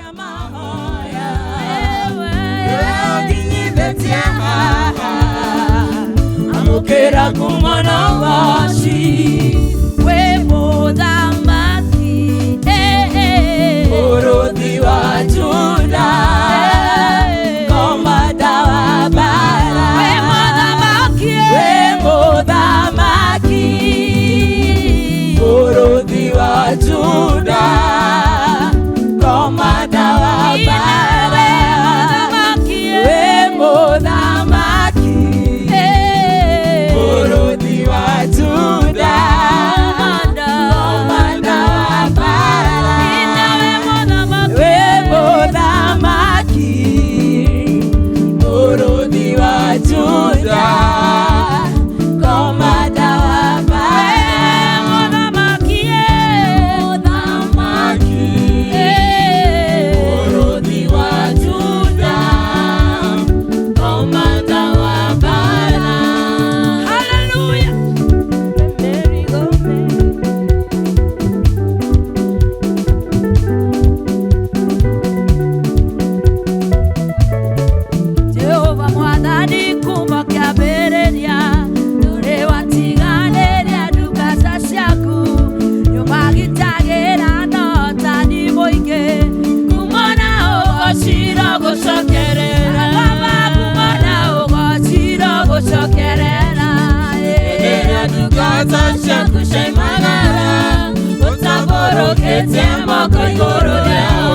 Cia mahoya nginyithĩtie haha amũkĩra ngumo na ũgoci. Wĩ mũthamaki, eh, eh. Mũrũthi wa Juda, komanda wa mbara. Wĩ mũthamaki, Wĩ mũthamaki, mũrũthi wa Juda, komanda wa Wĩ mbara. mũthamaki, Wĩ mũthamaki, eh. mũrũthi wa Juda, Komanda. komanda wa mbara. Wĩ mũthamaki, Wĩ mũthamaki, mũrũthi wa Juda, komanda wa mbara. Mũthamaki, Mũthamaki, eh. mũrũthi wa Juda, komanda wa mbara. Hallelujah. Jehova mwathani kuma kĩambĩrĩria ndũrĩ watiganĩria ndungata ciaku nĩũmagitagĩra na ũtani mũingĩ kuma na ũgociro gũcokerera Baba kuma na ũgociro gũcokerera. Ĩrĩa ndungata ciaku ciaimagara, ũtambũrũkĩtie moko igũrũ rĩao,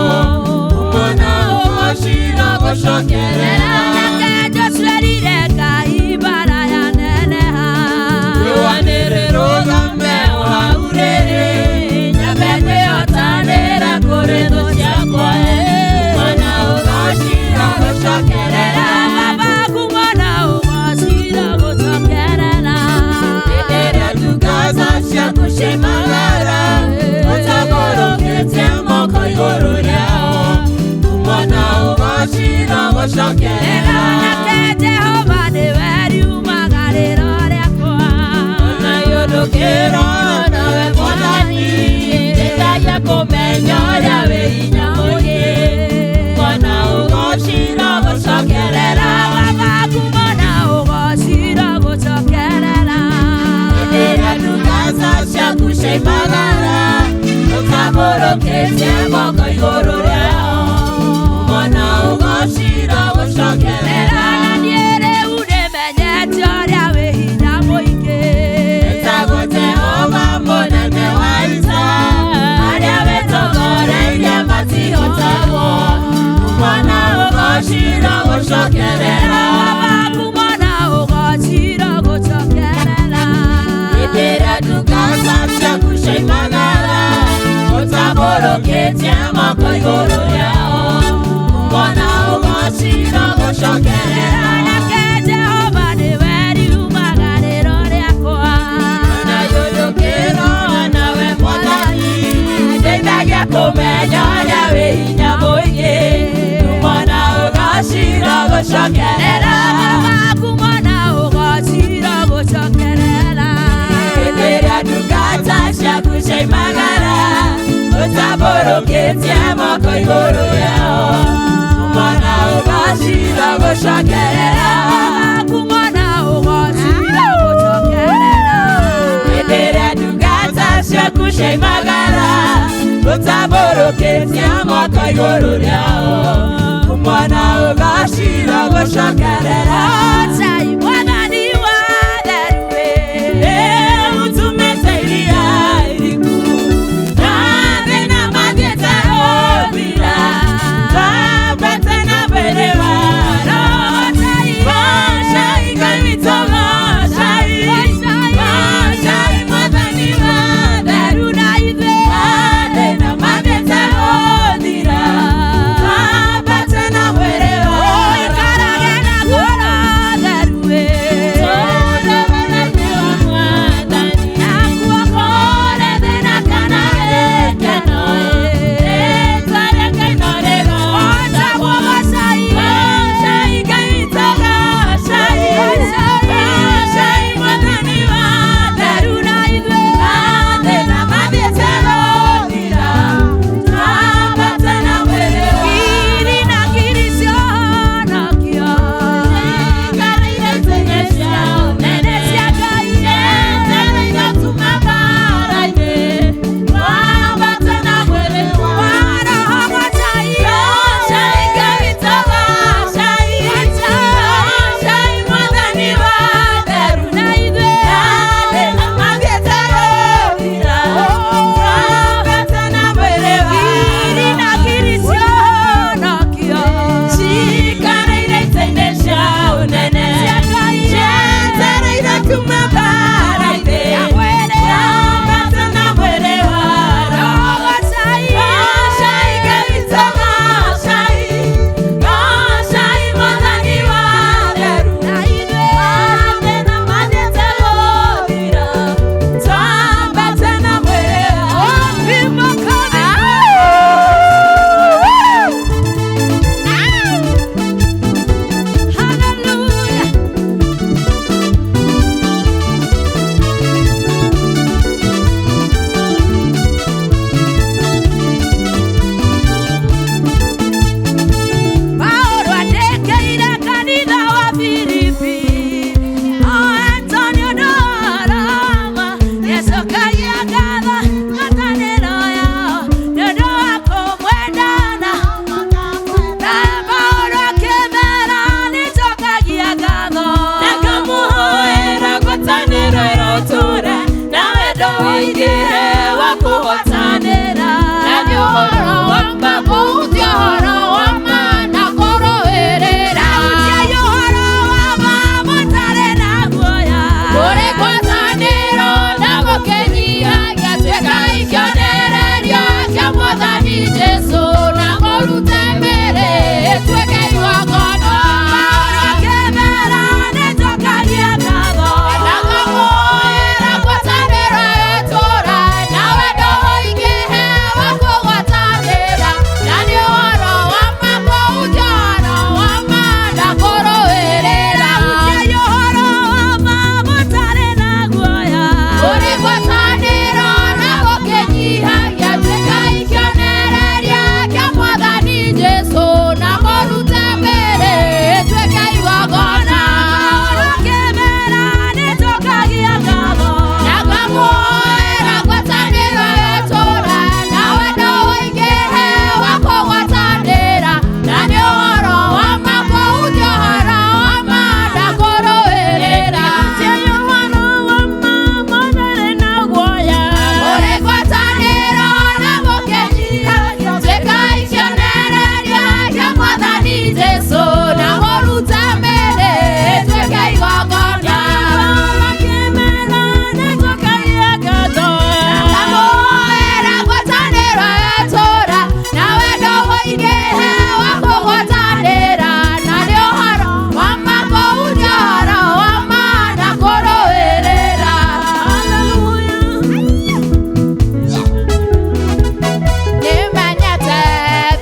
kumona ũgociro gũcokerera. Nake Joshua erire Ngai mbara yaneneha. Rũanĩrĩrũgame o hau rĩrĩ, nyambe kwĩhotanĩra kũrĩ thũ ciakwa, kumona ũgociro gũcokerera. Baba kumona ũgociro gũcokerera. Ĩrĩa ndungata ciaku ciaimagara, ũtambũrũkĩtie moko igũrũ rĩao, kumona ũgociro gũcokerera. Nake Jehova nĩwe riumagarĩro rĩakwa. Ona yũndũkĩrora nawe Mwathani, ndeithagia kũmenya ũrĩa wĩ hinya mũingĩ, kumona ũgociro gũcokerera. Baba kumona ũgociro gũcokerera. Ĩrĩa ndungata ciaku ciaimagara, ũtambũrũkĩtie moko igũrũ rĩao, kumona ũgociro gũcokerera. Na niĩ rĩu nĩmenyete ũrĩa wĩ hinya mũingĩ. Etagwo Jehova mũnene wa ita, arĩa wĩtongoreirie matihotagwo, kumona ũgociro gũcokerera. Baba kumona ũgociro gũcokerera. Hĩndĩ ĩrĩa ndungata ciaku ciaimagara, ũtambũrũkĩtie moko igũrũ rĩao, kumona ũgociro gũcokerera. Nake Jehova nĩwe riumagarĩro rĩakwa. Na yũyũkĩrora nawe Mwathani, ndeithagia kũmenya ũrĩa wĩ hinya mũingĩ, kumona ũgociro gũcokerera. Baba kumona ũgociro gũcokerera. Hĩndĩ ĩrĩa ndungata ciaku ciaimagara, ũtambũrũkĩtie moko igũrũ rĩao, kumona ũgociro gũcokerera. Baba kumona ũgociro gũcokerera. Hĩndĩ ĩrĩa ndungata ciaku ciaimagara, ũtambũrũkĩtie moko igũrũ rĩao, kumona ũgociro gũcokerera. Chai mwathani wa therue. Ũtũmĩte iria iriku, na thĩna mathiĩte gũthira, twambate na mbere waro. Goocai Ngai witũ, goocai, goocai Mwathani wa Theru na ithuĩ. Mathĩna mathiĩte gũthira, twambate na mwĩrĩ waro. Ũikarage na ngoro.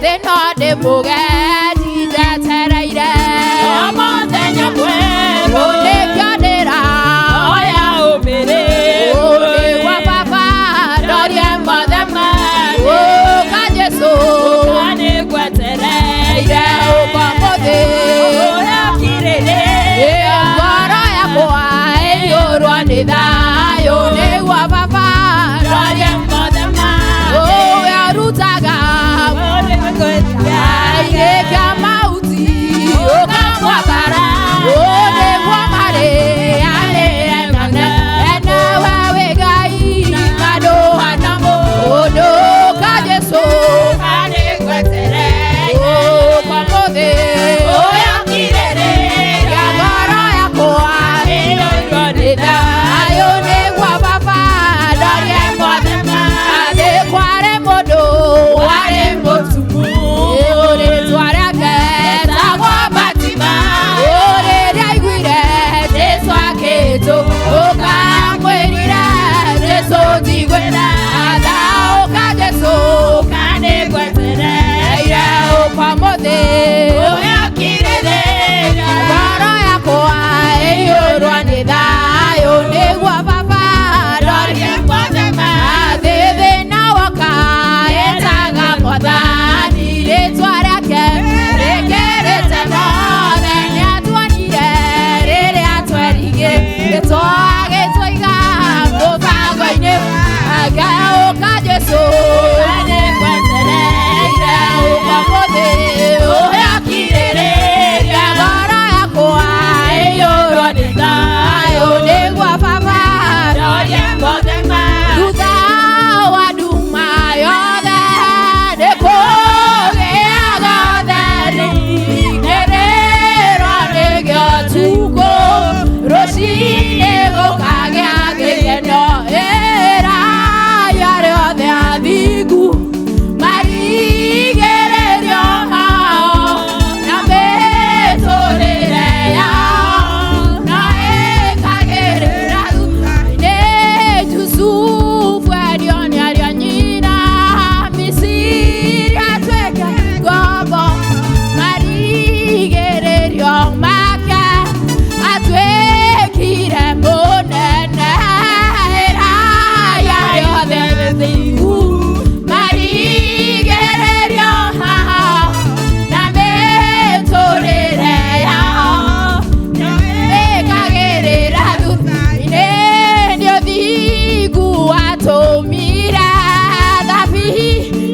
Thĩ no ndĩ mũgeni njetereire O mũthenya mwerũ Nĩkĩo ndĩrahoya Oya ũmĩrĩru Ũnĩgua baba ndorie mothe Ũka Jesũ Ũka nĩngwetereire Ire ũka mũthĩ Ũrĩa ũkirĩrĩria Ngoro yakwa ĩiyũrwo nĩ thayũ Nĩguo baba Ndorie mothe Ũwe arutaga Airĩkia mahuti ũkamwambara Ũnĩguo marĩ arĩe mane Enewe wĩ Ngai na ndũhana mũndũ. Ũka Jesũ ũka mũthĩ Ngoro yakwa nĩ thayũ nĩguo baba ndorie mothe Atĩ kwarĩ mũndũ warĩ mũtumumu rĩtwa rĩake etagwo Bartimayo. Rĩrĩa aiguire Jesũ akĩhĩtũka amwĩrire Jesũ njiguĩra tha. Ũka Jesũ ire ũka mũthĩ Ngoro yakwa ĩiyũrwo nĩ thayũ nĩguo baba ndorie Athĩ thĩna woka etaga Mwathani rĩtwa rĩake rĩkĩrĩte mothe. Nĩatuonire rĩrĩa twerigĩtwo agĩtũiga mũbango-inĩ wake. Ũka Jesũ ire ũka mũthĩ ũyakirĩrĩria ngoro yakwa ĩiyũrwo nĩ thayũ nĩguo baba thutha wa nduma yothe nĩkũgĩaga ũtheri kĩrĩro nĩkĩo tukũ rũciinĩ gũkagĩa gĩkeno ĩrai arĩa othe athingu marigĩrĩrio hao na mĩtũrĩre yao na ĩkagĩrĩra thutha-inĩ. Jusufu endio nĩ ariũ a nyina Misiri atuĩke ngombo marigĩrĩrio make atuĩkire mũnene ĩrai arĩa othe athingu marigĩrĩrio hao na mĩtũrĩre yao ĩkagĩrĩra thutha-inĩ. Nĩ ũthingu watũmire thabihi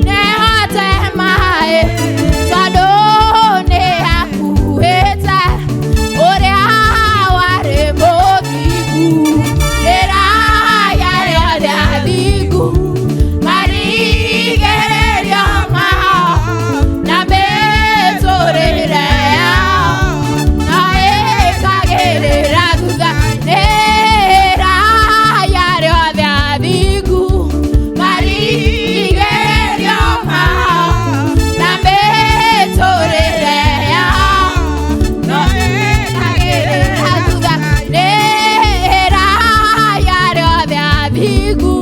nĩhote maĩ tondũ nĩakuĩte ũrĩa warĩ mũthingu ĩrai arĩa othe athingu marigĩrĩrio mao na mĩtũrĩre yao na ĩkagĩrĩra thutha-inĩ. Ĩrai arĩa othe athingu marigĩrĩrio mao na mĩtũrĩre yao na ĩkagĩrĩra thutha-inĩ. Ĩrai arĩa othe athingu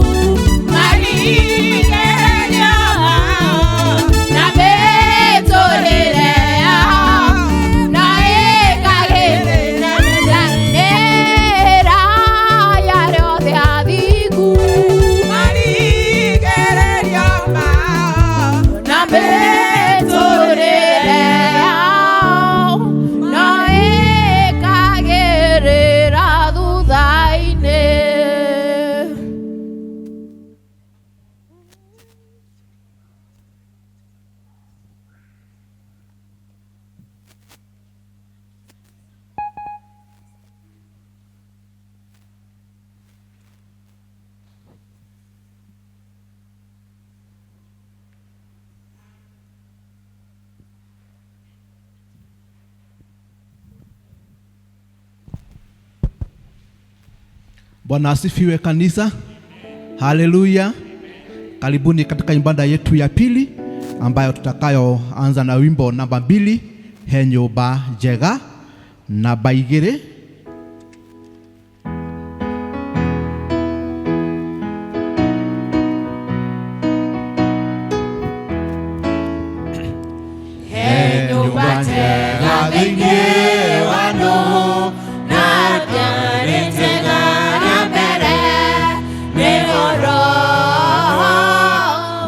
marigĩrĩrio mao na mĩtũrĩre yao na ĩkagĩrĩra thutha-inĩ. Ĩrai arĩa othe athingu na mĩtũrĩre yao na ĩkagĩrĩra thutha-inĩ. Bwana asifiwe kanisa. Haleluya. Karibuni katika ibada yetu ya pili ambayo tutakayoanza na wimbo namba 2, he nyũmba njega, namba 2. Nyũmba njega thĩinĩ wa Nuhu na ndiarĩtega na mbere nĩho Roho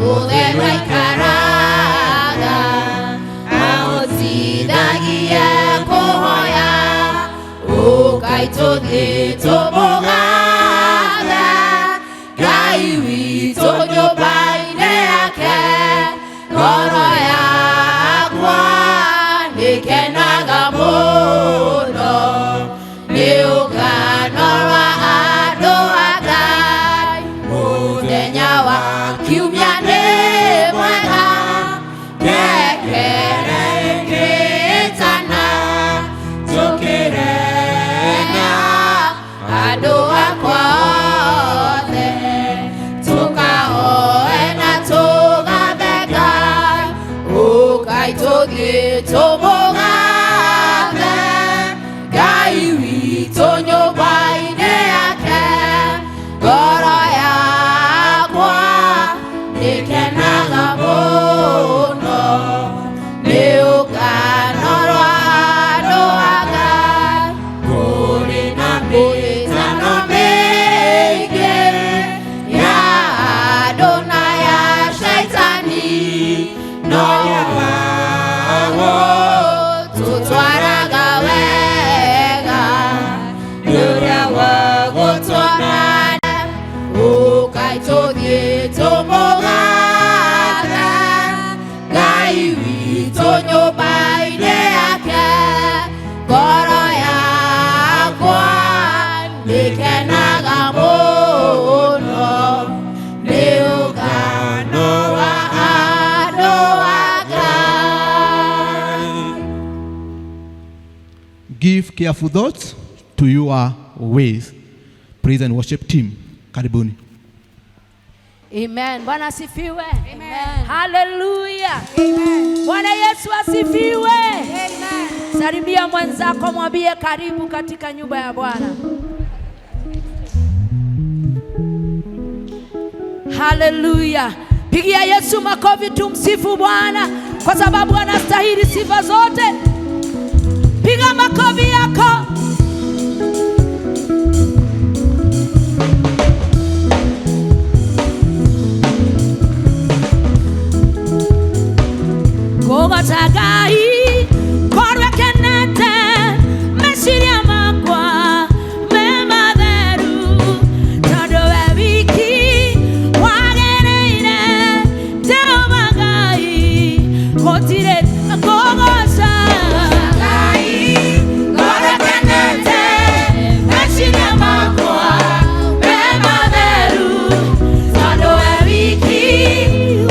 Mũtheru aikaraga ahotithagia kũhoya ũkai tũthiĩ tũmũgathe Ngai witũ nyũmba-inĩ yake ngoro yakwa nĩkenaga mũno nĩ ũngano wa andũ a Ngai mũthenya wa kiumia nĩ mwega ngengere ĩgĩtana tũkĩrena andũ akwa othe tũkahoe na tũgathe Ngai ũkai tũthiĩ tũmũgathe Ngai witũ nyũmba-inĩ yake ngoro yakwa nĩkenaga mũno nĩ ũngano rwa andũ a Ngai kũrĩ na mĩtano mĩingĩ ya andũ na ya shaitani no wago tũtwaraga wega nĩ ũrĩa wa gũtwara ũkai tũthiĩ tũmũgathe Ngai witũ nyũmba-inĩ yake ngoro yakwa nĩkenaga mũno nĩ ũngano wa andũ a Ngai. Give careful thoughts to your ways. Praise and worship team, karibuni. Amen. Bwana asifiwe. Amen. Hallelujah. Amen. Bwana Yesu asifiwe. Amen. Salimia mwenzako, mwambie karibu katika nyumba ya Bwana. Hallelujah. Pigia Yesu makofi, tumsifu Bwana kwa sababu anastahili sifa zote. Piga makofi yako. Kũgooca Ngai korwo kenete meciria makwa me matheru tondũ we wiki wagĩrĩire Jehova Ngai gũtirĩ kũgooca Ngai korwo kenete meciria makwa me matheru tondũ we wiki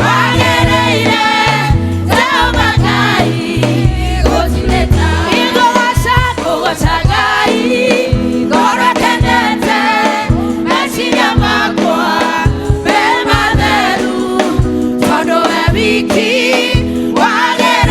wagĩrĩire Jehova Ngai gũtirĩ ta Igũgooca kũgooca Ngai ngoro kenete meciria makwa me matheru tondũ we wiki wagĩrĩire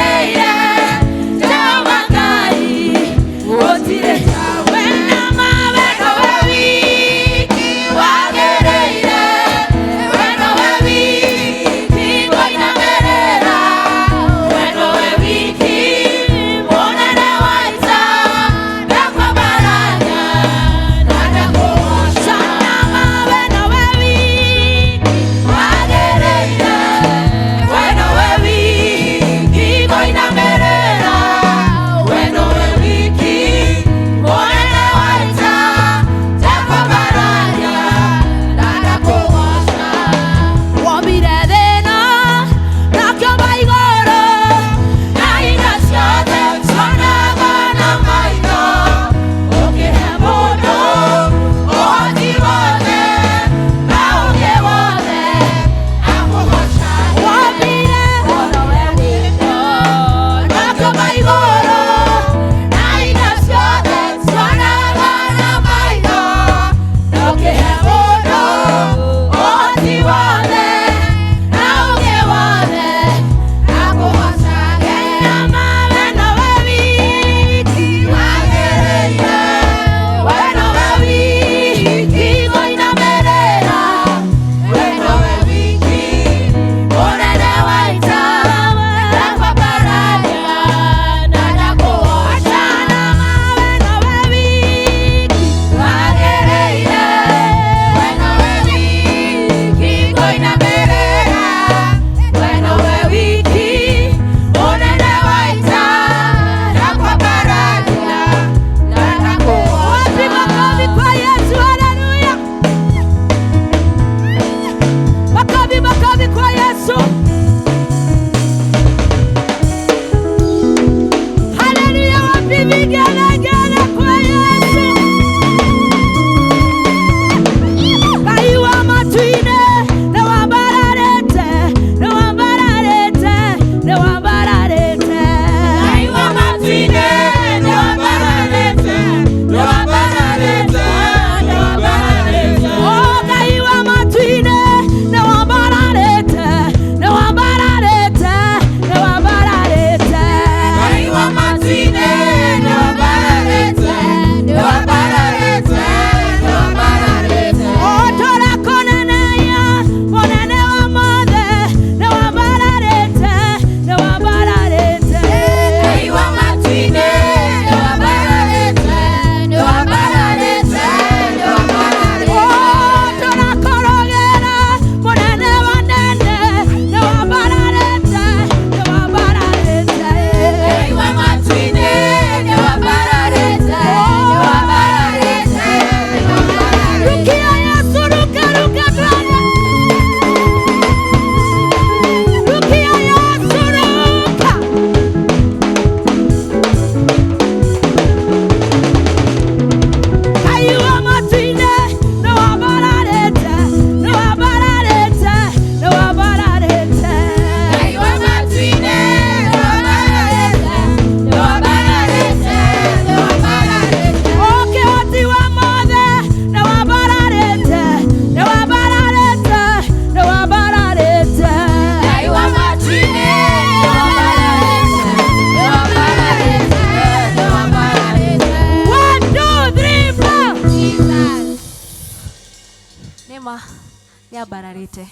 Nĩambararĩte.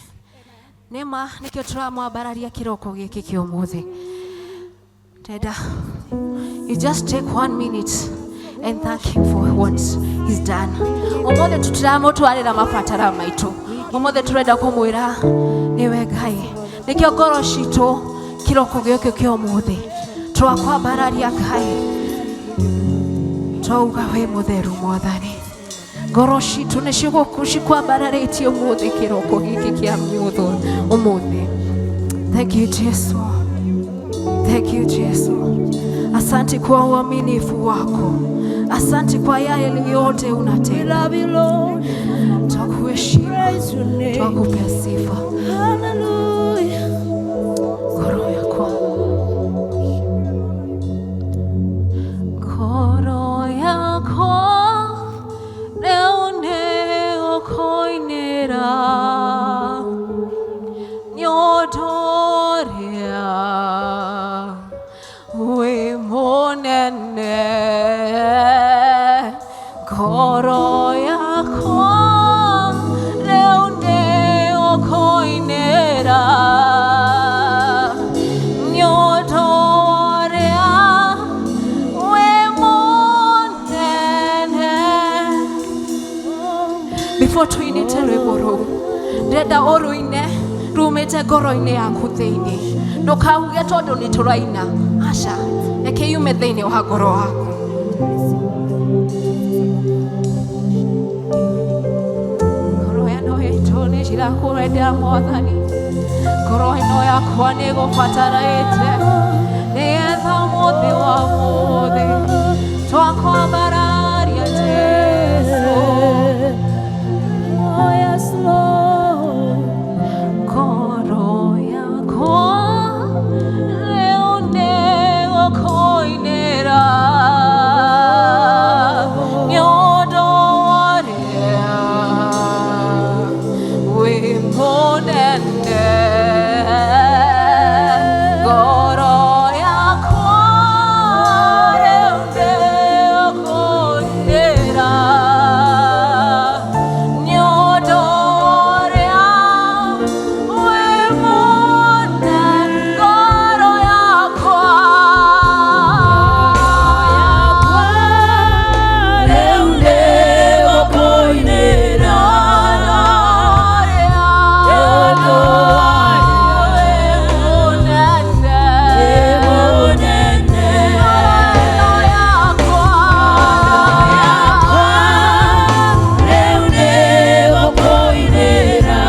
Nĩma nĩkĩo tũramwambararia kĩroko gĩkĩ kĩa ũmũthĩ. Tenda, you just take 1 minute and thank him for what he's done. Ũmũthĩ tũtiramũtwarĩra mabatara maitũ. Ũmũthĩ tũrenda kũmwĩra nĩwe Ngai. Nĩkĩo ngoro citũ kĩroko gĩkĩ kĩa ũmũthĩ twakwambararia Ngai. Twauga wĩ mũtheru Mwathani. Ngoro citũ nĩ cikwambararĩtie ũmũthĩ kĩroko gĩkĩ kĩa ũmũthĩ. Thank you Jesu. Thank you Jesu. Asante kwa uaminifu wako. Asante kwa yale yote unatenda. Love you, Lord. Twakuheshimu. Praise your name. Twakupea sifa. Hallelujah. Ngoro yakwa. Ngoro yakwa rĩu nĩ ũkũinĩra nĩ ũndũ ũrĩa wĩ mũnene. Ngoro yakwa rĩu nĩ ũkũinĩra nĩ ũndũ ũrĩa wĩ mũnene. Before tuinĩte rwĩmbo rũu, ndĩrenda ũrũine rumĩte ngoro-inĩ yaku thĩinĩ. Ndũkauge tondũ nĩ tũraina. Aca, reke yume thĩinĩ wa ngoro yaku. Ngoro ĩno itũ nĩ cirakũrendera Mwathani. Ngoro ĩno yakwa nĩ ĩgũbatarĩte nĩgetha ũmũthĩ wa ũmũthĩ twakwambararia Jesu. Oh, yes, Lord. Ngoro yakwa rĩu nĩ gũkũinĩra nĩ ũndũ ũrĩa wĩ mũnene. Ngoro yakwa rĩu nĩ gũkũinĩra nĩ ũndũ ũrĩa wĩ mũnene. Ngoro yakwa Rĩu nĩ gũkũinĩra ũndũ wĩ mũnene. Mũnene. Ngoro yakwa Rĩu nĩ gũkũinĩra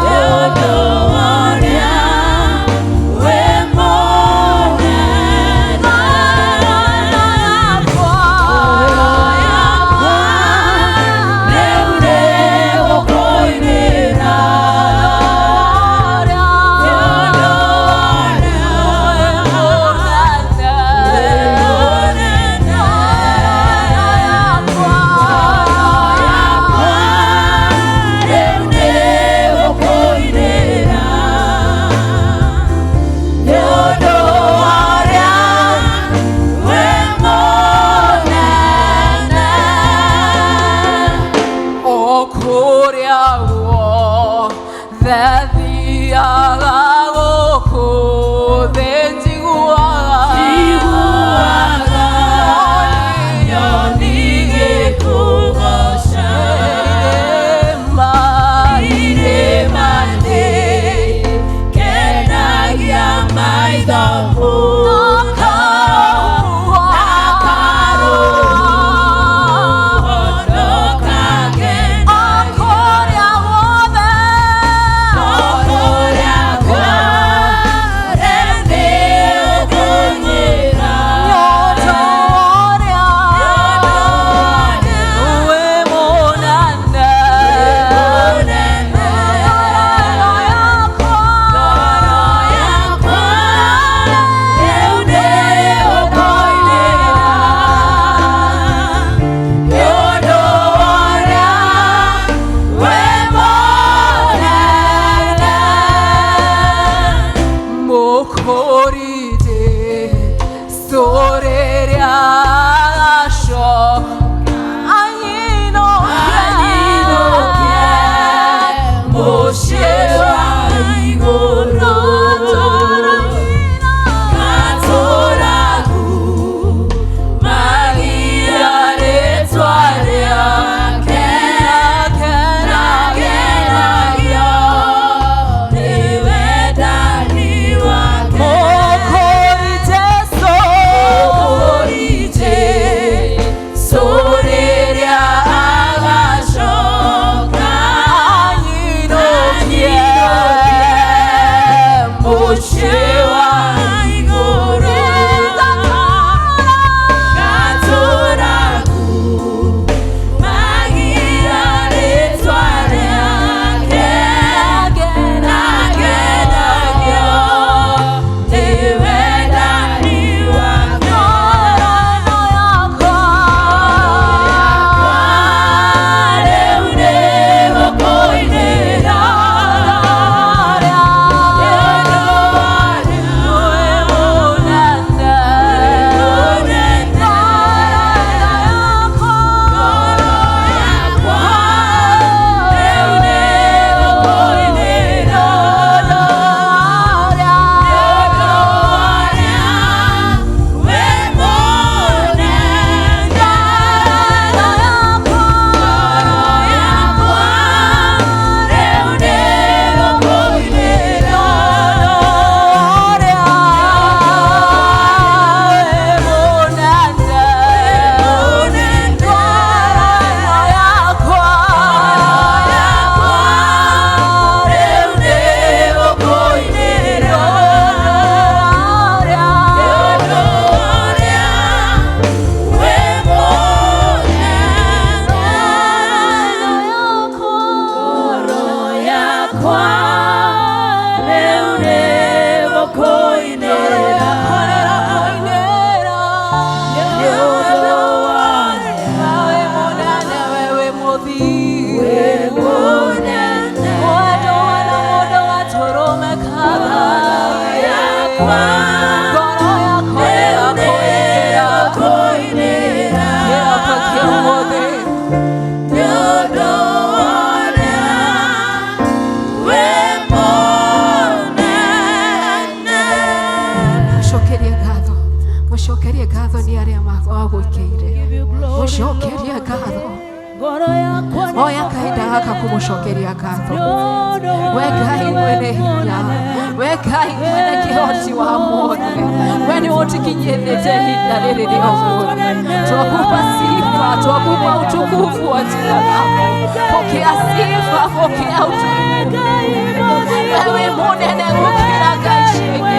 nĩ ũndũ ũrĩa wĩ mũnene. Rĩu nĩ gũkũinĩra nĩ ũndũ ũrĩa wĩ mũnene. Rĩu nĩ gũkũinĩra nĩ ũndũ ũrĩa wĩ mũnene. O kũrĩa guothe thiaga gũkũ thĩ njiguaga Njiguaga nyoni igĩkũgooca. Irĩma Irĩma nĩkenagia maitho mũno. Na karũhuho kakenagia. O kũrĩa guothe O kũrĩa guothe nĩ ũkũnyĩra. Nĩ ũndũ ũrĩa wĩ mũnene. Mũnene. Ngoro yakwa Ngoro yakwa rĩu nĩ ũkũinĩra nĩ ũndũ ũrĩa wĩ mũnene. Mũkũrĩ Jesu rĩrĩa agacoka anyinũke. Anyinũke. Ngoro yakwa nĩyakũinĩra kĩroko kĩa ũmũthĩ. Mũcokerie ngatho, mũcokerie ngatho nĩ arĩa magwĩkĩire. Mũcokerie ngatho. Ngoro yakwa Oya kahinda gaka kũmũcokeria ngatho. We Ngai mwene hinya, we Ngai mwene kĩhoti wa mothe, we nĩ ũtũkinyithĩtie ihinda rĩrĩ rĩa ũmũthĩ. Twakupa sifa, twakupa utukufu wa jina lako. Pokea sifa, pokea utukufu. Wewe munene gũkĩra ngai ciothe,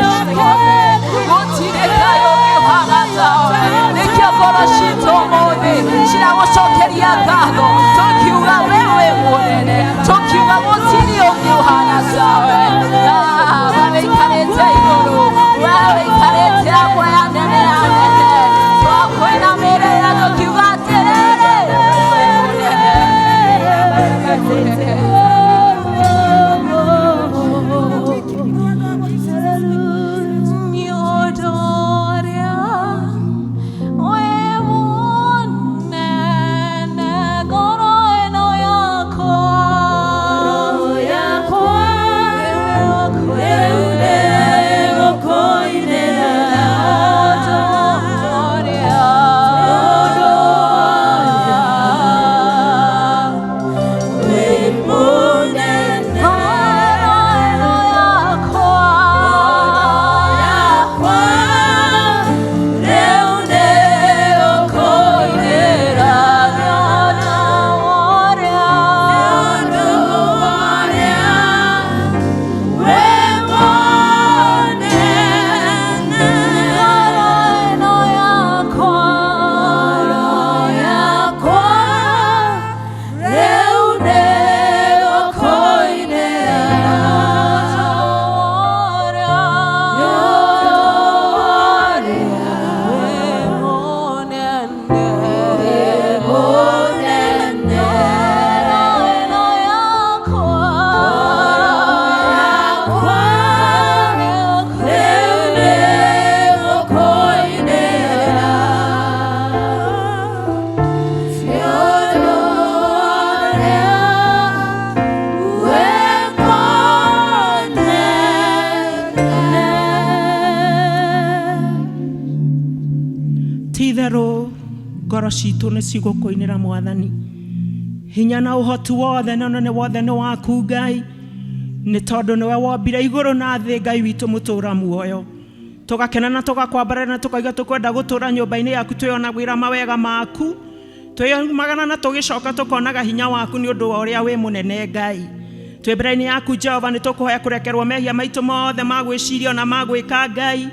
gũtirĩ Ngai ũngĩhana tawe. Nĩkĩo ngoro citũ ũmũthĩ ciragũcokeria ngatho, tũkiuga wewe munene, tũkiuga gũtirĩ ũngĩ ũhana tawe. Ah, wewe ũikarĩte igũrũ, wewe ũikarĩte hamwe ya nene ya nene, twakwinamĩrĩra tũkiuga atĩrĩrĩ, wewe munene, wewe munene. Ti-itherũ ngoro citũ nĩ cigũkũinĩra Mwathani. Hinya na ũhoti wothe na ũnene wothe nĩ waku Ngai, nĩ tondũ nĩwe wombire igũrũ na thĩ, Ngai witũ mũtũra muoyo. Tũgakena na tũgakwambarara na tũkauga tũkwenda gũtũra nyũmba-inĩ yaku twĩonagĩra mawega maku, twĩyumagana na tũgĩcoka tũkonaga hinya waku nĩ ũndũ wa ũrĩa wĩ mũnene Ngai. Twĩ mbere-inĩ yaku Jehova, nĩ tũkũhoya kũrekerwo mehia maitũ mothe ma gwĩciria ona ma gwĩka Ngai,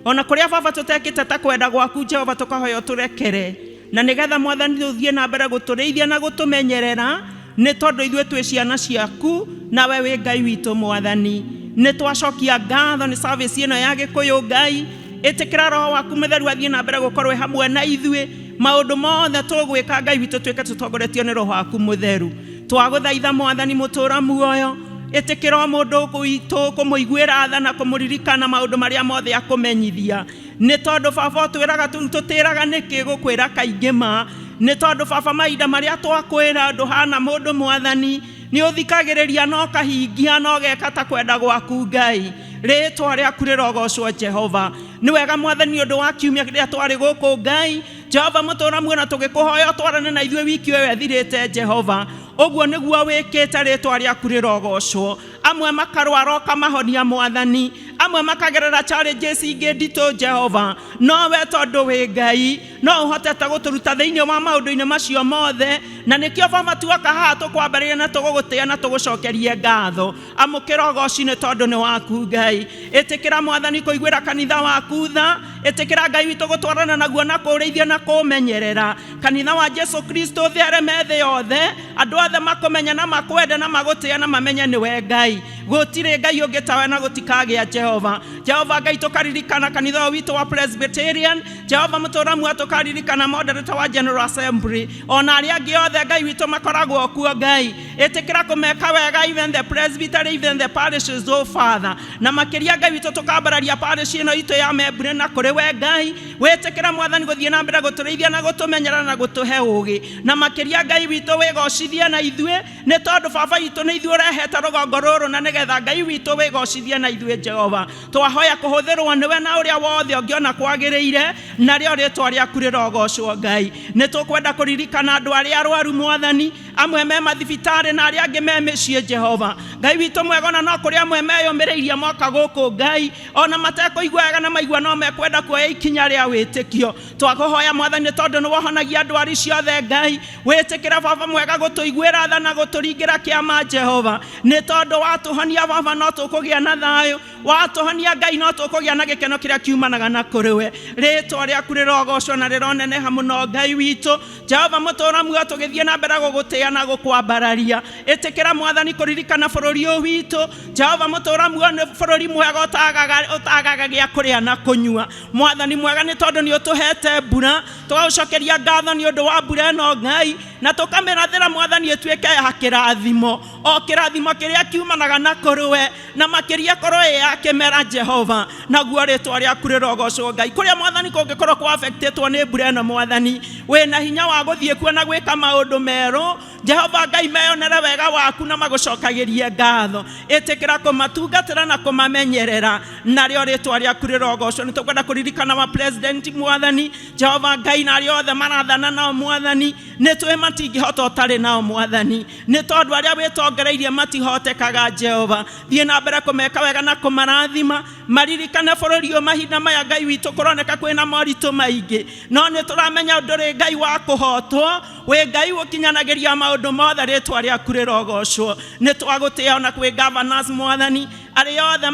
ona kũrĩa baba tũtekĩte ta kwenda gwaku Jehova, tũkahoya ũtũrekere, na nĩgetha Mwathani ũthiĩ na mbere gũtũrĩithia na gũtũmenyerera, nĩ tondũ ithuĩ twĩ ciana ciaku nawe wĩ Ngai witũ Mwathani. Nĩ twacokia ngatho nĩ service ĩno ya Gĩkũyũ Ngai. Ĩtĩkĩra Roho waku Mũtheru athiĩ na mbere gũkorwo e hamwe na ithuĩ maũndũ mothe tũgwĩka Ngai witũ, twĩke tũtongoretio nĩ Roho waku Mũtheru. Twagũthaitha Mwathani mũtũra muoyo, ĩtĩkĩra o mũndũ witũ kũmũiguĩra tha na kũmũririkana maũndũ marĩa mothe akũmenyithia, nĩ tondũ baba ũtwĩraga tũtĩraga nĩkĩ gũkwĩra kaingĩ ma, nĩ tondũ baba mahinda marĩa twakwĩra ndũhana mũndũ Mwathani, nĩ ũthikagĩrĩria na ũkahingia na ũgeka ta kwenda gwaku Ngai. Rĩtwa rĩaku rĩrogocwo Jehova. Nĩ wega Mwathani ũndũ wa kiumia kĩrĩa twarĩ gũkũ Ngai Jehova mũtũra muoyo, na tũgĩkũhoya ũtwarane na ithuĩ wiki ĩyo ĩthirĩte Jehova, ũguo nĩguo wĩkĩte. Rĩtwa rĩaku rĩrogocwo. Amwe makarwara ũkamahonia Mwathani, amwe makagerera challenges ingĩ nditũ Jehova, no we tondũ wĩ Ngai no ũhotete gũtũruta thĩinĩ wa maũndũ-inĩ macio mothe, na nĩkĩo baba tuoka haha tũkwambĩrĩria na tũgũgũtĩa na tũgũcokerie ngatho. Amũkĩra ũgoci nĩ tondũ nĩ waku Ngai. Ĩtĩkĩra Mwathani kũiguĩra kanitha waku tha, ĩtĩkĩra Ngai witũ gũtwarana naguo na kũũrĩithia na kũũmenyerera kanitha wa Jesu Kristo, ũthereme thĩ yothe, andũ othe makũmenye na makwende na magũtĩe na mamenye nĩwe Ngai, gũtirĩ Ngai ũngĩ tawe na gũtikagĩa Jehova. Jehova Ngai, tũkaririkana kanitha ũyũ witũ wa Presbyterian Jehova mũtũra muoyo, tũkaririkana moderator wa General Assembly ona arĩa angĩ othe Ngai witũ makoragwo kuo Ngai. Ĩtĩkĩra kũmeka wega, even the presbytery, even the parishes, oh Father. Na makĩria Ngai witũ, tũkambararia parish ĩno itũ ya Membure na kũrĩ we Ngai. Wĩtĩkĩra Mwathani gũthiĩ na mbere gũtũrĩithia na gũtũmenyerera na gũtũhe ũgĩ. Na makĩria Ngai witũ, wĩgocithie na ithuĩ, nĩ tondũ Baba witũ nĩ ithuĩ ũrehete rũgongo rũrũ, na nĩgetha Ngai witũ wĩgocithie na ithuĩ. Jehova, twahoya kũhũthĩrwo nĩwe na ũrĩa wothe ũngĩona kwagĩrĩire, narĩo rĩtwa rĩaku rĩrogocwo. Ngai, nĩ tũkwenda kũririkana andũ arĩa arwaru, Mwathani, amwe me mathibitarĩ na arĩa angĩ me mĩciĩ. Jehova Ngai witũ mwega, ona no kũrĩ amwe meyũmĩrĩirie moka gũkũ, Ngai, ona matekũigua wega na maigua no mekwenda kuoya ikinya rĩa wĩtĩkio. Twakũhoya, Mwathani, nĩ tondũ nĩ wohonagia ndwari ciothe. Ngai, wĩtĩkĩra Baba mwega gũtũiguĩra tha na gũtũringĩra kĩama. Jehova, nĩ tondũ watũhonia, Baba, no tũkũgĩa na thayũ. Watũhonia, Ngai, no tũkũgĩa na gĩkeno kĩrĩa kiumanaga na kũrĩ we. Rĩtwa rĩaku rĩrogocwo na rĩroneneha mũno, Ngai witũ. Jehova mũtũra muoyo, tũgĩthiĩ na mbere gũgũtĩĩa na gũkwambararia. Ĩtĩkĩra, Mwathani, kũririkana bũrũri ũyũ witũ. Jehova mũtũra muoyo, nĩ bũrũri mwega ũtagaga gĩa kũrĩa na kũnyua. Mwathani mwega, nĩ tondũ nĩ ũtũhete mbura, tũgagũcokeria ngatho nĩ ũndũ wa mbura ĩno, Ngai, na tũkamĩrathĩra, Mwathani, ĩtuĩke ya kĩrathimo, o kĩrathimo kĩrĩa kiumanaga na kũrĩ we, na makĩria korwo ĩ ya kĩmera. Jehova, naguo rĩtwa rĩaku rĩrogocwo. Ngai, kũrĩa, Mwathani, kũngĩkorwo kwa affectĩtwo nĩ mbura ĩno, Mwathani, wĩna hinya wa gũthiĩ kuo na gwĩka maũndũ merũ. Jehova Ngai, meyonere wega waku na magũcokagĩrie ngatho. Ĩtĩkĩra kũmatungatĩra na kũmamenyerera, narĩo rĩtwa rĩaku rĩrogocwo. Nĩ tũkwenda kũririkana wa president, Mwathani. Jehova Ngai, na arĩa othe marathana nao, Mwathani, nĩ tũĩ matingĩhota ũtarĩ nao, Mwathani, nĩ tondũ arĩa wĩtongereirie matihotekaga. Jehova, thiĩ na mbere kũmeka wega na kũmarathima. Maririkane bũrũri ũyũ mahinda maya, Ngai witũ, kũroneka kwĩna moritũ maingĩ, no nĩ tũramenya ndũrĩ Ngai wa kũhotwo, wĩ Ngai ũkinyanagĩria maũndũ mothe. Rĩtwa rĩaku rĩrogocwo. Nĩ twagũtĩa ona kwĩ governors, Mwathani, arĩa othe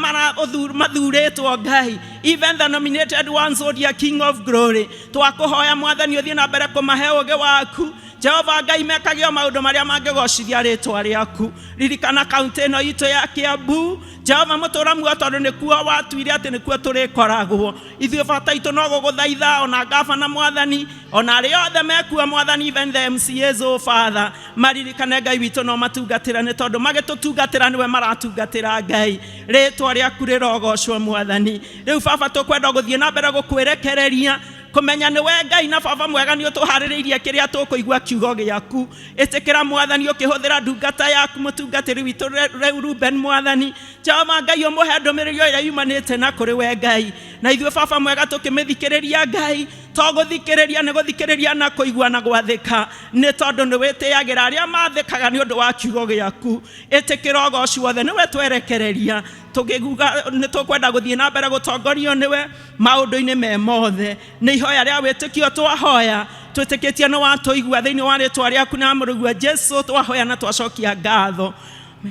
mathurĩtwo, Ngai, even the nominated ones, O dear King of Glory. Twakũhoya, Mwathani, ũthiĩ na mbere kũmahe ũgĩ waku. Jehova Ngai, mekage o maũndũ marĩa mangĩgocithia rĩtwa rĩaku. Ririkana kaunti ĩno itũ ya Kiambu, Jehova mũtũra muoyo, tondũ nĩkuo watuire atĩ nĩkuo tũrĩkoragwo ithuĩ. Bata itũ no gũgũthaitha, ona gavana, Mwathani, ona arĩa othe mekuo, Mwathani, even the MCAs, oh Father. Maririkane, Ngai witũ, no matungatĩra, nĩ tondũ magĩtũtungatĩra nĩwe maratungatĩra. Ngai, rĩtwa rĩaku rĩrogocwo. Mwathani, rĩu Baba, tũkwenda gũthiĩ na mbere gũkwĩrekereria, kũmenya nĩwe Ngai na Baba mwega, nĩ ũtũharĩrĩirie kĩrĩa tũkũigua kiugo gĩaku. Ĩtĩkĩra, Mwathani, ũkĩhũthĩra ndungata yaku, mũtungatĩri witũ rĩu Ruben. Mwathani Jehova Ngai, ũmũhe ndũmĩrĩri o ĩrĩa yumanĩte na kũrĩ we, Ngai, na ithuĩ, Baba mwega, tũkĩmĩthikĩrĩria, Ngai, to gũthikĩrĩria, nĩ gũthikĩrĩria na kũigua na gwathĩka, nĩ tondũ nĩ wĩtĩagĩra arĩa mathĩkaga nĩ ũndũ wa kiugo gĩaku. Ĩtĩkĩra ũgoci wothe, nĩwe twerekereria, tũkĩguga nĩ tũkwenda gũthiĩ na mbere gũtongorio nĩwe maũndũ-inĩ me mothe. Nĩ ihoya rĩa wĩtĩkio twahoya, twĩtĩkĩtie nĩ watũigua. Thĩinĩ wa rĩtwa rĩaku na mũrũguo Jesu twahoya na twacokia ngatho.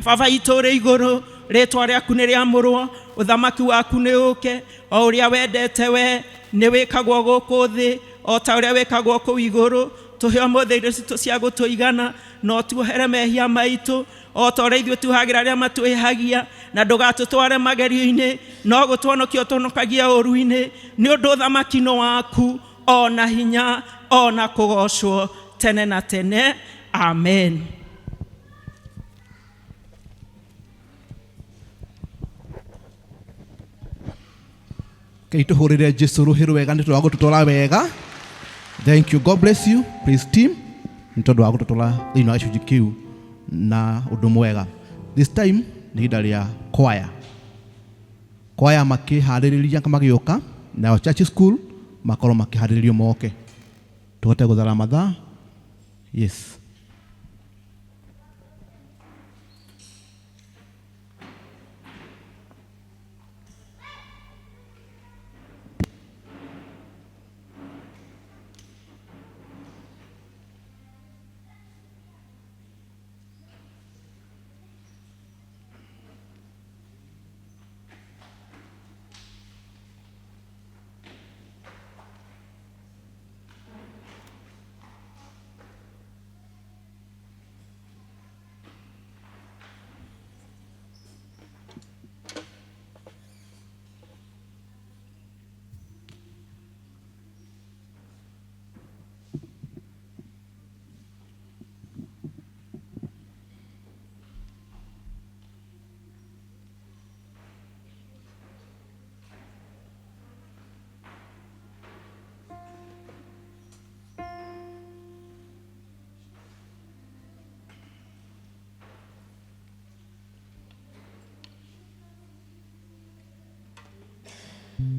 Baba itũ ũrĩ igũrũ, rĩtwa rĩaku nĩ rĩamũrwo, ũthamaki waku nĩ ũke, o ũrĩa wendete we nĩ wĩkagwo gũkũ thĩ o ta ũrĩa wĩkagwo kũu igũrũ. Tũhe ũmũthĩ irio citũ cia gũtũigana, na ũtuohere mehia maitũ o ta ũrĩa ithuĩ tuohagĩra arĩa matwĩhagia, na ndũgatũtware magerio-inĩ, no gũtũhonokia ũtũhonokagia ũũru-inĩ, nĩ ũndũ ũthamaki nĩ waku, o na hinya, o na kũgocwo tene na tene. Amen. Kei tũhũrĩre Jesu rũhĩ rwega nĩ tondũ wa gũtũtwara wega. Thank you, God bless you, praise team, nĩ tondũ wa gũtũtwara thĩinĩ wa gĩcunjĩ kĩu na ũndũ mwega. This time nĩ ihinda rĩa choir. Choir makĩharĩrĩria magĩũka, nayo church school makorwo makĩharĩrĩrio moke, tũhote gũthara mathaa. Yes. Nĩ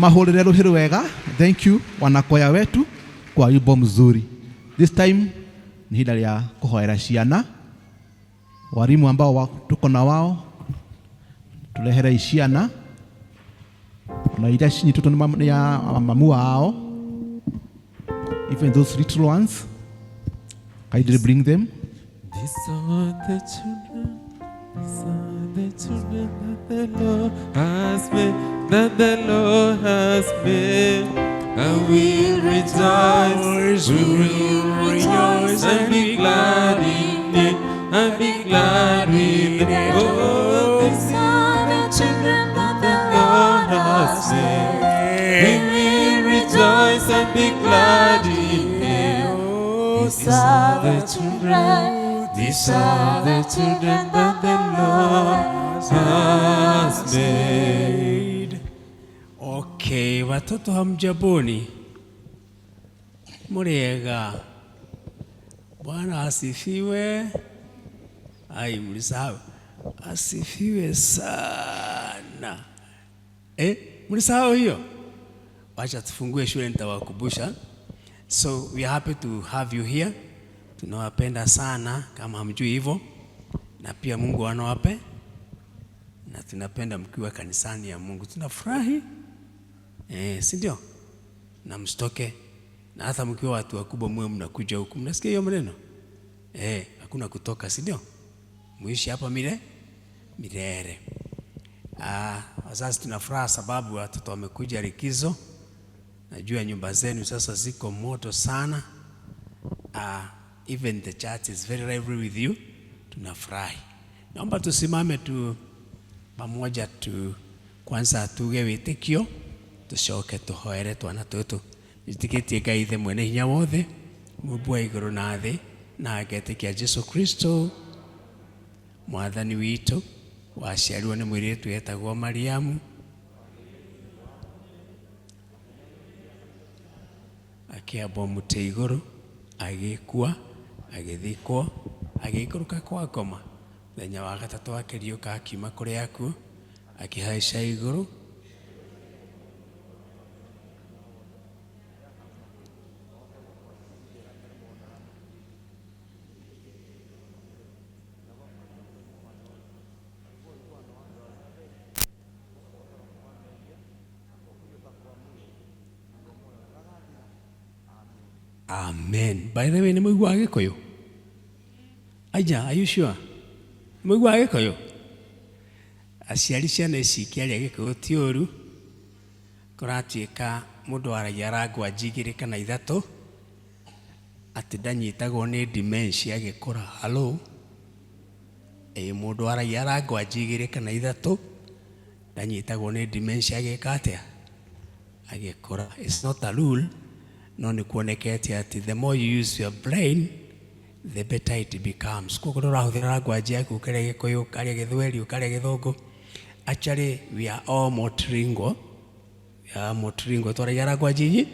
Tumahũrĩre rũhĩ rwega. Thank you wanakwaya wetu kwa wimbo mzuri. This time ni ihinda rĩa kũhoera ciana. Walimu ambao tuko na wao, tuleherei ciana na iria cinyitĩtwo nĩ ya mamu wao, even those little ones, kindly bring them. These are the children, these are the children that the Lord has made, that the Lord has made. And we rejoice, we will rejoice and be glad in it, and be glad in it. Oh, these are the children that the Lord has made. We will rejoice and be glad in it. These are the children, These are the children that the Lord has made. Okay, watoto hamjamboni? Muriega. Bwana asifiwe. Ai, mlisahau. Asifiwe sana. Eh, mlisahau hiyo? Wacha tufungue shule nitawakumbusha. So we are happy to have you here. Tunawapenda sana kama hamjui hivyo, na pia Mungu anawape, na tunapenda mkiwa kanisani ya Mungu, tunafurahi si ndio? Na msitoke, na hata mkiwa watu wakubwa mwe mnakuja huku, mnasikia hiyo maneno hakuna kutoka, si ndio? Muishi hapa milele. Wazazi tuna furaha sababu watoto wamekuja likizo. Najua nyumba zenu sasa ziko moto sana. Even the church is very lively with you. Tunafurahi. Naomba tusimame tu pamoja tu kwanza tuge wĩtĩkio tucoke tũhoere twana tũtũ. Njĩtĩkĩtie Ngai Ithe mwene hinya wothe, Mũmbi wa igũrũ na thĩ, na ngetĩkia Jesu Kristo mwathani witũ, waciarirwo nĩ mũirĩtu etagwo Mariamu, akĩambwo mũtĩ igũrũ, agĩkua, agĩthikwo, agĩikũrũka kwa ngoma. Mũthenya wa gatatũ akĩriũka akiuma kũrĩ akuũ, akĩhaica igũrũ. Amen. By the way, nĩ mũiguaga Gĩkũyũ? Aija, are you sure? Nĩ mũiguaga Gĩkũyũ? Aciari ciana ici ikĩaria Gĩkũyũ ti ũru, kũratuĩka mũndũ aragia language igĩrĩ kana ithatũ, atĩ ndanyitagwo nĩ dementia agĩkũra. Hello? Ĩ mũndũ aragia language igĩrĩ kana ithatũ, ndanyitagwo nĩ dementia agĩka atĩa? Agĩkũra. It's not a rule, no nĩ kuonekete atĩ the more you use your brain, the better it becomes. Koguo ndũrahũthĩra language yaku ũkaria Gĩkũyũ, ũkaria Gĩthweri, ũkaria Gĩthũngũ. Actually, we are all multilingual. We are multilingual. Twaragia language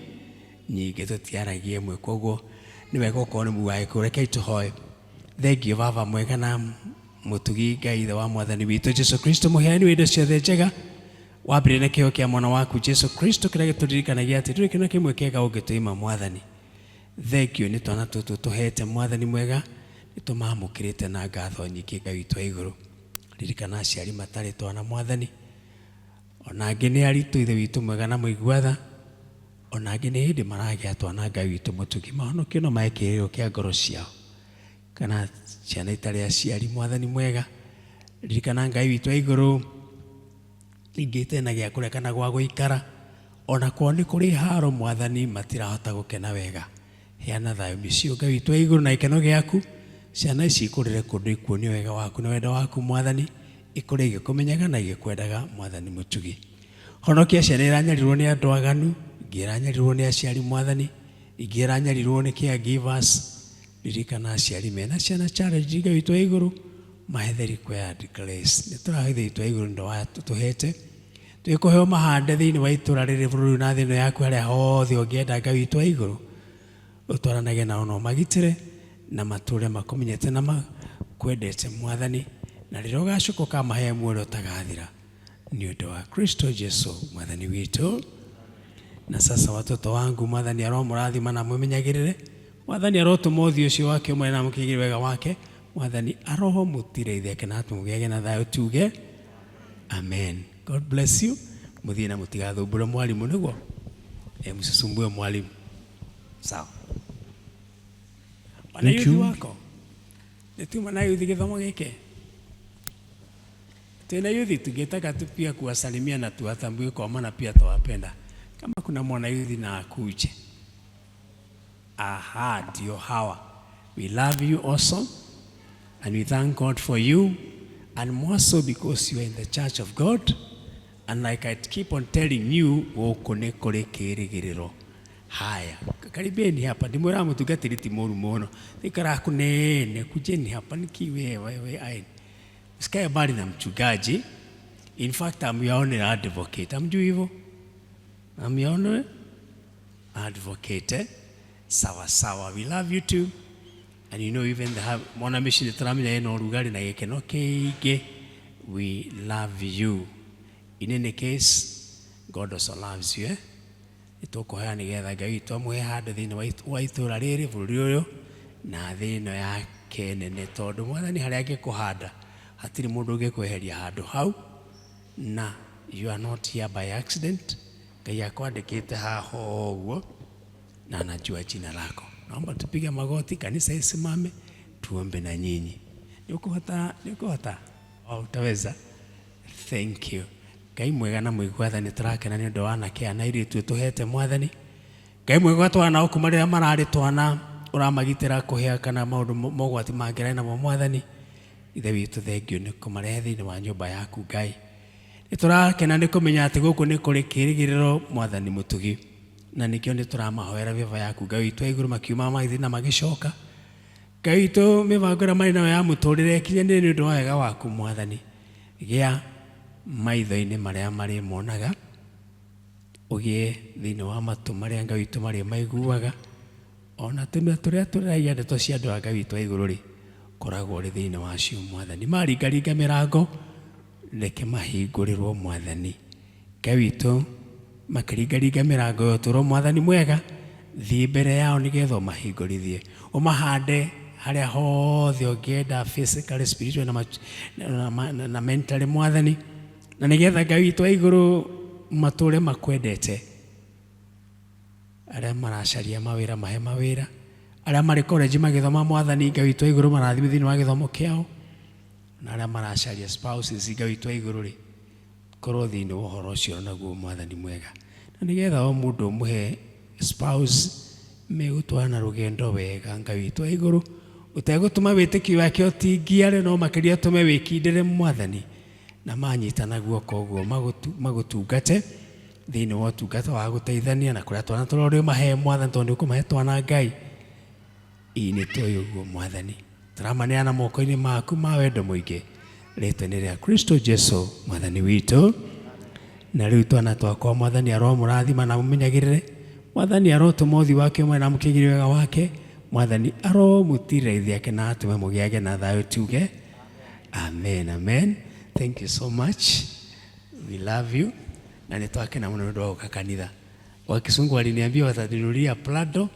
nyingĩ, tũtiaragia ĩmwe. Koguo nĩ wega ũkorwo nĩ mũiguaga Gĩkũyũ. Rekei tũhoe. Thengiũ Baba mwega na mũtugi Ngai Ithe wa Mwathani witũ Jesu Kristo, mũheani wa indo ciothe njega, wambĩrĩria na kĩheo kĩa mwana waku Jesu Kristo kĩrĩa gĩtũririkanagia atĩ ndũrĩ kĩndũ kĩmwe kĩega ũngĩtũima Mwathani. Thengiũ nĩ twana tũtũ tũhete Mwathani mwega, nĩ tũmamũkĩrĩte na ngatho nyingĩ Ngai witũ wa igũrũ. Ririkana aciari matarĩ twana Mwathani, ona angĩ nĩ aritũ Ithe witũ mwega na mũigua tha, ona angĩ nĩ hĩndĩ maragĩa twana Ngai witũ mũtugi, mahonokio no mahe kĩĩrĩgĩrĩro kĩa ngoro ciao, kana ciana itarĩ aciari Mwathani mwega. Ririkana Ngai witũ wa igũrũ, ingĩ itarĩ na gĩa kũrĩa kana gwa gũikara, ona kwao nĩ kũrĩ haro Mwathani, matirahota gũkena wega. Heana thayũ mĩciĩ Ngai witũ wa igũrũ na gĩkeno gĩaku, ciana ici ikũrĩre kũndũ ikuonio wega waku na wendo waku Mwathani, ikũre igĩkũmenyaga na igĩkwendaga Mwathani mũtugi. Honokia ciana iranyarirwo nĩ andũ aganu, ingĩ iranyarirwo nĩ aciari Mwathani, ingĩ iranyarirwo nĩ caregivers. Ririkana aciari mena ciana challenge Ngai witũ wa igũrũ, mahe the required grace. Nĩ tũrahoya Ithe witũ wa igũrũ nĩ ũndũ wa tũhete, twĩkũheo mahande thĩinĩ wa itũra rĩrĩ bũrũri na thĩ ĩno yaku harĩa hothe ũngĩenda Ngai witũ wa igũrũ, ũtwaranage nao na ũmagitĩre na matũre makũmenyete na makwendete Mwathani, na rĩrĩa ũgacoka ũkamahe muoyo ũtagathira nĩ ũndũ wa Kristo Jesu Mwathani witũ. Na sasa watoto wangu, Mwathani aromũrathima na mwĩmenyagĩrĩre. Mwathani arotũma ũthiũ ũcio wake ũmwe na mũkĩgĩre wega wake. Mwathani aromũtira ake na atũmũgĩage na thayũ, tuge amen. God bless you. Mũthiĩ na mũtigathumbũre mwalimu, nĩguo msisumbue mwalimu. Sawa. Wana Thank yuthi you. wako nĩtuma na yuthi gĩthomo gĩkĩ tena yuthi, tungetaka tu pia kuwasalimia na tuwatambue kwa maana pia tuwapenda. Kama kuna mwana yuthi na akuje. Aha, ndio hawa. We love you also and we thank God for you, and more so because you are in the church of God. And like I keep on telling you, gũkũ nĩ kũrĩ kĩĩrĩgĩrĩro. Haya, karibeni hapa, ndimwĩraga mũtungatĩri ti mũru mũno, ikara kunene, kujeni hapa nikiwe wewe aini. Usikae mbali na mchungaji. In fact, I'm your only advocate. Hamjui hivyo? I'm your only advocate. Eh? Sawa sawa. We love you too. And you know, even the mwana mission tũramenya ĩno ũrugarĩ na gĩkeno kĩingĩ. We love you. In any case, God also loves you. Eh? Nĩtũkũhoya nĩgetha Ngai witũ amũhe handũ thĩinĩ wa itũũra rĩrĩ, bũrũri ũyũ na thĩ ĩno yake nene, tondũ Mwathani harĩa angĩkũhanda hatirĩ mũndũ ũngĩkweheria handũ hau, na you are not here by accident. Ngai akwandĩkĩte haha ũguo na anajua jina lako. Naomba tupige magoti, kanisa isimame, tuombe na nyinyi. Nĩũkũhota? Nĩũkũhota? Oh, utaweza. Thank you. Ngai mwega na mũigua tha, nĩ tũrakena nĩ ũndũ wa anake aya na airĩtu ũtũhete, Mwathani. Ngai mwega, twana o kuma rĩrĩa mararĩ twana ũramagitĩra kũhĩa kana maũndũ mogwati mangĩraĩ namo, Mwathani. Ithe witũ, thengio nĩ kũmarehe thĩinĩ wa nyũmba yaku, Ngai. Nĩ tũrakena nĩ kũmenya atĩ gũkũ nĩ kũrĩ kĩĩrĩgĩrĩro, Mwathani mũtugi, na nĩkĩo nĩ tũramahoera mĩba yaku, Ngai witũ wa igũrũ, makiuma magĩthiĩ na magĩcoka. Ngai witũ, mĩbango ĩrĩa marĩ nayo ya mũtũrĩre ĩkinyanĩre nĩ ũndũ wa wega waku, Mwathani. Gĩa maitho-inĩ marĩa marĩ monaga, ũgĩe thĩinĩ wa matũ marĩa Ngai witũ marĩ maiguaga, ona tũnua tũrĩa tũreragia ndeto cia andũ a Ngai witũ wa igũrũ rĩ, koragwo ũrĩ thĩinĩ wacio, Mwathani. Maringaringa mĩrango, reke mahingũrĩrwo, Mwathani. Ngai witũ, makĩringaringa mĩrango ya ũtũũro, Mwathani mwega, thiĩ mbere yao nĩgetha ũmahingũrithie, ũmahande harĩa hothe ũngĩenda, physically, spiritually na mentally, Mwathani, na nĩgetha Ngai witũ wa igũrũ matũũre makwendete. Arĩa maracaria mawĩra, mahe mawĩra. Arĩa marĩ college magĩthoma, Mwathani Ngai witũ wa igũrũ, marathime thĩinĩ wa gĩthomo kĩao, na arĩa maracaria spouses, Ngai witũ wa igũrũ rĩ, korwo thĩinĩ wa ũhoro ũcio naguo, Mwathani mwega, na nĩgetha o mũndũ ũmũhe spouse megũtwarana rũgendo wega, Ngai witũ wa igũrũ, ũtegũtũma wĩtĩkio wake ũtingiare, no makĩria ũtũme wĩkindĩre, Mwathani, na manyitana guoko ũguo magũtungate thĩinĩ wa ũtungata wa gũteithania na kũrĩa twana tũrĩa ũrĩ ũmahe, Mwathani, tondũ nĩ ũkũmahe twana, Ngai. Ii nĩ tũĩ ũguo, Mwathani, tũramaneana moko-inĩ maku ma wendo mũingĩ, rĩtwa-inĩ rĩa Kristo Jesu Mwathani witũ. Na rĩu twana twakwa, Mwathani aromũrathima na mũmenyagĩrĩre. Mwathani arotũma ũthiũ wake ũmwe na mũkĩgĩre wega wake. Mwathani aromũtirĩra ithe ake na atũme mũgĩage na thayũ, tuge amen. Amen. Thank you so much. We love you na nĩ twakena mũno nĩ ũndũ wa gũka kanitha. Wa Kisungu waliniambia wataninunulia Prado,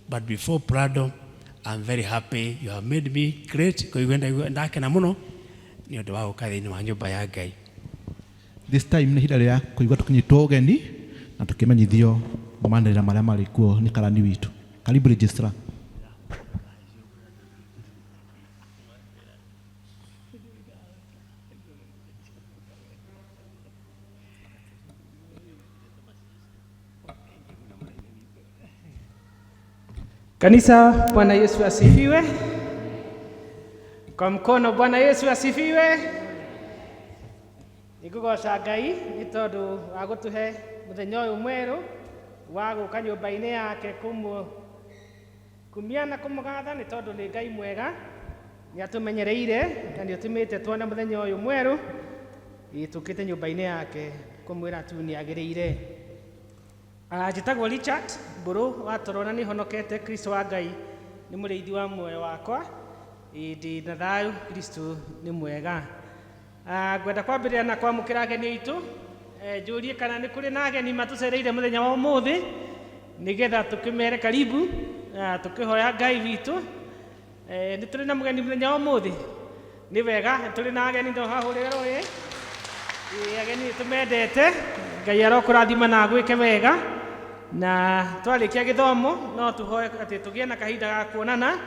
but before Prado, I'm very happy you have made me great. Kũigua ndakena mũno nĩ ũndũ wa gũka thĩinĩ wa nyũmba ya Ngai. This time nĩ ihinda rĩa kũigua tũkĩnyitwo ũgeni na tũkĩmenyithio manĩrĩra marĩa marĩ kuo nĩ karani witũ. Karibu, registrar. Kanisa, Bwana Yesu asifiwe. Kwa mkono, Bwana Yesu asifiwe. Nĩngũgoca Ngai nĩ tondũ wa gũtũhe mũthenya ũyũ mwerũ wa gũka nyũmba-inĩ yake kũmũkumia na kũmũgatha, nĩ tondũ nĩ Ngai mwega, nĩ atũmenyereire na nĩ ũtũmĩte tuone mũthenya ũyũ mwerũ. Ĩ, tũkĩte nyũmba-inĩ yake kũmwĩra tu nĩ agĩrĩire. Njĩtagwo Richard Mbũrũ wa Toro na nĩ honokete. Kristo wa Ngai nĩ mũrĩithi wa muoyo wakwa. Ĩ, ndĩ na thayũ, Kristo nĩ mwega. Ngwenda kwambĩrĩria na kwamũkĩra ageni aitũ. Njũrie kana nĩ kũrĩ na ageni matũcereire mũthenya wa ũmũthĩ, nĩgetha tũkĩmere karibu na tũkĩhoya Ngai witũ. Nĩ tũrĩ na mũgeni mũthenya wa ũmũthĩ? Nĩ wega, nĩ tũrĩ na ageni, no hahũrĩre rũĩ. Ageni nĩ tũmendete. Ngai arokũrathima na agwĩke wega. Na twarĩkia gĩthomo no tũhoe atĩ tũgĩe na kahinda ga kuonana,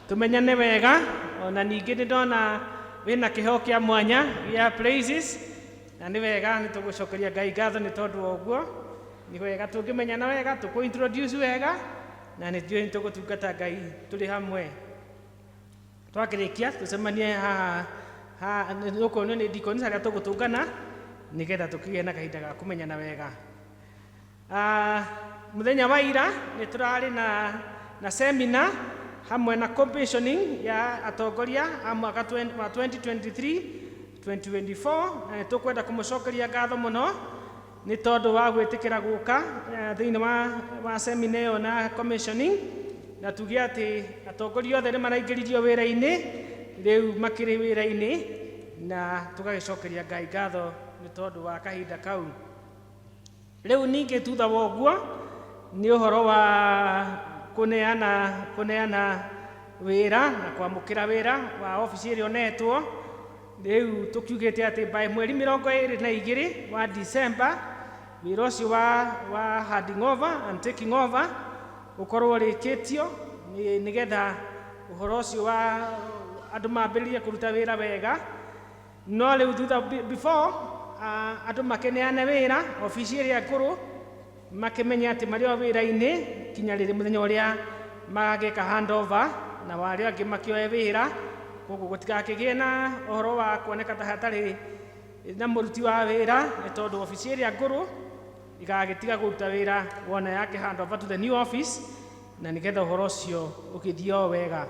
tũmenyane wega. Ona ningĩ nĩ ndona wĩna kĩheo kĩa mwanya gĩa praises, na nĩ wega, nĩ tũgũcokeria Ngai ngatho nĩ tondũ wa ũguo. Nĩ wega tũngĩmenyana wega, tũkũ introduce wega, na nĩ njũĩ nĩ tũgũtungata Ngai tũrĩ hamwe. Twakĩrĩkia tũcemanie haha gũkũ nĩ deacons arĩa tũgũtũngana, nĩgetha tũkĩgĩe na kahinda ga kũmenyana wega. Mũthenya wa ira nĩ tũrarĩ na seminar hamwe na commissioning ya atongoria a mwaka wa 2023 2024, na nĩ tũkwenda kũmũcokeria ngatho mũno nĩ tondũ wa gwĩtĩkĩra gũka thĩinĩ wa seminar ĩyo na commissioning, na tuge atĩ atongoria othe nĩ maraingĩririo wĩra-inĩ, rĩu makĩrĩ wĩra-inĩ, na tũgagĩcokeria Ngai ngatho nĩ tondũ wa kahinda kau. Rĩu ningĩ thutha wa ũguo nĩ ũhoro wa kũneana wĩra na kwamũkĩra wĩra wa obici ĩrĩa ũnetwo. Rĩu tũkiugĩte atĩ by mweri 22 wa December, wĩra ũcio wa handing over and taking over ũkorwo ũrĩkĩtio, nĩgetha ũhoro ũcio wa andũ mambĩrĩrie kũruta wĩra wega. No rĩu thutha, before andũ makĩneane wĩra, obici ĩrĩa ngũrũ makĩmenye atĩ marĩ o wĩra-inĩ kinya rĩrĩ mũthenya ũrĩa magagĩka handover, na warĩa angĩ makĩoe wĩra. Koguo gũtigakĩgĩe na ũhoro wa kuoneka ta hatarĩ na mũruti wa wĩra, nĩ tondũ obici ĩrĩa ngũrũ igagĩtiga kũruta wĩra wona yake hand over to the new office, na nĩgetha ũhoro ũcio ũgĩthiĩ o wega.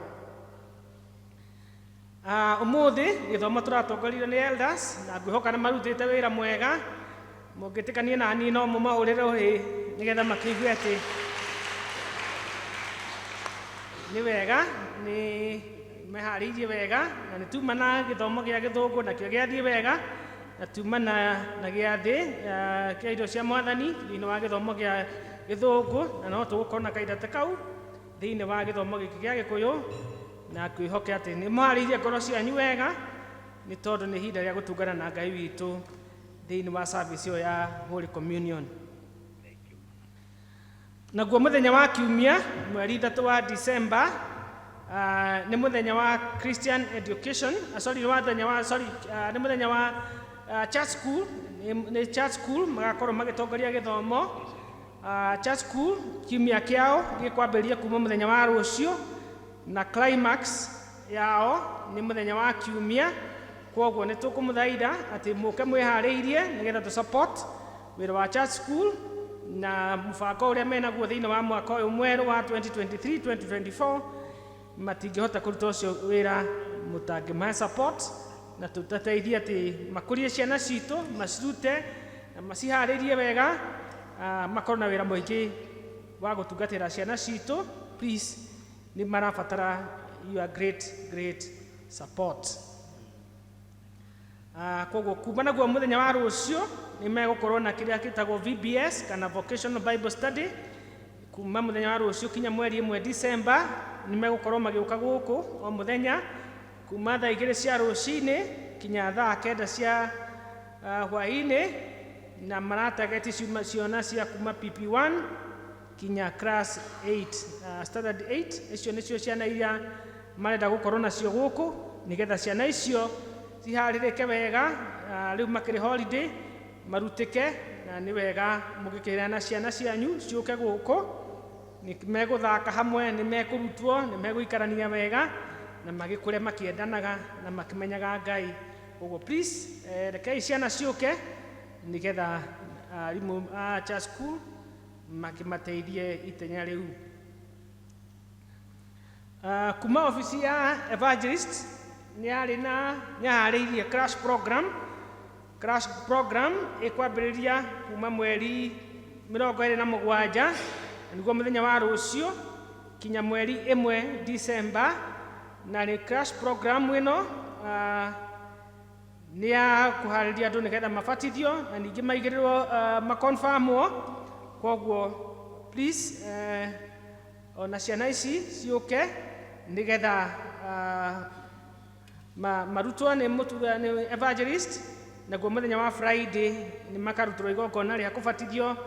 Ũmũthĩ gĩthomo tũratongoririo nĩ elders, na ngwĩhoka nĩ marutĩte wĩra mwega. Mũngĩtĩkanie na niĩ, no mũmahũrĩre ũhĩ nĩgetha makĩigue atĩ nĩ wega, nĩ meharĩirie wega. Na nĩ tuma na gĩthomo gĩa Gĩthũngũ, nakĩo gĩathiĩ wega, na tuma na gĩathĩ kĩa irio cia Mwathani thĩinĩ wa gĩthomo gĩa Gĩthũngũ, na no tũgũkorwo na kahinda ta kau thĩinĩ wa gĩthomo gĩkĩ gĩa Gĩkũyũ, na ngwĩhoke atĩ nĩ mwarĩirie ngoro cianyu wega, nĩ tondũ nĩ ihinda rĩa gũtungana na Ngai witũ thĩinĩ wa service ĩyo ya Holy Communion. Naguo mũthenya wa Kiumia, mweri 3 wa December, nĩ mũthenya wa Christian education, sorry, nĩ mũthenya wa, sorry, nĩ mũthenya wa church school. Nĩ church school magakorwo magĩtongoria gĩthomo. Church school kiumia kĩao gĩkwambĩrĩria kuma mũthenya wa rũciũ, na climax yao nĩ mũthenya wa Kiumia. Koguo nĩ tũkũmũthaitha atĩ mũke mwĩharĩirie, nĩgetha tũ support wĩra wa church school na mũbango ũrĩa menaguo thĩinĩ wa mwaka ũyũ mwerũ wa 2023 2024. Matingĩhota kũruta ũcio wĩra mũtangĩmahe support, na tũtateithie atĩ makũrie ciana citũ, macirute na maciharĩrie wega, makorwo na wĩra mũingĩ wa gũtungatĩra ciana citũ. Please, nĩ marabatara your great great support. Koguo kuma naguo mũthenya wa rũciũ nĩ megũkorwo na kĩrĩa gĩtagwo VBS kana Vocational Bible Study. Kuma mũthenya wa rũciũ kinya mweri 1 December, nĩ megũkorwo magĩũka gũkũ o mũthenya kuma thaa 2 cia rũcinĩ kinya thaa 9 cia hwaĩ-inĩ, na maratageti ciana cia kuma PP1 kinya class 8, standard 8. Icio nĩcio ciana iria marenda gũkorwo nacio gũkũ, nĩgetha ciana icio ciharĩrĩke wega. Rĩu makĩrĩ holiday, marutĩke, na nĩ wega mũgĩkĩheana ciana cianyu ciũke gũkũ. Nĩ megũthaka hamwe, nĩ mekũrutwo, nĩ megũikarania wega, na magĩkũre makĩendanaga na makĩmenyaga Ngai. Koguo please, rekei ciana ciũke, nĩgetha arimũ a church school makĩmateithie itenya rĩu. Kuma obici ya evangelist nĩ yarĩ na nĩ yaharĩirie crash program. Crash program ĩkwambĩrĩria kuma mweri 27, na nĩguo mũthenya wa rũciũ, kinya mweri 1 December. Na nĩ crash program ĩno. Nĩ ya kũharĩria andũ nĩgetha mabatithio na ningĩ maigĩrĩrwo makonfamwo. Koguo please ona ciana ici ciũke nĩgetha marutwo nĩ mũtu nĩ evangelist, naguo mũthenya wa Friday nĩ makarutĩrwo igongona rĩa kũbatithio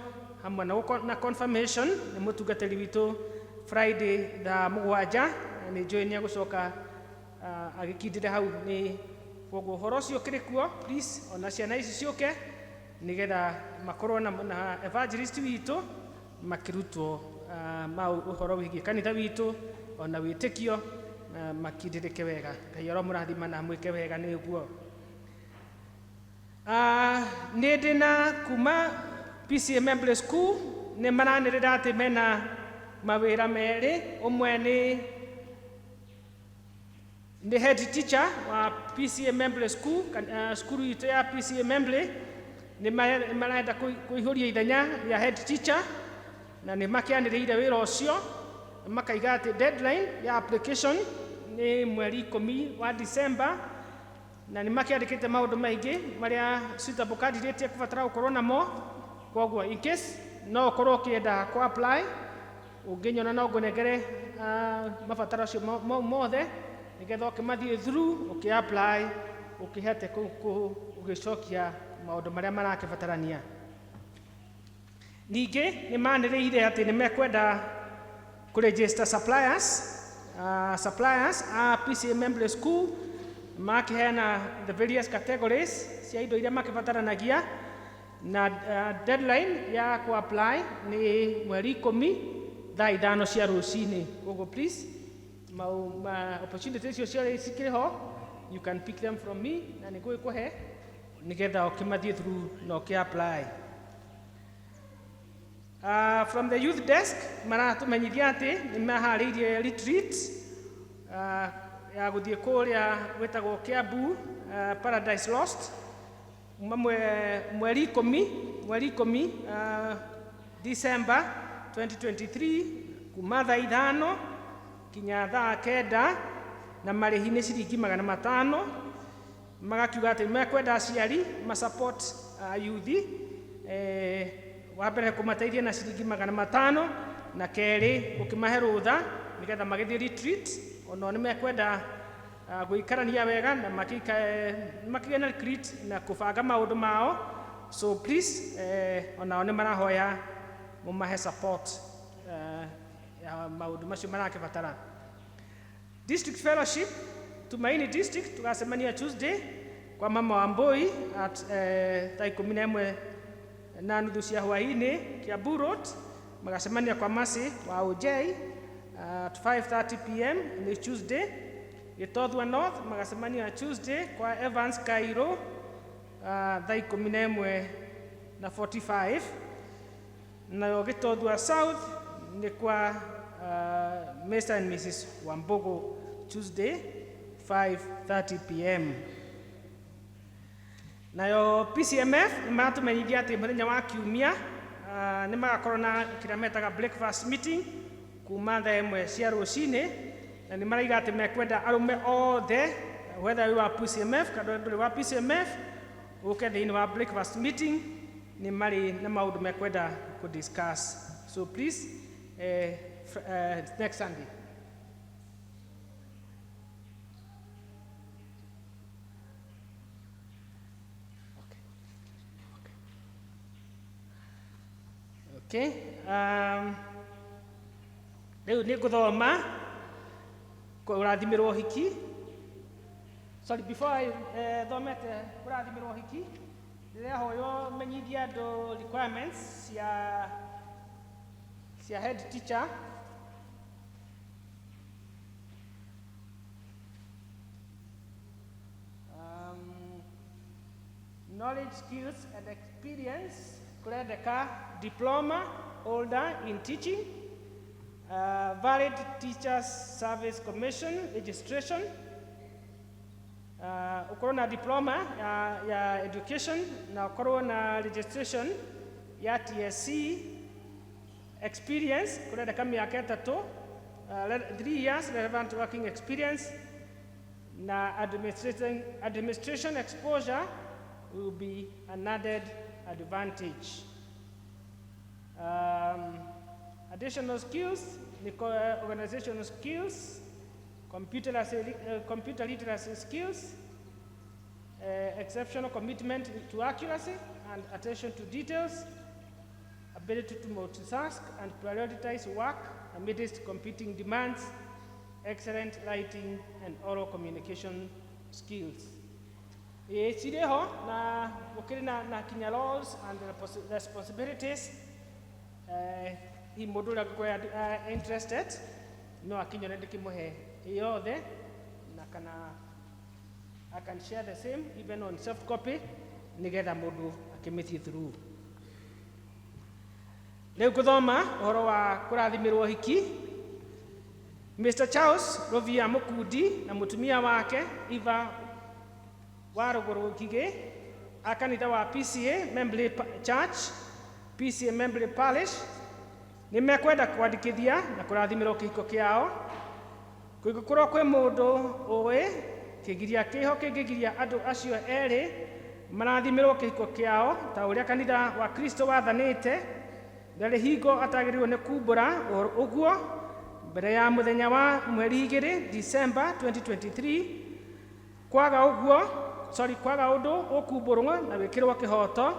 hamwe na confirmation nĩ mũtungatĩri witũ Friday thaa 7, na nĩ njũĩ nĩ egũcoka agĩkindĩre hau. Nĩ koguo ũhoro ũcio ũkĩrĩ kuo, please ona ciana ici ciũke nĩgetha makorwo na evangelist witũ makĩrutwo ma ũhoro wĩgiĩ kanitha witũ ona wĩtĩkio na makindĩrĩke wega. Ngai aromũrathima na mwĩke wega. Nĩguo nĩ ndĩ na kuma PCEA Membley School, nĩ maranĩrĩra atĩ mena mawĩra merĩ. Ũmwe nĩ head teacher wa PCEA Membley School, cukuru itũ ya PCEA Membley. Nĩ marenda kũihũria ithenya rĩa head teacher na nĩ makĩanĩrĩire wĩra ũcio na makaiga atĩ deadline ya application nĩ mweri 10 wa December, na nĩ makĩandĩkĩte maũndũ maingĩ marĩa suitable candidate ekũbatara gũkorwo namo. Koguo in case no ũkorwo ũkĩenda kũ apply, ũngĩnyona no ngũnengere mabataro acio mau mothe nĩgetha ũkĩmathiĩ through ũkĩ apply ũkĩhete ũgĩcokia maũndũ marĩa marakĩbatarania. Ningĩ nĩ manĩrĩire atĩ nĩ mekwenda kũregister suppliers a PCEA Membley School, makĩheana the various categories cia indo iria makĩbataranagia, na deadline ya ku apply nĩ mweri 10 thaa 5 cia rũcinĩ. Koguo please mau ma opportunity icio ciothe cikĩrĩ ho, you can pick them from me na nĩ ngũgĩkũhe nĩgetha ũkĩmathiĩ through na ũkĩ apply. From the youth desk maratũmenyithia atĩ nĩ maharĩirie retreat ya gũthiĩ kũrĩa gwĩtagwo Kiambu, Paradise Lost, kuma mweri 10 December 2023, kuma thaa 5 kinya thaa 9, na marĩhi nĩ ciringi 500. Magakiuga atĩ mekwenda aciari masupport youth, wa mbere kũmateithia na ciringi 500, na kerĩ gũkĩmahe rũtha nĩgetha magĩthiĩ retreat. Onao nĩ mekwenda gũikarania wega na makĩgĩe na retreat na kũbanga maũndũ mao. So please onao nĩ marahoya mũmahe support ya maũndũ macio marakĩbatara. District Fellowship, Tumaini District, tugacemania Tuesday kwa Mama Wambui at thaa 11:30 cia hwaĩ-inĩ, Kiambu Road. Magacemania kwa Mercy wa OJ at 5:30 p.m., nĩ Tuesday. Gĩtothua North magacemania Tuesday kwa Evans Cairo thaa 11:45. Nayo Gĩtothua South nĩ kwa Mr. and Mrs. Wambugu, Tuesday 5:30 p.m. Nayo PCMF nĩ maratũmenyithia atĩ mũthenya wa kiumia nĩ magakorwo na kĩrĩa metaga breakfast meeting kuma thaa 1 cia rũcinĩ, na nĩ maraiga atĩ mekwenda arũme othe, whether wĩ wa PCMF kana ndũrĩ wa PCMF, ũke thĩinĩ wa breakfast meeting, nĩ marĩ na maũndũ mekwenda kũ discuss. So please next Sunday. Okay. Rĩu nĩ ngũthoma kũrathimĩrwo ũhiki. Sorry, before I thomete kũrathimĩrwo ũhiki, ndĩrehoywo menyithie andũ requirements cia head teacher. Knowledge, skills and experience, kũrendeka diploma holder in teaching, valid Teachers Service Commission registration, ukorwo na diploma ya education na ukorwo na registration ya TSC. Experience kũrendeka mĩaka 3, 3 years relevant working experience. Na administration exposure will be an added advantage. Additional skills, organizational skills, computer literacy skills, exceptional commitment to accuracy and attention to details, ability to multitask and prioritize work amidst competing demands, excellent writing and oral communication skills. Ĩĩ cirĩ ho na gũkĩrĩ na kinya roles and responsibilities. Hihi mũndũ ũrĩa angĩkorwo interested no akinyore ndĩkĩmũhe yothe na kana I can share the same even on soft copy nĩgetha mũndũ akĩmĩthiĩ through. Rĩu ngũthoma ũhoro wa kũrathimĩrwo hiki. Mr. Charles Rovia Mukundi na mũtumia wake Eva wa Rũgũrũ Ngigĩ a kanitha wa PCA Membley Church, PCA Membley Parish, nĩ mekwenda kwandĩkithia na kũrathimĩrwo kĩhiko kĩao. Kũngĩkorwo kwĩ mũndũ ũĩ kĩgiria kĩho kĩngĩgiria andũ acio erĩ marathimĩrwo kĩhiko kĩao ta ũrĩa kanitha wa Kristo wathanĩte, ndarĩ hingo atagĩrĩirwo nĩ kumbũra ũhoro ũguo mbere ya mũthenya wa mweri 2 December 2023. Kwaga ũguo, sorry, kwaga ũndũ ũkumbũrwo na wĩkĩrwo kĩhoto,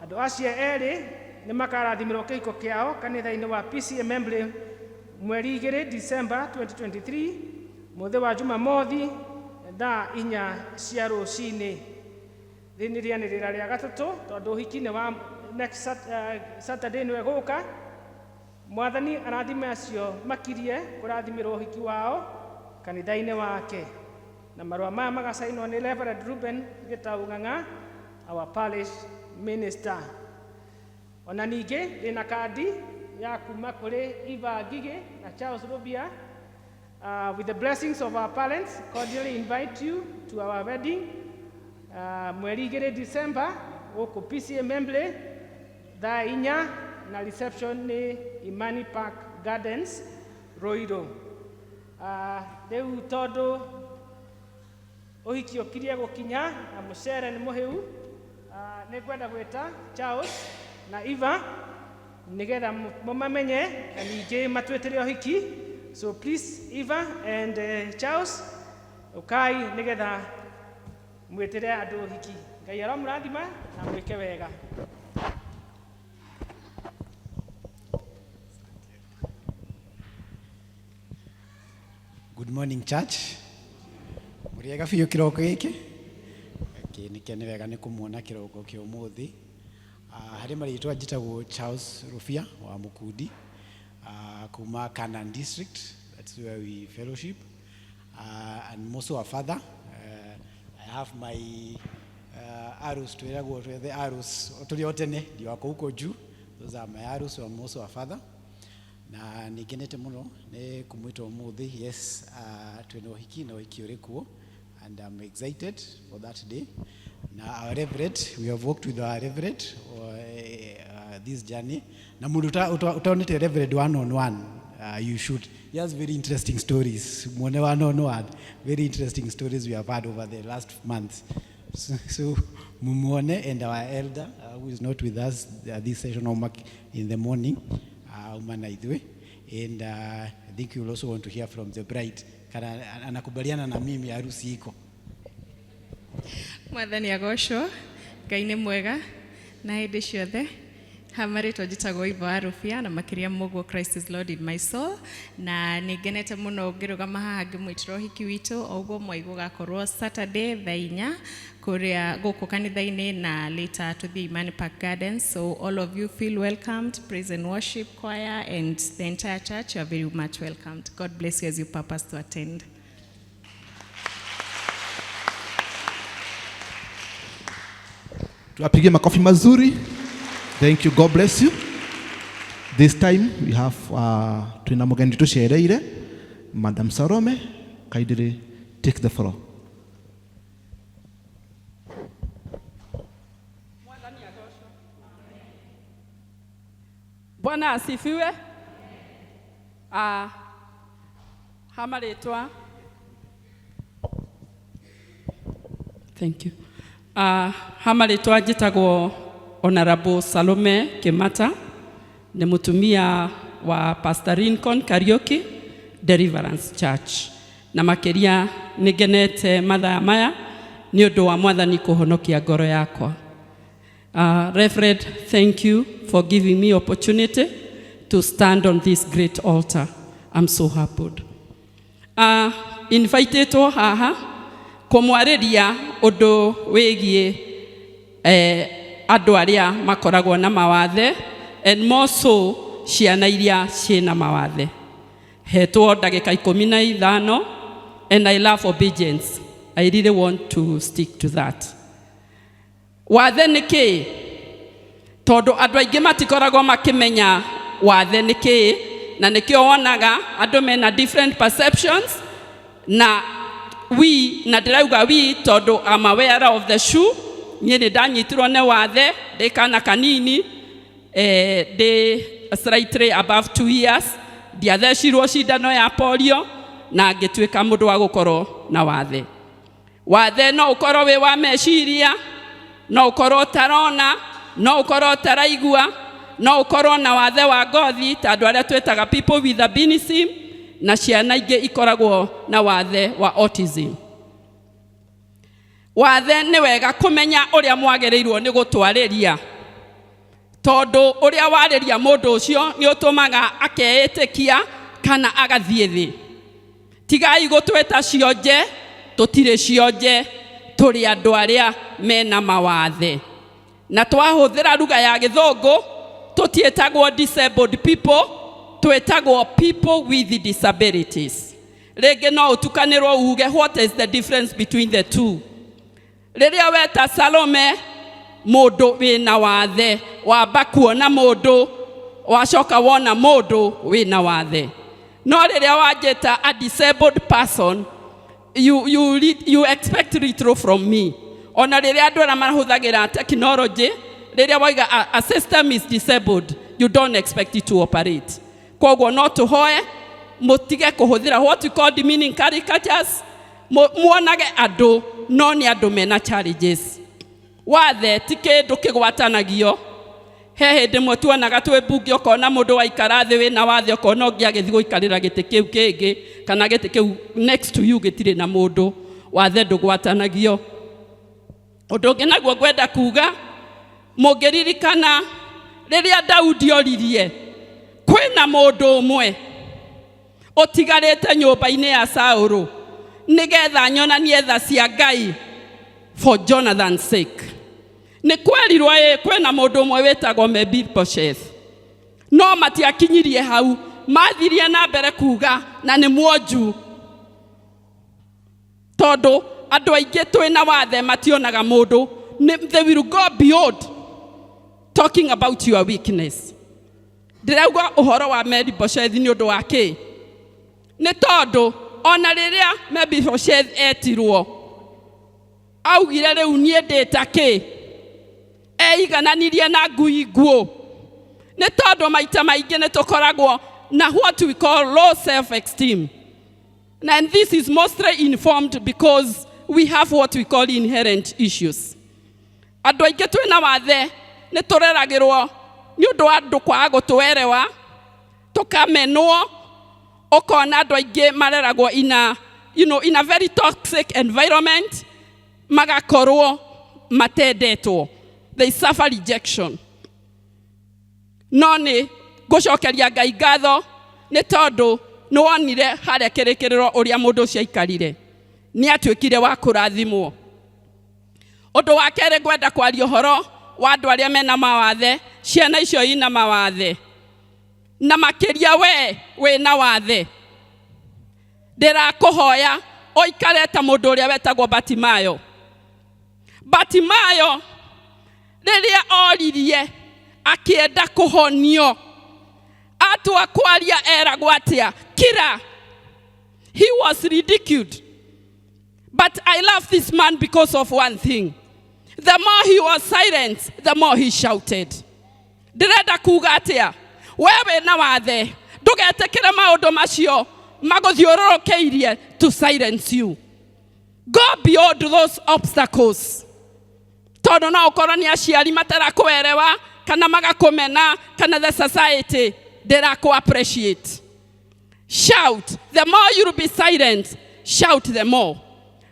andũ acio erĩ nĩ makarathimĩrwo kĩhiko kĩao kanitha-inĩ wa PCA Membley mweri 2 December 2023, mũthĩ wa Jumamothi, thaa 4 cia rũcinĩ. Rĩrĩ nĩ rĩanĩrĩra rĩa gatatũ tondũ ũhiki nĩ wa next Saturday nĩwe gũka. Mwathani arathime acio makirie kũrathimĩrwo ũhiki wao kanitha-inĩ wake. Na marũa maya magacainwo nĩ Reverend Ruben Gĩtau Ng'ang'a, our parish minister. Ona ningĩ ndĩna kandi ya kuma kũrĩ Eva Ngigĩ na Charles Rubia. With the blessings of our parents, cordially invite you to our wedding mweri 2 December gũkũ PCA Membley thaa 4, na reception nĩ Imani Park Gardens, Ruiru. Rĩu tondũ ũhiki ũkirie gũkinya na mũcere nĩ mũhĩu, nĩ ngwenda gwĩta Charles na Eva nĩgetha mũmamenye na ningĩ matwĩtĩre ũhiki. So please, Eva and Charles, ũkai nĩgetha mwĩtĩre andũ ũhiki. Ngai aromũrathima na mwĩke wega. Good morning, church. Mũrĩega biũ kĩroko gĩkĩ? Okay, nĩ kene wega nĩ kũmuona kĩroko kĩa ũmũthĩ. Harĩ marĩtwa njĩtagwo Charles Rufia wa Mũkundi, kuma Canaan District, that's where we fellowship. And also a father. I have my arrows, twĩragwo twethe arrows, tũrĩ o tene, ndiwako huko juu. Those are my arrows, so I'm also a father. Na nĩ ngenete mũno nĩ kũmwĩta ũmũthĩ. Yes, twĩna ũhiki na ũhiki ũrĩ kuo, and I'm excited for that day. Na our reverend, we have worked with our reverend this journey. Na mũndũ ũtonete reverend one on one, you should. He has very interesting stories. Muone one on one, very interesting stories we have had over the last months. So mumuone, and our elder, who is not with us this session in the morning, uma na ithuĩ. And I think you will also want to hear from the bride. Kana anakubaliana na mimi harusi iko. Mwathani agocwo. Ngai nĩ mwega na hĩndĩ ciothe. Hamarĩtwo njĩtagwo Ivo wa Rufia na makĩria mũguo Christ is Lord in my soul, na nĩ ngenete mũno ngĩrũgama haha ngĩmwĩtĩra ũhiki witũ. O ũguo mwaigua, ũgakorwo Saturday thaa 4 kũrĩa gũkũ kanitha-inĩ, na later tũthiĩ Imani Park Gardens. So all of you feel welcomed. Praise and worship choir and the entire church, you are very much welcomed. God bless you as you purpose to attend. Tuwapigie makofi mazuri. Thank you. God bless you. This time we have twina mugeni tucereire, Madam Salome, kindly take the floor. Mwathani agocwo. Bwana asifiwe. Ah, ha marĩtwa Thank you. Ha marĩtwa njĩtagwo Honorable Salome Kimata, nĩ mũtumia wa Pastor Lincoln Kariuki, Deliverance Church. Na makĩria nĩ ngenete mathaa maya nĩ ũndũ wa Mwathani kũhonokia ngoro yakwa. Reverend, thank you for giving me opportunity to stand on this great altar. I'm so humbled. Invitetwo haha kũmwarĩria ũndũ wĩgiĩ andũ arĩa makoragwo na mawathe, and more so ciana iria ciĩna mawathe. Hetwo ndagĩka 15, and I love obedience. I really want to stick to that. Wathe nĩ kĩĩ? Tondũ andũ aingĩ matikoragwo makĩmenya wathe nĩ kĩĩ, na nĩkĩo wonaga andũ mena different perceptions. Na we, na ndĩrauga we tondũ I'm aware of the shoe. Niĩ nĩ ndanyitirwo nĩ wathe ndĩ kana kanini, ndĩ slightly above 2 years. Ndiathecirwo cindano ya polio na ngĩtuĩka mũndũ wa gũkorwo na wathe. Wathe no ũkorwo wĩ wa meciria, no ũkorwo ũtarona, no ũkorwo ũtaraigua, no ũkorwo na wathe wa ngothi ta andũ arĩa twĩtaga people with albinism, na ciana ingĩ ikoragwo na wathe wa autism. Wathe nĩ wega kũmenya ũrĩa mwagĩrĩirwo nĩ gũtwarĩria, tondũ ũrĩa warĩria mũndũ ũcio nĩ ũtũmaga akeĩtĩkia kana agathiĩ thĩ. Tigai gũtwĩta cionje, tũtirĩ cionje, tũrĩ andũ arĩa mena mawathe. Na twahũthĩra ruga ya gĩthũngũ, tũtiĩtagwo disabled people, twĩtagwo people with disabilities. Rĩngĩ no ũtukanĩrwo uge, "What is the difference between the two?" Rĩrĩa weta Salome mũndũ wĩna wathe, wamba kuona mũndũ, wacoka wona mũndũ wĩna wathe. No rĩrĩa wanjĩta a disabled person, you expect little from me. Ona rĩrĩa andũ arĩa mahũthagĩra technology, rĩrĩa waiga a system is disabled, you don't expect it to operate. Koguo no tũhoe mũtige kũhũthĩra what we call demeaning caricatures. Muonage andũ no nĩ andũ mena challenges. Wathe ti kĩndũ kĩgwatanagio. He hĩndĩ ĩmwe tuonaga twĩ mbunge, ũkona mũndũ waikara thĩ wĩna wathe, ũkona ũngĩ agĩthiĩ gũikarĩra gĩtĩ kĩu kĩngĩ, kana gĩtĩ kĩu next to you gĩtirĩ na mũndũ. Wathe ndũgwatanagio. Ũndũ ũngĩ naguo ngwenda kuga, mũngĩririkana rĩrĩa Daudi oririe kwĩna mũndũ ũmwe ũtigarĩte nyũmba-inĩ ya Saũlũ nĩgetha nyonanie tha cia Ngai for Jonathan's sake, nĩ kwerirwo ĩ kwĩna mũndũ ũmwe wĩtagwo Mephibosheth, no matiakinyirie hau, mathirie na mbere kuga na nĩ mwonju, tondũ andũ aingĩ twĩna wathe mationaga mũndũ. They will go beyond talking about your weakness. Ndĩrauga ũhoro wa Mephibosheth nĩ ũndũ wa kĩ? Nĩ tondũ ona rĩrĩa Mephibosheth etirwo, augire, "Rĩu niĩ ndĩta kĩ?" Eigananirie na ngui nguũ. Nĩ tondũ maita maingĩ nĩ tũkoragwo na what we call low self esteem, and this is mostly informed because we have what we call inherent issues. Andũ aingĩ twĩna wathe nĩ tũreragĩrwo nĩ ũndũ wa andũ kwaga gũtwerewa, tũkamenwo. Ũkona andũ aingĩ mareragwo in a very toxic environment, magakorwo matendetwo, they suffer rejection. No nĩ ngũcokeria Ngai ngatho nĩ tondũ nĩ wonire harĩa kĩrĩkĩrĩro ũrĩa mũndũ ũcio aikarire, nĩ atuĩkire wa kũrathimwo. Ũndũ wa kerĩ ngwenda kwaria ũhoro wa andũ arĩa mena mawathe, ciana icio ina mawathe, na makĩria we wĩna wathe, ndĩrakũhoya ũikare ta mũndũ ũrĩa wetagwo Batimayo. Batimayo rĩrĩa oririe akĩenda kũhonio, atua kwaria eragwo atĩa? "Kira." He was ridiculed. But I love this man because of one thing: the more he was silent, the more he shouted. Ndĩrenda kuga atĩa? We wĩna wathe, ndũgetĩkĩre maũndũ macio magũthiũrũrũkĩirie to silence you. Go beyond those obstacles, tondũ no ũkorwo nĩ aciari matarakũerewa kana magakũmena kana the society ndĩrakũ appreciate. Shout. The more you will be silent, shout the more.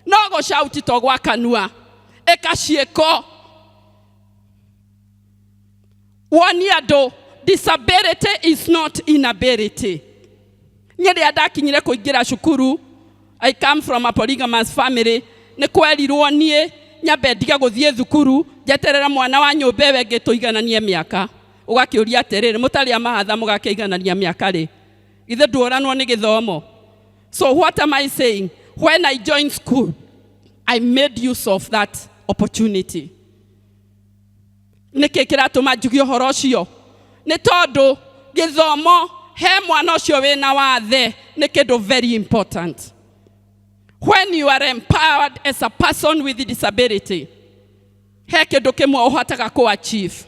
No gũ shout to gwa kanua, ĩka ciĩko, wonie andũ disability is not inability. Niĩ rĩrĩa ndakinyire kũingĩra cukuru, I come from a polygamous family, nĩ kwerirwo niĩ nyambe ndige gũthiĩ thukuru, njeterere mwana wa nyũmba ĩyo ĩngĩ tũigananie mĩaka. Ũgakĩũria atĩrĩrĩ, mũtarĩ a mahatha mũgakĩiganania mĩaka rĩ? Githĩ nduoranwo nĩ gĩthomo? So what am I saying? When I joined school, I made use of that opportunity. Nĩkĩ kĩratũma njuge ũhoro ũcio? Nĩ tondũ gĩthomo he mwana ũcio wĩna wathe nĩ kĩndũ very important. When you are empowered as a person with disability, he kĩndũ kĩmwe ũhotaga kũ achieve.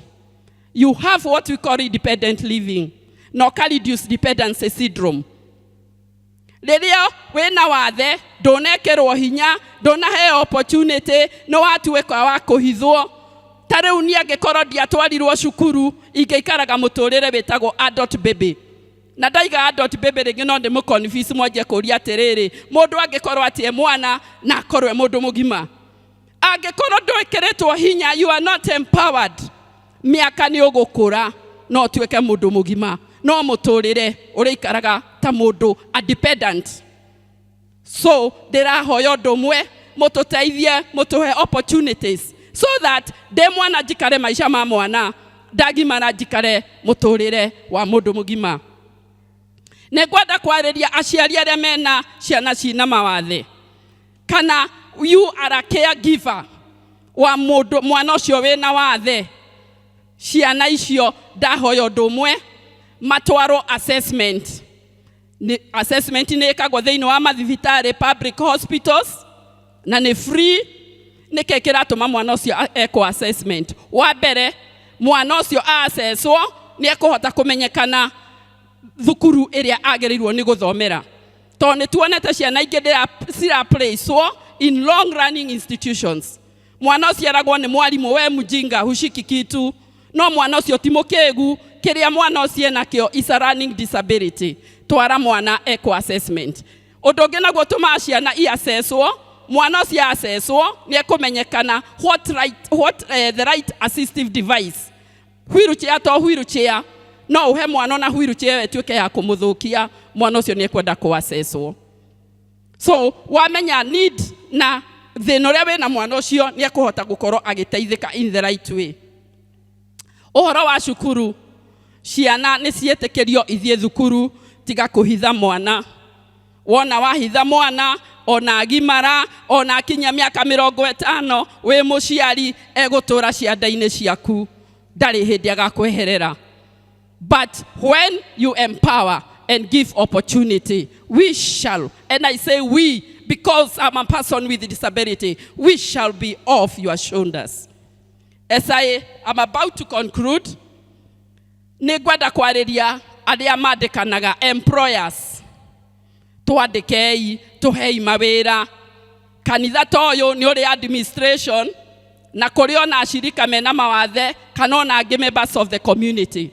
You have what we call independent living na ũka reduce dependency syndrome. Rĩrĩa wĩna wathe, ndũnekĩrwo hinya, ndũnaheo opportunity, nĩ watuĩka wa kũhithwo. Ta rĩu niĩ angĩkorwo ndiatwarirwo cukuru, ingĩikaraga mũtũrĩre wĩtagwo adult baby. Na ndaiga adult baby rĩngĩ no ndĩmũ confuse, mwanjie kũria atĩrĩrĩ, mũndũ angĩkorwo atĩ e mwana na akorwo e mũndũ mũgima? Angĩkorwo ndwĩkĩrĩtwo hinya, you are not empowered, mĩaka nĩ ũgũkũra no ũtuĩke mũndũ mũgima, no mũtũrĩre ũrĩikaraga ta mũndũ a dependent. So ndĩrahoya ũndũ ũmwe, mũtũteithie, mũtũhe opportunities so that ndĩ mwana njikare maica ma mwana, ndagimara njikare mũtũrĩre wa mũndũ mũgima. Nĩ ngwenda kwarĩria aciari arĩa mena ciana cina mawathe, kana you are a caregiver wa mũndũ mwana ũcio wĩna wathe. Ciana icio ndahoya ũndũ ũmwe, matwarwo assessment. Nĩ assessment nĩ ĩkagwo thĩinĩ wa mathibitarĩ, public hospitals, na nĩ free. Nĩkĩ kĩratũma mwana ũcio ekwo assessment? Wa mbere, mwana ũcio assesswo nĩ ekũhota kũmenyekana thukuru ĩrĩa agĩrĩirwo nĩ gũthomera, tondũ nĩ tuonete ciana ingĩ ciraplacewo in long running institutions. Mwana ũcio eragwo nĩ mwarimũ, "We mjinga, hushiki kitu." No mwana ũcio ti mũkĩgu, kĩrĩa mwana ũcio enakĩo is a learning disability. Twara mwana ekwo assessment. Ũndũ ũngĩ naguo tũmaga ciana iassesswo, mwana ũcio assesswo nĩ ekũmenyekana what the right assistive device. Wheelchair to wheelchair no ũhe mwana, ona wheelchair ĩtuĩke ya kũmũthũkia, mwana ũcio nĩ ekwenda kũ-assesswo. So wamenya need na thĩna ũrĩa wĩna mwana ũcio, nĩ ekũhota gũkorwo agĩteithĩka in the right way. Ũhoro wa cukuru, ciana nĩ ciĩtĩkĩrio ithiĩ thukuru. Tiga kũhitha mwana. Wona wahitha mwana, ona agimara, ona akinya mĩaka 50, wĩ mũciari egũtũra cianda-inĩ ciaku, ndarĩ hĩndĩ agakweherera. But when you empower and give opportunity, we shall, and I say we because I'm a person with disability, we shall be off your shoulders. As I am about to conclude, nĩ ngwenda kwarĩria arĩa mandĩkanaga, employers. Twandĩkei, tũhei mawĩra. Kanitha ta ũyũ nĩ ũrĩ administration, na kũrĩ ona acirika mena mawathe kana ona angĩ members of the community.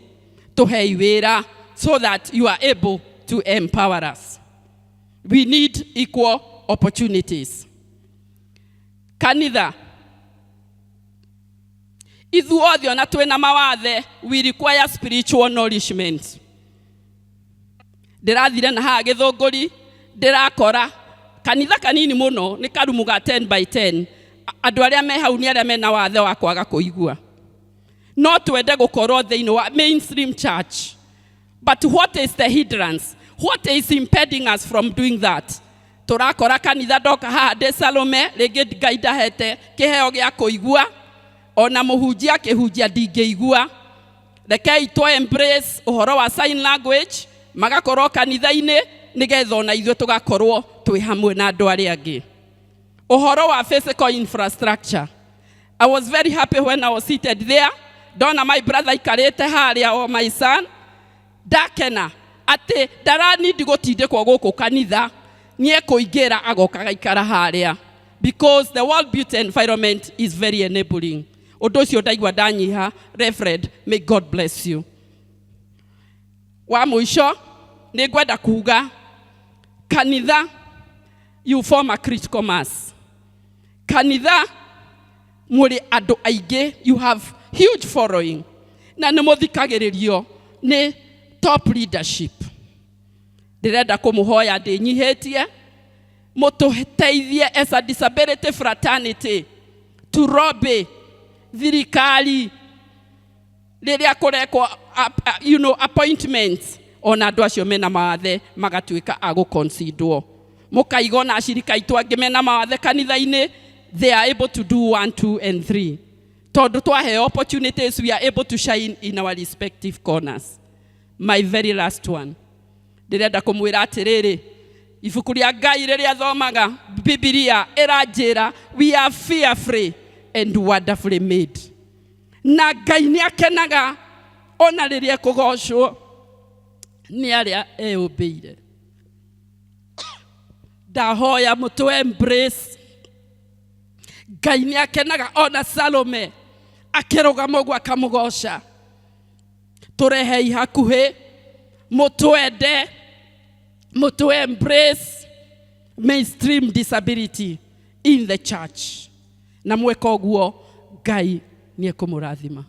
Tũhei wĩra so that you are able to empower us. We need equal opportunities. Kanitha ithuothe, ona twĩna mawathe, we require spiritual nourishment. Ndĩrathire na haha Gĩthũngũri, ndĩrakora kanitha kanini mũno, nĩ karumu ga 10 by 10. Andũ arĩa me hau nĩ arĩa mena wathe wa kwaga kũigua. No twende gũkorwo thĩinĩ wa mainstream church, but what is the hindrance? What is impeding us from doing that? Tũrakora kanitha, ndoka haha ndĩ Salome, rĩngĩ Ngai ndahete kĩheo gĩa kũigua, ona mũhunjia akĩhunjia ndingĩigua. Rekei tũ embrace ũhoro wa sign language, magakorwo kanitha-inĩ, nĩgetha ona ithuĩ tũgakorwo twĩ hamwe na andũ arĩa angĩ. Ũhoro wa physical infrastructure, I was very happy when I was seated there, ndona my brother ikarĩte harĩa, or my son. Ndakena atĩ ndaranindi gũtindĩkwo gũkũ kanitha, nĩ ekũingĩra agoka gaikara harĩa. Because the world beauty environment is very enabling. Ũndũ ũcio ndaigua ndanyiha. Reverend, may God bless you. Wa mũico nĩ ngwenda kuga kanitha, you form a critical mass. Kanitha mũrĩ andũ aingĩ, you have huge following, na nĩ mũthikagĩrĩrio nĩ top leadership. Ndĩrenda kũmũhoya ndĩnyihĩtie mũtũteithie as a disability fraternity to lobby thirikari rĩrĩa kũrekwo appointments, ona andũ acio mena mawathe magatuĩka a gũconsiderwo, mũkaiga ona acirika aitũ angĩ mena mawathe kanitha-inĩ, they are able to do 1, 2 and 3, tondũ twaheo opportunities, we are able to shine in our respective corners. My very last one, ndĩrenda kũmwĩra atĩrĩrĩ, ibuku rĩa Ngai rĩrĩa thomaga, Bibilia ĩranjĩra we are fearfully and wonderfully made, na Ngai nĩ akenaga ona rĩrĩa ekũgocwo nĩ arĩa eyũmbĩire. Ndahoya mũtũ embrace Ngai nĩ akenaga ona Salome akĩrũgama ũguo akamũgoca. Tũrehei hakuhĩ, mũtwende, mũtũ embrace mainstream disability in the church, na mweka ũguo Ngai nĩ ekũmũrathima.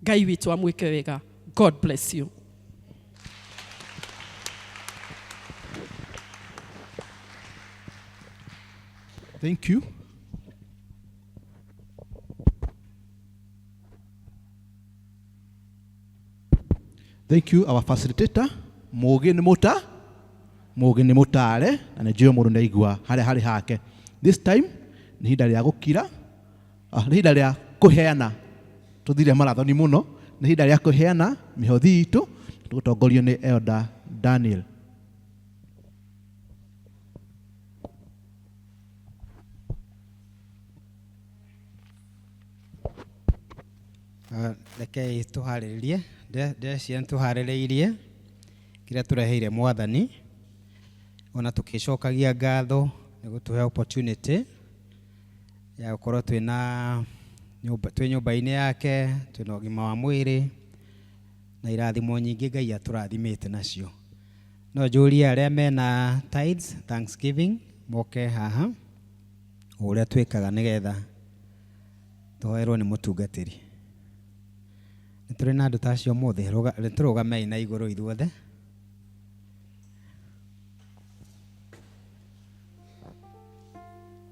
Ngai witũ amwĩke wega. God bless you. Thank you. Thank you, our facilitator. Mũũgĩ nĩ mũta, mũũgĩ nĩ mũtare, na nĩ njũĩ mũndũ nĩ aigua harĩa harĩ hake. This time nĩ ihinda rĩa gũkira, nĩ ihinda rĩa kũheana. Tũthire marathoni mũno, nĩ ihinda rĩa kũheana mĩhothi itũ, tũgũtongorio nĩ Elder Daniel. Rekei tũharĩrĩrie, ndĩreciria nĩ tũharĩrĩirie kĩrĩa tũreheire Mwathani, ona tũkĩcokagia ngatho nĩ gũtũhe opportunity ya gũkorwo twĩna nyũmba, twĩ nyũmba-inĩ yake, twĩna ũgima wa mwĩrĩ na irathimo nyingĩ Ngai atũrathimĩte nacio. No njũrie arĩa mena tithes, thanksgiving, moke haha o ũrĩa twĩkaga nĩgetha tũhoerwo nĩ mũtungatĩri. Nĩ tũrĩ na andũ ta acio ũmũthĩ? Nĩ tũrũgamei na igũrũ ithuothe.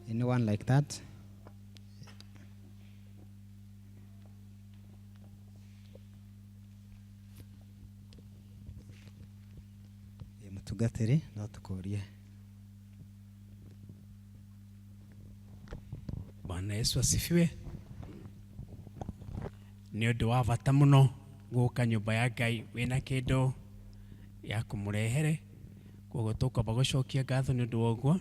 Anyone like that? Mũtungatĩri, no tũkũrie. Bwana Yesu asifiwe. Nĩ ũndũ wa bata mũno gũka nyũmba ya Ngai wĩna kĩndũ ya kũmũrehere, koguo tũkwamba gũcokia ngatho nĩ ũndũ wa ũguo,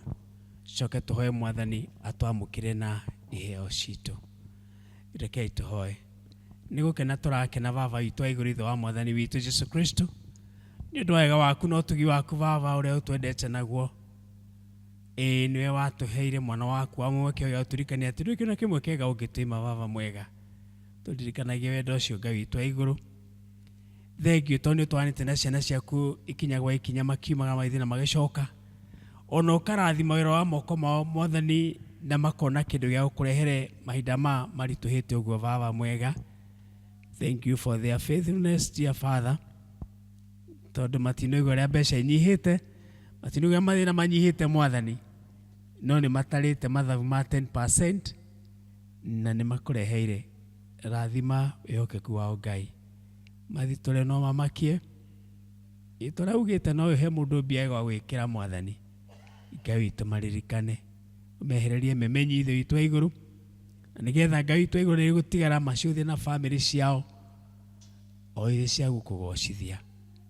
coke tũhoe Mwathani atwamũkĩre na iheo citũ. Rekei tũhoe. Nĩ gũkena tũrakena, Baba witũ wa igũrũ, ithe wa Mwathani witũ Jesu Kristo, nĩ ũndũ wa wega waku na ũtugi waku, Baba, ũrĩa ũtwendete naguo. Ĩĩ, nĩwe watũheire mwana waku wa mũmwe kĩo gĩa gũtũririkania atĩ ndũrĩ kĩndũ kĩmwe kĩega ũngĩtwĩma. Baba mwega, tũririkanagie wendo ũcio. Ngai witũ wa igũrũ, thengiũ tondũ nĩ ũtwaranĩte na ciana ciaku ikinya gwa ikinya, makiumaga magĩthiĩ na magĩcoka, ona ũkarathima wĩra wa moko mao, Mwathani, na makona kĩndũ gĩa gũkũrehere mahinda ma maritũhĩte ũguo. Baba mwega, thank you for their faithfulness, dear Father, tondũ matinoigua ũrĩa mbeca inyihĩte, matinoigua ũrĩa mathĩna manyihĩte, Mwathani, no nĩ matarĩte mathabu ma 10% na nĩ makũreheire. Rathima wĩhokeku wao, Ngai. Mathitũre no mamakie tũraugĩte no ũhe mũndũ mbia gwa gwĩkĩra. Mwathani Ngai witũ, maririkane, ũmehererie memenyi, ithe witũ wa igũrũ, na nĩgetha Ngai witũ wa igũrũ nĩ gũtigara maciũthĩ na bamĩrĩ ciao o irĩ cia gũkũgocithia.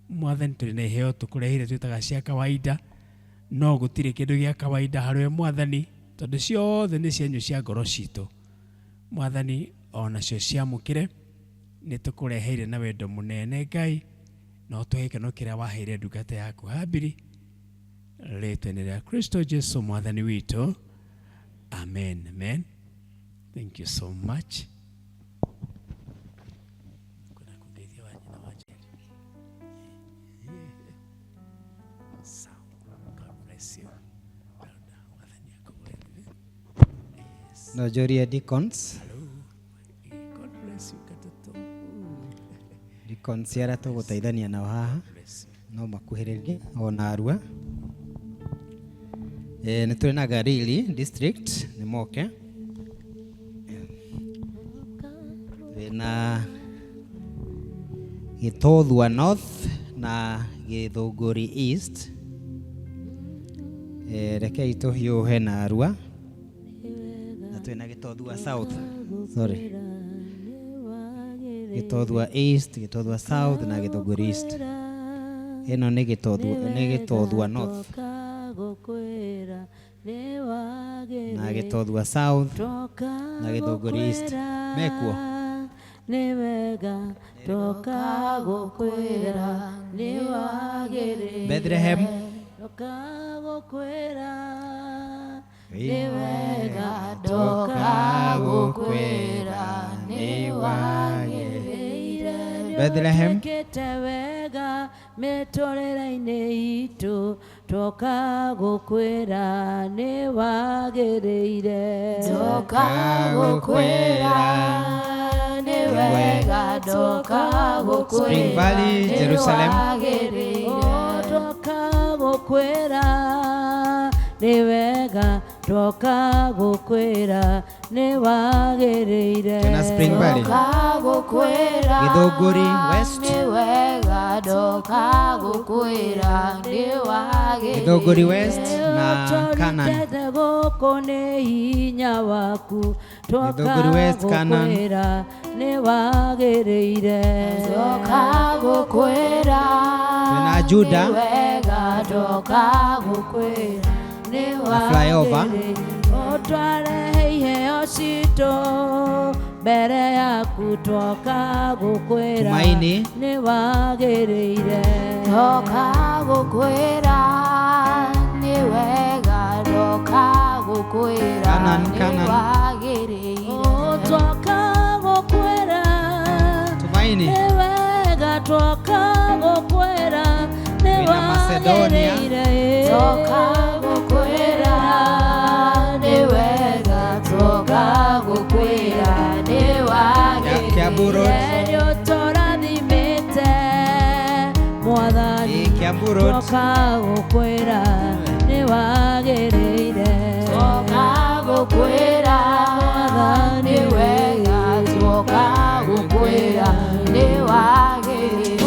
Mwathani, tũrĩ na iheo tũkũreheire twĩtaga cia kawaida, no gũtirĩ kĩndũ gĩa kawaida harĩwe, Mwathani, tondũ ciothe nĩ cienyu cia ngoro citũ. Mwathani, onacio ciamũkĩre, nĩ tũkũreheire na wendo mũnene, Ngai, na ũtũhe gĩkeno kĩrĩa waheire ndungata yaku Habili, rĩtwa-inĩ rĩa Kristo Jesu Mwathani witũ. Amen, amen. Thank you so much. Kwenda kugeithia wa nyina wa Njeri. Sawa. God bless you. Elder, Mwathani akũgwethe. Yes. No njũrie deacons. Hello. God bless you, katoto. Deacons arĩa tũgũteithania nao haha Bless you. no makuhĩrĩrie ona arua. Nĩ tũrĩ na Garili district nĩ moke. Twĩna Gĩtothua North na Gĩthũngũri East. Rekei tũhiũhe na arua. Na twĩna Gĩtothua South. Sorry. Gĩtothua East, Gĩtothua South na Gĩthũngũri East. Ĩno nĩ Gĩtothua North na Gĩtothua South na Gĩthũngũri East. Mekuo? Nĩ wega toka gũkwĩra nĩ wagĩrĩire. Bethlehem. Toka gũkwĩra nĩ wega toka gũkwĩra nĩ wagĩrĩire. Bethlehem. Nĩũtwĩkĩte wega mĩtũrĩre-inĩ itũ toka gũkwĩra nĩ wagĩrĩire. Toka gũkwĩra nĩ wega toka gũkwĩra Spring Valley, nĩ Jerusalem. wagĩrĩire. Toka gũkwĩra nĩ wega toka gũkwĩra nĩ wagĩrĩire. Twĩna Spring Valley. Ndoka gũkwĩra Gĩthũngũri West. nĩ wega ndoka gũkwĩra nĩ wagĩrĩire. Gĩthũngũri West na Canaan. Ũtũrutĩte gũkũ nĩ hinya waku toka Gĩthũngũri West, Canaan. gũkwĩra nĩ wagĩrĩire. Ndoka gũkwĩra Twĩna Juda. nĩ wega ndoka gũkwĩra nĩ Na flyover. wagĩrĩire. Ũtwarehe iheo citũ mbere yaku twoka gũkwĩra Tumaini. nĩ wagĩrĩire. Ndoka gũkwĩra nĩ wega ndoka gũkwĩra Canaan, nĩ Canaan. wagĩrĩire. Twoka gũkwĩra Tumaini. nĩ wega twoka gũkwĩra nĩ Twĩna Macedonia. wagĩrĩire. Ndoka gũkwĩra nĩ wega twoka gũkwĩra nĩ wagĩrĩire. Kiambu Road. Nĩ ũtũrathimĩte Mwathani Kiambu Road. twoka gũkwĩra nĩ wagĩrĩire. Twoka gũkwĩra Mwathani nĩ wega twoka gũkwĩra nĩ wagĩrĩire.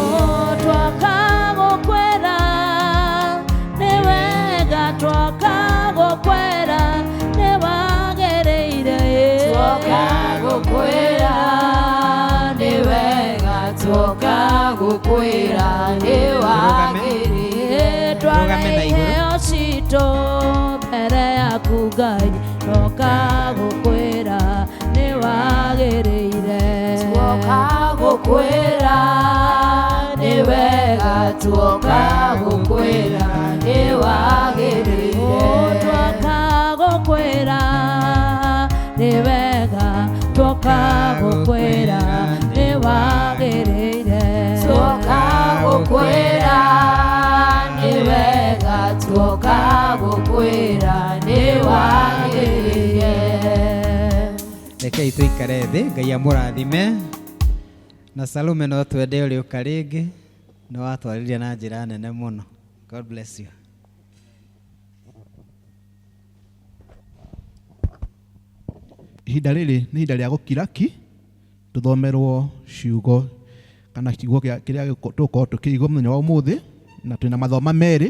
Twoka gũkwĩra nĩ wega twoka gũkwĩra nĩ wagĩrĩire. Twoka gũkwĩra nĩ wega twoka gũkwĩra nĩ wagĩrĩire. Tũrũgame na Twara igũrũ. iheo citũ mbere yaku Ngai twoka gũkwĩra nĩ wagĩrĩire. Twoka gũkwĩra nĩ wega twoka gũkwĩra nĩ wagĩrĩire. Twoka gũkwĩra nĩ wega twoka gũkwĩra nĩ wagĩrĩire. Twoka gũkwĩra nĩ wega twoka gũkwĩra nĩ wagĩrĩire. Rekei tũikare thĩ Ngai amũrathime. Na Salome no twende ũrĩũka rĩngĩ nĩ watwaririe na njĩra nene mũno. God bless you. Ihinda rĩrĩ nĩ ihinda rĩa gũkira ki tũthomerwo ciugo kana kiugo kĩrĩa tũgũkorwo tũkĩigua mũthenya wa ũmũthĩ, na twĩna mathoma merĩ.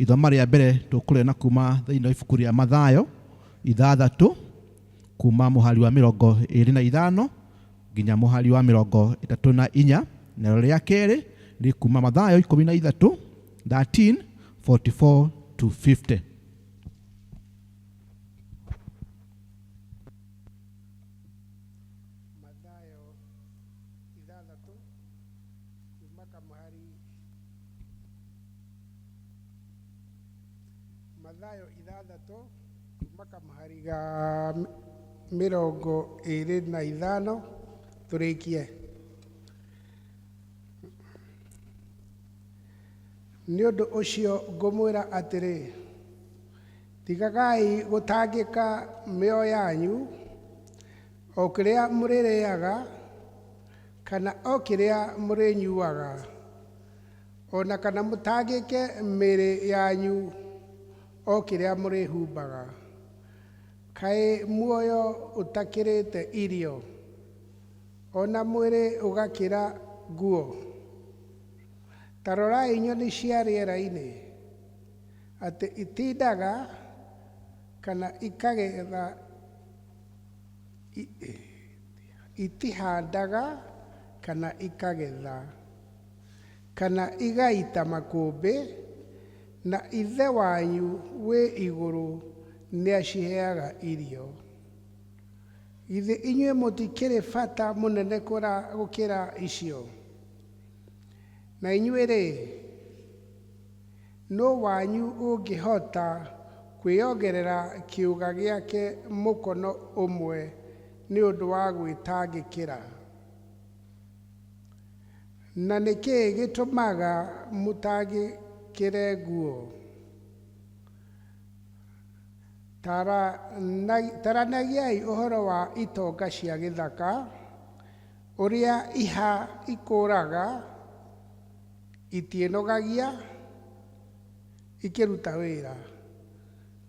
Ithoma rĩa mbere tũkũrĩona kuma thĩinĩ wa ibuku rĩa Mathayo 6 kuma mũhari wa 25 nginya mũhari wa 34, narĩo rĩa kerĩ rĩ kuma Mathayo 13 13 44 to 50. Mathayo 6 kuma kamũhari Mathayo 6 Kuma kamũhari ga 25 tũrĩkie. Nĩ ũndũ ũcio ngũmwĩra atĩrĩ, tigagai gũtangĩka mĩoyo yanyu, o kĩrĩa mũrĩrĩaga, kana o kĩrĩa mũrĩnyuaga, o na kana mũtangĩke mĩĩrĩ yanyu, o kĩrĩa mũrĩhumbaga. Kaĩ muoyo ũtakĩrĩte irio, o na mwĩrĩ ũgakĩra nguo? Ta rorai nyoni cia rĩera-inĩ, atĩ itindaga kana ikagetha, itihandaga kana ikagetha, kana igaita makũmbĩ, na Ithe wanyu wĩ igũrũ nĩaciheaga irio. Githĩ inyuĩ mũtikĩrĩ bata mũnene gũkĩra icio? Na inyuĩ-rĩ, nũ wanyu ũngĩhota kwĩongerera kĩũga gĩake mũkono ũmwe nĩ ũndũ wa gwĩtangĩkĩra? Na nĩ kĩĩ gĩtũmaga mũtangĩkĩre nguo? Taranagiai ũhoro wa itonga cia gĩthaka, ũrĩa iha ikũraga, itiĩnogagia ikĩruta wĩra,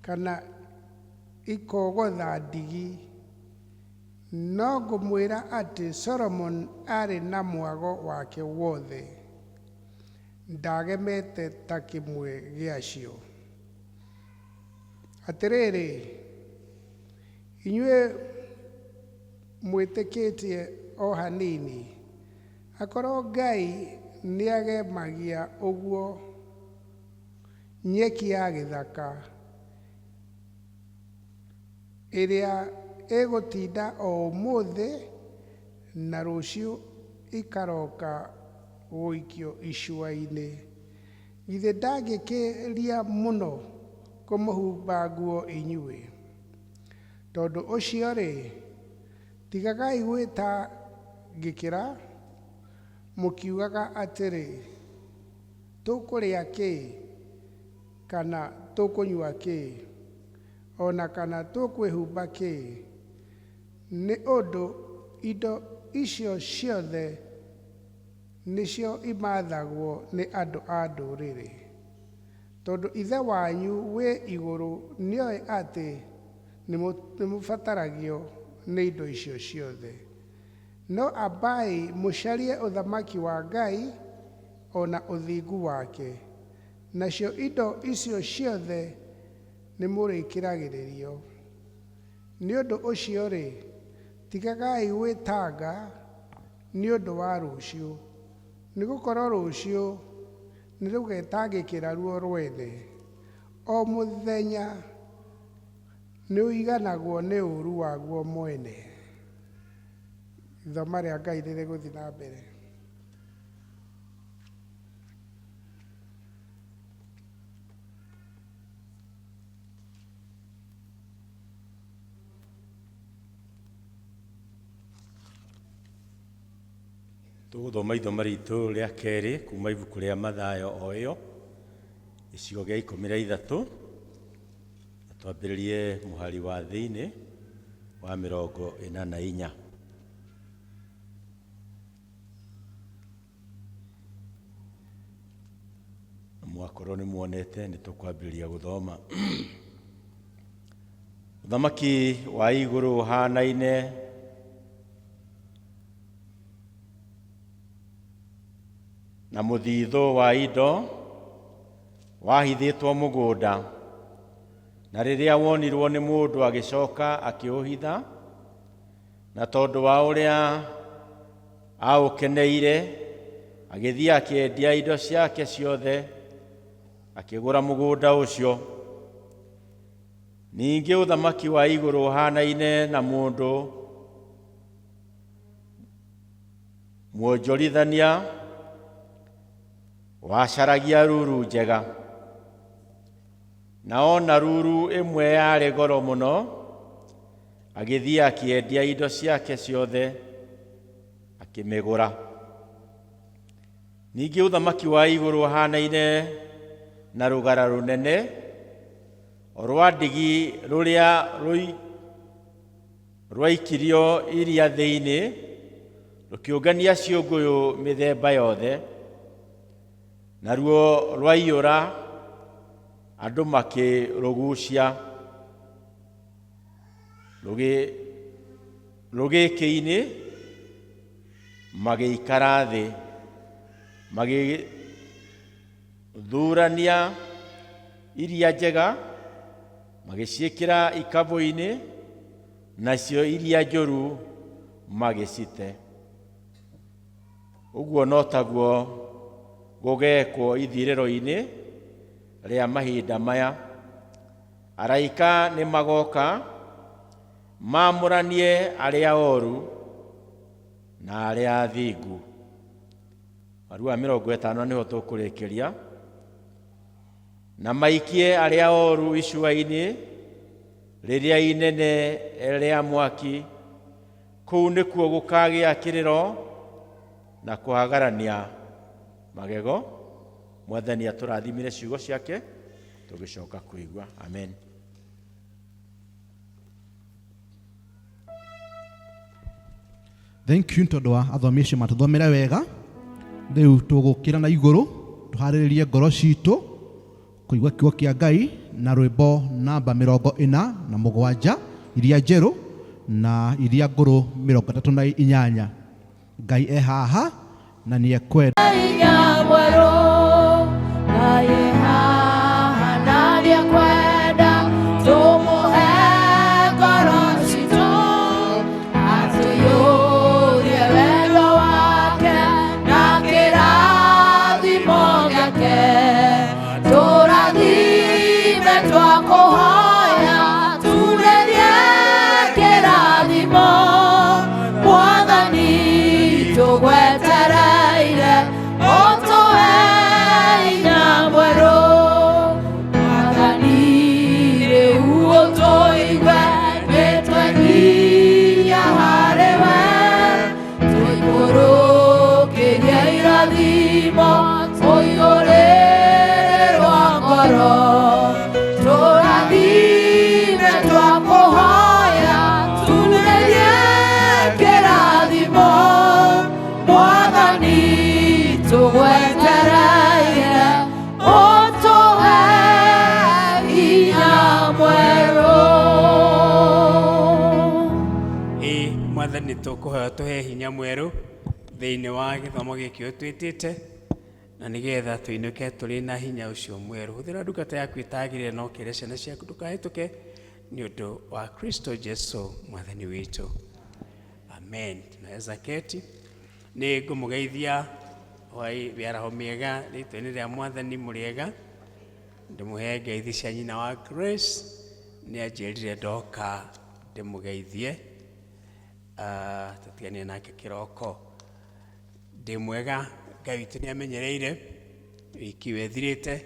kana ikogotha ndigi. No ngũmwĩra atĩ Solomon arĩ na mwago wake wothe, ndagemete ta kĩmwe gĩacio. Atĩrĩrĩ, inyuĩ mwĩtĩkĩtie o hanini, akorwo Ngai nĩagemagia ũguo nyeki ya gĩthaka, ĩrĩa ĩgũtinda o ũmũthĩ na rũciũ ĩkaroka gũikio icua-inĩ, githĩ ndangĩkĩria mũno kũmũhumba nguo inyuĩ? Tondũ ũcio-rĩ, tigagai gwĩtangĩkĩra, mũkiugaga atĩrĩ, tũkũrĩa kĩ, kana tũkũnyua kĩ, o na kana tũkwĩhumba kĩ? Nĩ ũndũ indo icio ciothe nĩcio imathagwo nĩ andũ a ndũrĩrĩ. Tondũ Ithe wanyu wĩ igũrũ nĩoĩ atĩ nĩmũbataragio nĩ indo icio ciothe. No ambai mũcarie ũthamaki wa Ngai o na ũthingu wake, nacio indo icio ciothe nĩmũrĩkĩragĩrĩrio. Nĩ ũndũ ũcio-rĩ, tigagai gwĩtanga nĩ ũndũ wa rũciũ, nĩgũkorwo rũciũ nĩrũgetangĩkĩra ruo rwene. O mũthenya nĩũiganagwo nĩ ũũru waguo mwene. Ithoma rĩa Ngai rĩrĩgũthiĩ na mbere. Tũgũthoma ithoma ritũ rĩa kerĩ kuma ibuku rĩa Mathayo o ĩyo gĩcigo gĩa 13, na twambĩrĩrie mũhari wa thĩinĩ wa 44. Mwakorwo nĩ muonete nĩ tũkwambĩrĩria gũthoma. Ũthamaki wa igũrũ ũhanaine na mũthithũ wa indo wahithĩtwo mũgũnda, na rĩrĩa wonirwo nĩ mũndũ agĩcoka akĩũhitha, na tondũ wa ũrĩa aũkeneire agĩthiĩ akĩendia indo ciake ciothe akĩgũra mũgũnda ũcio. Ningĩ ũthamaki wa igũrũ ũhanaine na mũndũ mwonjorithania wacaragia ruru njega. Na ona ruru ĩmwe yarĩ goro mũno, agĩthiĩ akĩendia indo ciake ciothe akĩmĩgũra. Ningĩ ũthamaki wa igũrũ ũhanaine na rũgara rũnene rwa ndigi rũrĩa rwaikirio iria thĩinĩ, rũkĩũngania ciũngũyũ mĩthemba yothe, naruo rwaiyũra, andũ makĩrũgucia rũgĩkĩ-inĩ, magĩikara thĩ, magĩthurania iria njega, magĩciĩkĩra ikabũ-inĩ, nacio iria njũru magĩcite. Ũguo no taguo gũgekwo ithirĩro-inĩ rĩa mahinda maya. Araika nĩ magoka maamũranie arĩa oru na arĩa athingu. Marua 50 nĩho tũkũrĩkĩria. Na maikie arĩa oru icua-inĩ rĩrĩa inene rĩa mwaki, kũu nĩkuo gũkagĩa kĩrĩro na kũhagarania magego. Mwathani atũrathimire ciugo ciake tũgĩcoka kũigua. Amen. Thank you tondũ wa athomi acio matũthomere wega. Rĩu tũgũkĩra na igũrũ tũharĩrĩrie ngoro citũ kũigua kiugo kĩa Ngai na rwĩmbo namba 47 iria njerũ na iria ngũrũ 38. Ngai e haha na nĩ ekwenda. Hinya mwerũ, Ngai e haha na nĩekwenda tũmũhe ngoro citũ, atũiyũrie wendo wake na kĩrathimo gĩake. Tũrathime twakũhoya, turĩrie kĩrathimo, Mwathani tũgwetereire, ũtũhe hinya mwerũ. Mwathani rĩu ũtũigue, nĩtwenyihia harĩ we, tũikũrũkĩrie irathimo, tũiyũrĩrĩrwo ngoro. Tũrathime twakũhoya, turĩrie kĩrathimo, Mwathani tũgwetereire, ũtũhe hinya mwerũ. Ĩ Mwathani tũkũhoya tũhe hinya mwerũ thĩinĩ wa gĩthomo gĩkĩ ũtwĩtĩte, na nĩgetha tũinũke tũrĩ na hinya ũcio mwerũ. Hũthĩra ndungata yaku ĩtagĩrĩire na ũkĩre ciana ciaku ndũkahĩtũke, nĩ ũndũ wa Kristo Jesu Mwathani witũ. Amen. Tunaweza keti. Nĩ ngũmũgeithia hwai mĩaraho mĩega rĩtwa-inĩ rĩa Mwathani mũrĩega. Ndĩmũhe ngeithi cia nyina wa Grace, nĩ anjĩrire ndoka ndĩmũgeithie. Tũtiganie nake kĩroko. Ndĩ mwega, Ngai witũ nĩ amenyereire, wiki ĩyo ĩthirĩte,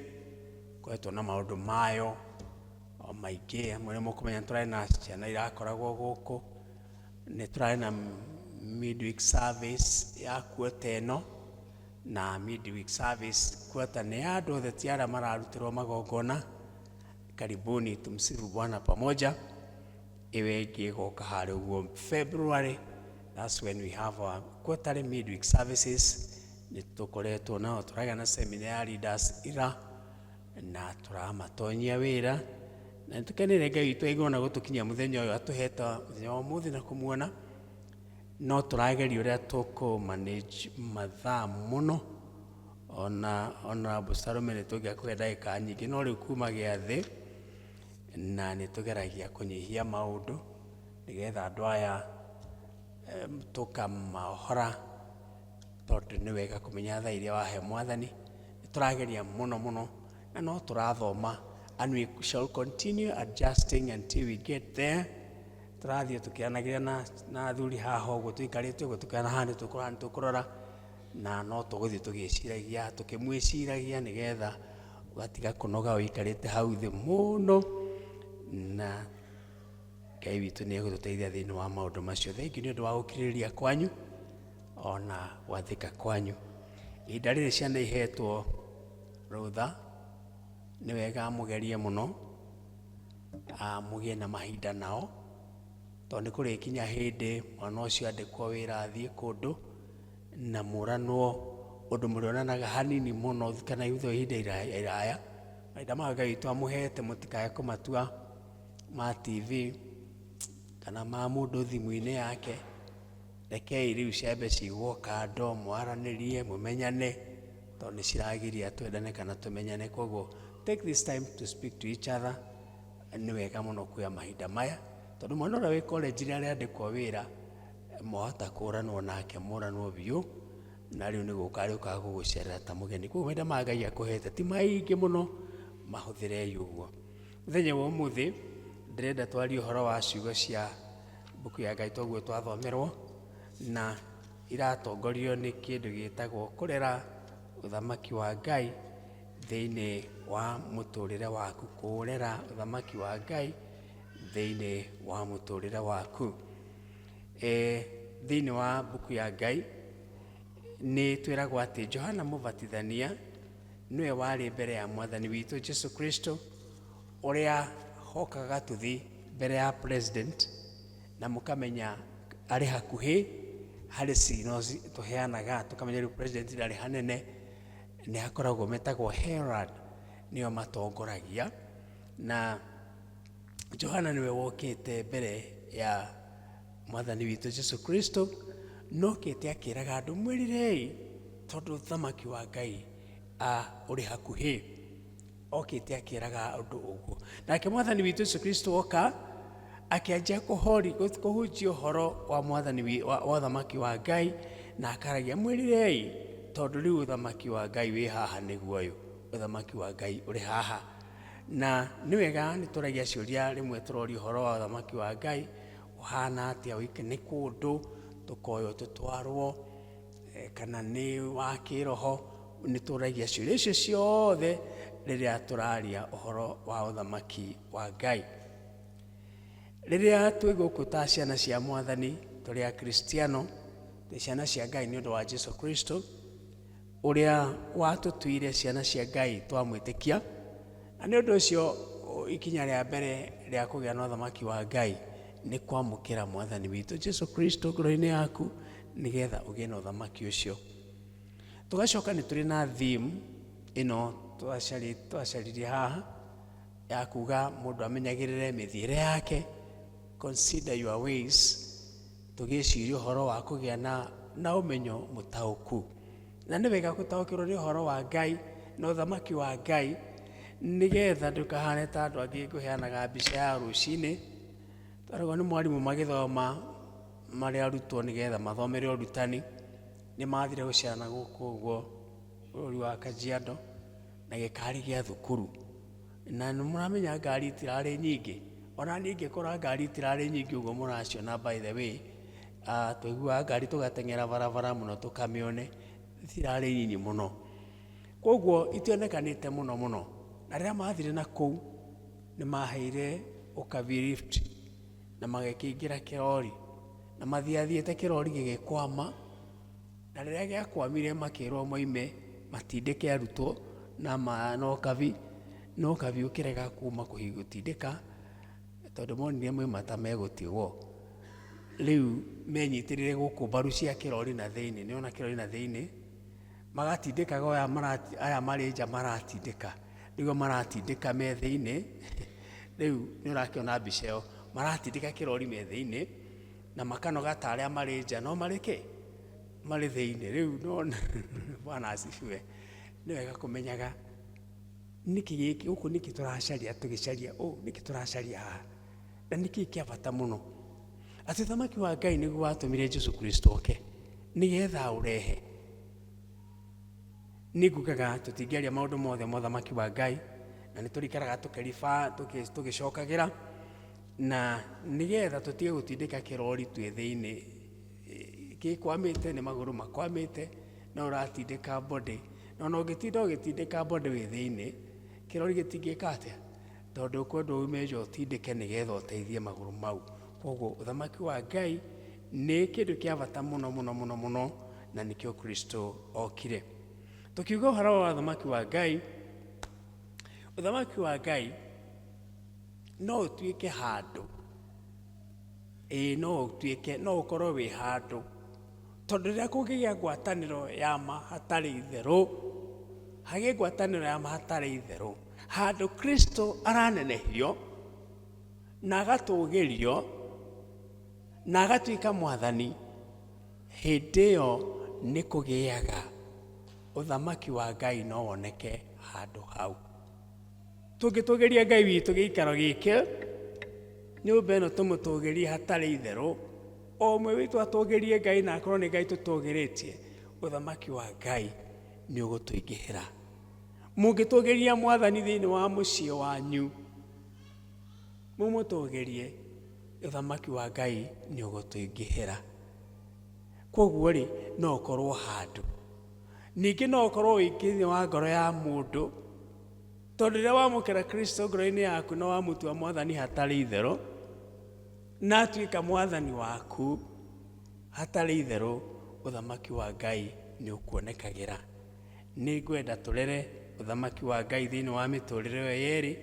koretwo na maũndũ mayo o maingĩ, amwe nĩ mũkũmenya nĩ tũrarĩ na ciana irakoragwo gũkũ, nĩ tũrarĩ na midweek service ya quarter ĩno, na midweek service quarter nĩ ya andũ othe, ti arĩa mararutĩrwo magongona. Karibuni tumsifu Bwana pamoja. Ĩyo ĩngĩ ĩgoka harĩa ũguo February, that's when we have our quarterly midweek services. Nĩ tũkoretwo nao tũragĩa na seminar ya leaders ira, na tũramatonyia wĩra, na nĩ tũkeneire Ngai witũ aigua na gũtũkinyia mũthenya ũyũ atũhete mũthenya wa ũmũthĩ na kũmuona. No tũrageria ũrĩa tũkũ manage mathaa mũno, ona Honorable Salome nĩ tũngĩakũhe ndagĩka nyingĩ, no rĩu kuma gĩathĩ na nĩ tũgeragia kũnyihia maũndũ nĩgetha andũ aya tũkamaohora, tondũ nĩ wega kũmenya thaa iria wahe Mwathani. Nĩ tũrageria mũno mũno na no tũrathoma, and we shall continue adjusting until we get there. Tũrathiĩ tũkĩanagĩrĩra na athuri haha ũguo tũikarĩte ũguo, tũkĩona haha nĩ tũkũrora, nĩ tũkũrora, na no tũgũthiĩ tũgĩciragia, tũkĩmwĩciragia nĩgetha Ũgatiga kũnoga ũikarĩte hau thĩ mũno, na Ngai witũ nĩ egũtũteithia thĩinĩ wa maũndũ macio. Thengiũ nĩ ũndũ wa gũkirĩrĩria kwanyu ona gwathĩka kwanyu. Ihinda rĩrĩ ciana ihetwo rũtha, nĩ wega mũgerie mũno, mũgĩe na mahinda nao, tondũ nĩ kũrĩkinya hĩndĩ mwana ũcio andĩkwo wĩra athiĩ kũndũ, na mũranwo ũndũ mũrĩonanaga hanini mũno kana thutha wa ihinda iraya. Mahinda maya Ngai witũ amũhete mũtikae kũmatua ma TV kana ma mũndũ thimũ-inĩ yake. Rekei rĩu ciambe cigwo kando, mwaranĩrie, mũmenyane, tondũ nĩ ciragiria twendane kana tũmenyane. Koguo take this time to speak to each other. Nĩ wega mũno kuoya mahinda maya, tondũ mwana ũrĩa wĩ college rĩrĩa arĩandĩkwo wĩra, mwahota kũranwo nake, mũranwo biũ, na rĩu nĩ gũka arĩũkaga gũgũcerera ta mũgeni. Koguo mahinda maya Ngai akũhete ti maingĩ mũno, mahũthĩrei ũguo. Mũthenya wa ũmũthĩ ndĩrenda twarie ũhoro wa ciugo cia mbuku ya Ngai toguo twathomerwo, na iratongorio nĩ kĩndũ gĩtagwo kũrera ũthamaki wa Ngai thĩinĩ wa mũtũrĩre waku, kũrera ũthamaki wa Ngai thĩinĩ wa mũtũrĩre waku. Thĩinĩ wa mbuku ya Ngai nĩ twĩragwo atĩ Johana Mũbatithania nĩwe warĩ mbere ya mwathani witũ Jesu Kristo, ũrĩa hokaga gatuthi mbere ya president, na mũkamenya arĩ hakuhĩ harĩ signals tũheanaga, tũkamenya rĩu president ndarĩ hanene, nĩ hakoragwo metagwo herald, nĩo matongoragia. Na Johana nĩwe wokĩte mbere ya mwathani witũ Jesu Kristo, nokĩte akĩraga andũ mwĩrirei tondũ ũthamaki wa Ngai ũrĩ hakuhĩ. Okĩte akĩraga ũndũ ũguo. Nake mwathani witũ Jesu Kristo oka akĩanjia kũhunjia ũhoro wa mwathani wa ũthamaki wa Ngai, na akaragia mwĩrirei tondũ rĩu ũthamaki wa Ngai wĩ haha nĩguo ũyũ, ũthamaki wa Ngai ũrĩ haha. Na nĩ wega nĩ tũragia ciũria rĩmwe tũroria ũhoro wa ũthamaki wa Ngai ũhana atĩa, ũike nĩ kũndũ tũkoywo tũtwarwo, kana nĩ wa kĩroho. Nĩ tũragia ciũria icio ciothe rĩrĩa tũraria ũhoro wa ũthamaki wa Ngai. Rĩrĩa twĩ gũkũ ta ciana cia mwathani, tũrĩ Akristiano, twĩ ciana cia Ngai nĩ ũndũ wa Jesu Kristo ũrĩa watũtuire ciana cia Ngai twamwĩtĩkia. Na nĩ ũndũ ũcio ikinya rĩa mbere rĩa kũgĩa na ũthamaki wa Ngai nĩ kwamũkĩra mwathani witũ Jesu Kristo ngoro-inĩ yaku, nĩgetha ũgĩe na ũthamaki ũcio. Tũgacoka nĩ tũrĩ na theme ĩno twacaririe haha ya kuga mũndũ amenyagĩrĩre mĩthiĩre yake, consider your ways, tũgĩciria ũhoro wa kũgĩa na ũmenyo mũtaũku. Na nĩ wega gũtaũkĩrwo nĩ ũhoro wa Ngai na ũthamaki wa Ngai, nĩgetha ndũkahane ta andũ angĩ ngũheanaga mbica ya rũcinĩ, twaragwo nĩ mwarimũ magĩthoma marĩ arutwo nĩgetha mathomere ũrutani. Nĩ mathire gũcerana gũkũ ũguo bũrũri wa Kajiado na gĩkari gĩa thukuru. Na nĩ mũramenya ngari itirarĩ nyingĩ, ona niĩ ingĩkora ngari itirarĩ nyingĩ ũguo mũraciona, by the way, twaiguaga ngari tũgateng'era barabara mũno tũkamĩone, itirarĩ nyinyi mũno, koguo itionekanĩte mũno mũno. Na rĩrĩa mathire na kũu nĩ maheire ũkabi lift na magĩkĩingĩra kĩrori, na mathiathiĩte kĩrori gĩgĩkwama, na rĩrĩa gĩakwamire makĩrwo moime matindĩke arutwo na no kabi, no kabi ũkĩrega kuma gũtindĩka tondũ monire moima ta megũtigwo. Rĩu menyitĩrĩire gũkũ mbaru cia kĩrori na thĩinĩ, nĩona kĩrori na thĩinĩ, magatindĩkaga aya marĩ nja maratindĩka, rĩu maratindĩka me thĩinĩ, rĩu nĩ ũrakĩona mbica ĩyo, maratindĩka kĩrori me thĩinĩ, na makanoga ta arĩa marĩ nja, no marĩ kĩ? Marĩ thĩinĩ. Rĩu no Bwana asifiwe. Nĩ wega kũmenyaga nĩkĩ gĩkĩ gũkũ, nĩkĩ tũracaria, tũgĩcaria ũũ, nĩkĩ tũracaria haha, na nĩkĩ kĩa bata mũno, atĩ ũthamaki wa Ngai nĩguo watũmire Jesu Kristo oke nĩgetha ũrehe. Nĩ ngugaga tũtingĩaria maũndũ mothe ma ũthamaki wa Ngai, na nĩ tũrikaraga tũkĩriba tũgĩcokagĩra, na nĩgetha tũtige gũtindĩka kĩrori twĩ thĩinĩ, gĩkwamĩte nĩ magũrũ makwamĩte, no ũratindĩka body, na ona ũngĩtinda ũgĩtindĩka body wĩ thĩinĩ, Kĩrori gĩtingĩka atĩa? Tondũ ũkwendwo ume nja ũtindĩke nĩgetha ũteithie magũrũ mau. Koguo ũthamaki wa Ngai nĩ kĩndũ kĩa bata mũno mũno mũno mũno, na nĩkĩo Kristo okire. Tũkiuga ũhoro wa ũthamaki wa Ngai, ũthamaki wa Ngai no ũtuĩke handũ, ĩĩ no ũtuĩke, no ũkorwo wĩ handũ, tondũ rĩrĩa kũngĩgĩa ngwatanĩro ya ma hatarĩ itherũ, hagĩe ngwatanĩro ya ma hatarĩ itherũ, handũ Kristo aranenehio na agatũgĩrio na agatuĩka mwathani, hĩndĩ ĩyo nĩ kũgĩaga ũthamaki wa Ngai no woneke handũ hau. Tũngĩtũgĩria Ngai witũ gĩikaro gĩkĩ, nyũmba ĩno tũmũtũgĩrie hatarĩ itherũ, o ũmwe witũ atũgĩrie Ngai na akorwo nĩ Ngai tũtũgĩrĩtie, ũthamaki wa Ngai nĩ ũgũtũingĩhĩra. Mũngĩtũgĩria mwathani thĩinĩ wa mũciĩ wanyu, mũmũtũgĩrie, ũthamaki wa Ngai nĩ ũgũtũingĩhĩra. Koguo rĩ, no ũkorwo handũ. Ningĩ no ũkorwo wĩ thĩinĩ wa ngoro ya mũndũ, tondũ rĩrĩa wamũkĩra Kristo ngoro-inĩ yaku na wamũtua mwathani hatarĩ itherũ, na atuĩka mwathani waku hatarĩ itherũ, ũthamaki wa Ngai nĩ ũkuonekagĩra. Nĩ ngwenda tũrere ũthamaki wa Ngai thĩinĩ wa mĩtũrĩre ĩyo yerĩ,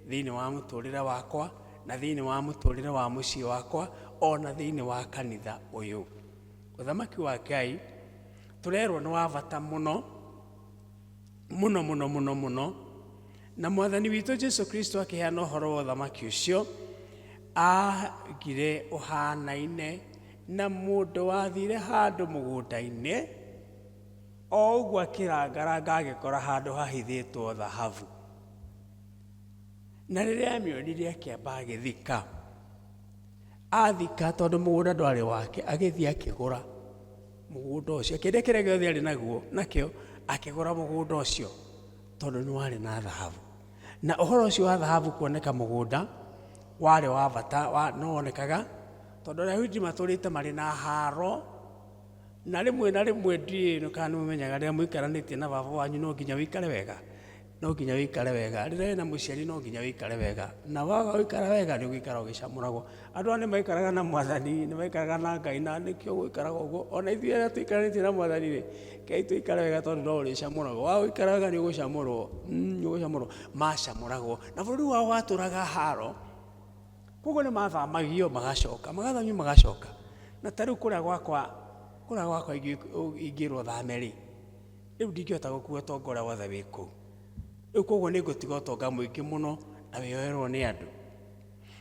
thĩinĩ wa mũtũrĩre wakwa na thĩinĩ wa mũtũrĩre wa mũciĩ wakwa, ona thĩinĩ wa kanitha ũyũ. Ũthamaki wa Ngai tũrerwo nĩ wa bata mũno mũno mũno mũno mũno, na mwathani witũ Jesu Kristo akĩheana ũhoro wa ũthamaki ũcio, agire ũhanaine na mũndũ wathire handũ mũgũnda-inĩ, o ũguo akĩrangaranga agĩkora handũ hahithĩtwo thahabu. Na rĩrĩa amĩonire akĩamba agĩthika. Athika tondũ mũgũnda ndwarĩ wake, agĩthiĩ akĩgũra mũgũnda ũcio, akĩendia kĩrĩa gĩothe arĩ naguo nakĩo, akĩgũra mũgũnda ũcio tondũ nĩ warĩ na thahabu. Na ũhoro ũcio wa thahabu kuoneka mũgũnda warĩ wa bata, no wonekaga tondũ Ayahudi matũrĩte marĩ na haro, na rĩmwe na rĩmwe ndiũĩ kana nĩ mũmenyaga rĩrĩa mũikaranĩtie na baba wanyu no nginya ũikare wega, no nginya ũikare wega. Rĩrĩa wĩna mũciari no nginya ũikare wega, na waga gũikara wega nĩ ũgũikara ũgĩcamũragwo. Andũ aya nĩ maikaraga na mwathani, nĩ maikaraga na Ngai, na nĩkĩo gũikaraga ũguo. Ona ithuĩ arĩa tũikaranĩtie na mwathani rĩ, kei tũikare wega tondũ no ũrĩcamũragwo. Waga gũikara wega nĩ ũgũcamũrwo, nĩ ũgũcamũrwo. Macamũragwo. Na bũrũri wao watũraga haro, koguo nĩ mathamagio magacoka, magathamio magacoka. Na ta rĩu kũrĩa gwakwa, kũrĩa gwakwa ingĩrwo thame rĩ, rĩu ndingĩhota gũkua ũtonga ũrĩa wothe wĩ kũu. Rĩu koguo nĩ ngũtiga ũtonga mũingĩ mũno na wĩyoerwo nĩ andũ.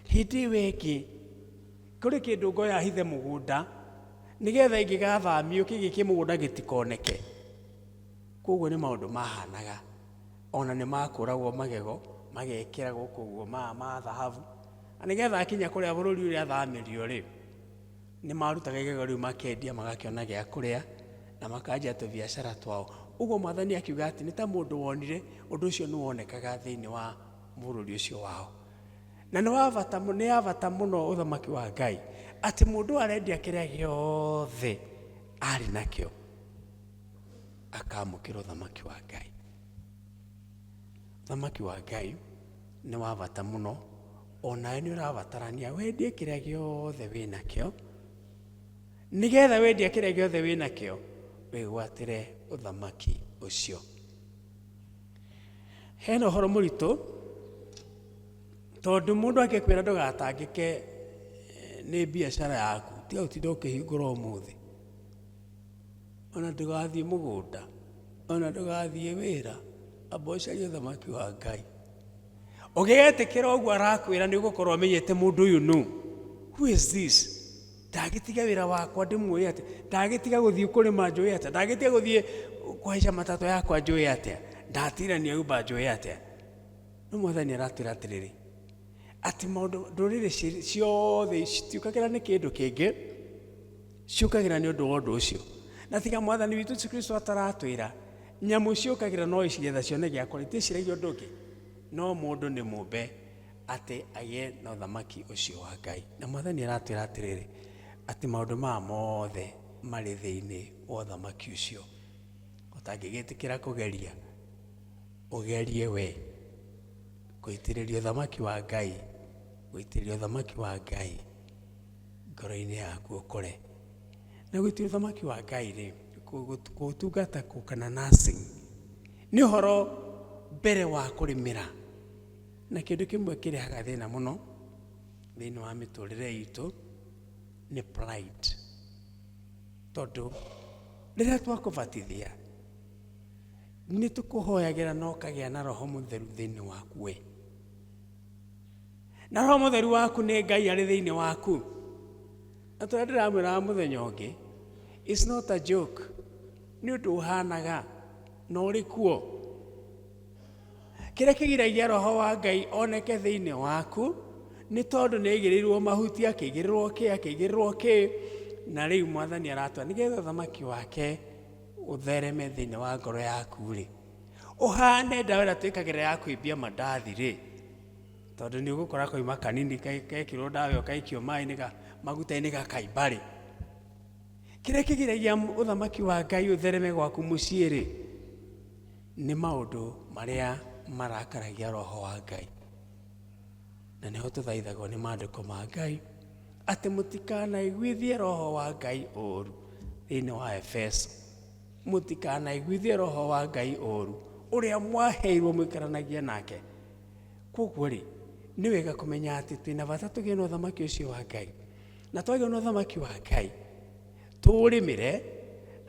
Hĩndĩ ĩyo ĩngĩ, kũrĩ kĩndũ ngoya hithe mũgũnda, nĩgetha ingĩgathamio kĩgĩ kĩ mũgũnda gĩtikoneke. Koguo nĩ maũndũ mahanaga, ona nĩ makũragwo magego, magekĩragwo koguo ma thahabu. Na nĩgetha akinya kũrĩa bũrũri ũrĩa athamĩrio rĩ, nĩ marutaga igego rĩu makendia magakĩona gĩa kũrĩa na makanjia tũbiacara twao. Ũguo mwathani akiuga atĩ nĩ ta mũndũ wonire ũndũ ũcio nĩ wonekaga thĩinĩ wa bũrũri ũcio wao. Na nĩ wa bata, nĩ ya bata mũno ũthamaki wa Ngai, atĩ mũndũ arendia kĩrĩa gĩothe arĩ nakĩo akamũkĩra ũthamaki wa Ngai. Ũthamaki wa Ngai nĩ wa bata mũno, onawe nĩ ũrabatarania wendie kĩrĩa gĩothe wĩ nakĩo, nĩgetha wendia kĩrĩa gĩothe wĩ nakĩo wĩgwatĩre ũthamaki ũcio. Hena ũhoro mũritũ, tondũ mũndũ angĩkwĩra ndũgatangĩke nĩ biacara yaku, tiga gũtinda ũkĩhingũra ũmũthĩ, ona ndũgathiĩ mũgũnda, ona ndũgathiĩ wĩra, amba ũcarie ũthamaki wa Ngai. Ũngĩgetĩkĩra ũguo arakwĩra nĩ ũgũkorwo ũmenyete mũndũ ũyũ nũ. Who is this? Ndagĩtiga wĩra wakwa ndĩmuoĩ atĩa? Ndagĩtiga gũthiĩ kũrĩma njũĩ atĩa? Ndagĩtiga gũthiĩ kũhaica matatũ yakwa njũĩ atĩa? Ndatirania Uber njũĩ atĩa? No mwathani aratwĩra atĩrĩrĩ, atĩ maũndũ ndũrĩrĩ ciothe citiũkagĩra nĩ kĩndũ kĩngĩ, ciũkagĩra nĩ ũndũ wa ũndũ ũcio. Na tiga mwathani witũ Jesu Kristo ataratwĩra, nyamũ ciũkagĩra no icigetha cione gĩa kũrĩa, iticiragia ũndũ ũngĩ. No mũndũ nĩ mũmbe atĩ agĩe na ũthamaki ũcio wa Ngai. Na mwathani aratwĩra atĩrĩrĩ, atĩ maũndũ maya mothe marĩ thĩinĩ wa ũthamaki ũcio. Ũtangĩgĩtĩkĩra kũgeria, ũgerie we. Gũitĩrĩria ũthamaki wa Ngai, gũitĩrĩria ũthamaki wa Ngai ngoro-inĩ yaku ũkũre. Na gũitĩrĩria ũthamaki wa Ngai rĩ, gũtungata kũ kana nursing, nĩ ũhoro mbere wa kũrĩmĩra. Na kĩndũ kĩmwe kĩrehaga thĩna mũno thĩinĩ wa mĩtũrĩre itũ nĩ pride. Tondũ rĩrĩa twakũbatithia nĩ tũkũhoyagĩra na ũkagĩa na roho mũtheru thĩinĩ waku we. Na roho mũtheru waku nĩ Ngai arĩ thĩinĩ waku. Na tũrĩa ndĩramwĩraga mũthenya ũngĩ, it's not a joke. Nĩ ũndũ ũhanaga na ũrĩ kuo. Kĩrĩa kĩgiragia roho wa Ngai oneke thĩinĩ waku nĩ tondũ nĩ aigĩrĩirwo mahuti, akĩigĩrĩrwo kĩ, akĩigĩrĩrwo kĩ, na rĩu mwathani aratua nĩgetha ũthamaki wake ũthereme thĩinĩ wa ngoro yaku rĩ, ũhane ndawa ĩrĩa twĩkagĩra ya kũimbia mandathi rĩ, tondũ nĩ ũgũkora koima kanini gekĩrwo ndawa ĩyo gaikio maĩ-inĩ maguta-inĩ gakaimba rĩ. Kĩrĩa kĩgiragia ũthamaki wa Ngai ũthereme gwaku mũciĩ rĩ, nĩ maũndũ marĩa marakaragia roho wa Ngai. Na nĩho tũthaithagwo nĩ maandĩko ma Ngai atĩ mũtikanaiguithie roho wa Ngai ũru thĩinĩ wa Efeso. Mũtikanaiguithie roho wa Ngai ũru ũrĩa mwaheirwo mũikaranagie nake. Koguo rĩ, nĩ wega kũmenya atĩ twĩna bata tũgĩe na ũthamaki ũcio wa Ngai. Na twagĩa na ũthamaki wa Ngai, tũũrĩmĩre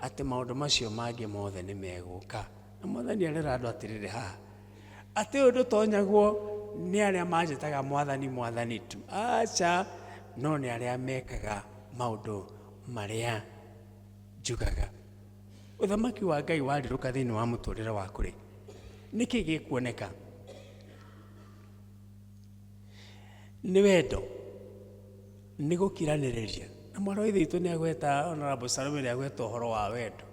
atĩ maũndũ macio mangĩ mothe nĩ megũka. Na mwathani arera andũ atĩrĩrĩ haha, atĩ ũyũ ndũtonyagwo nĩ arĩa manjĩtaga mwathani mwathani tu, aca, no nĩ arĩa mekaga maũndũ marĩa njugaga. Ũthamaki wa Ngai warirũka thĩinĩ wa mũtũrĩre waku rĩ, nĩkĩ gĩkuoneka? Nĩ wendo, nĩ gũkiranĩrĩria. Na mwarĩ wa Ithe witũ nĩ agweta, Honorable Salome nĩ agweta ũhoro wa wendo.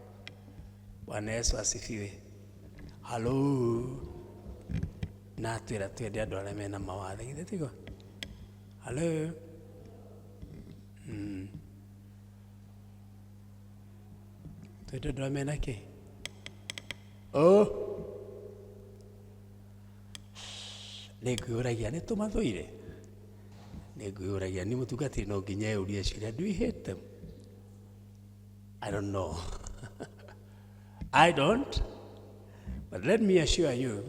Bwana Yesu asifiwe. Halo. Na atwĩra twende andũ arĩa mena mawathe, githĩ tiguo? Halo. Twende andũ arĩa mena kĩ? Oh. Nĩ ngwĩyũragia nĩ tũmathũire? Nĩ ngwĩyũragia nĩ mũtungatĩri no nginya eyũrie ciũria, do we hate them? I don't know. I don't. But let me assure you,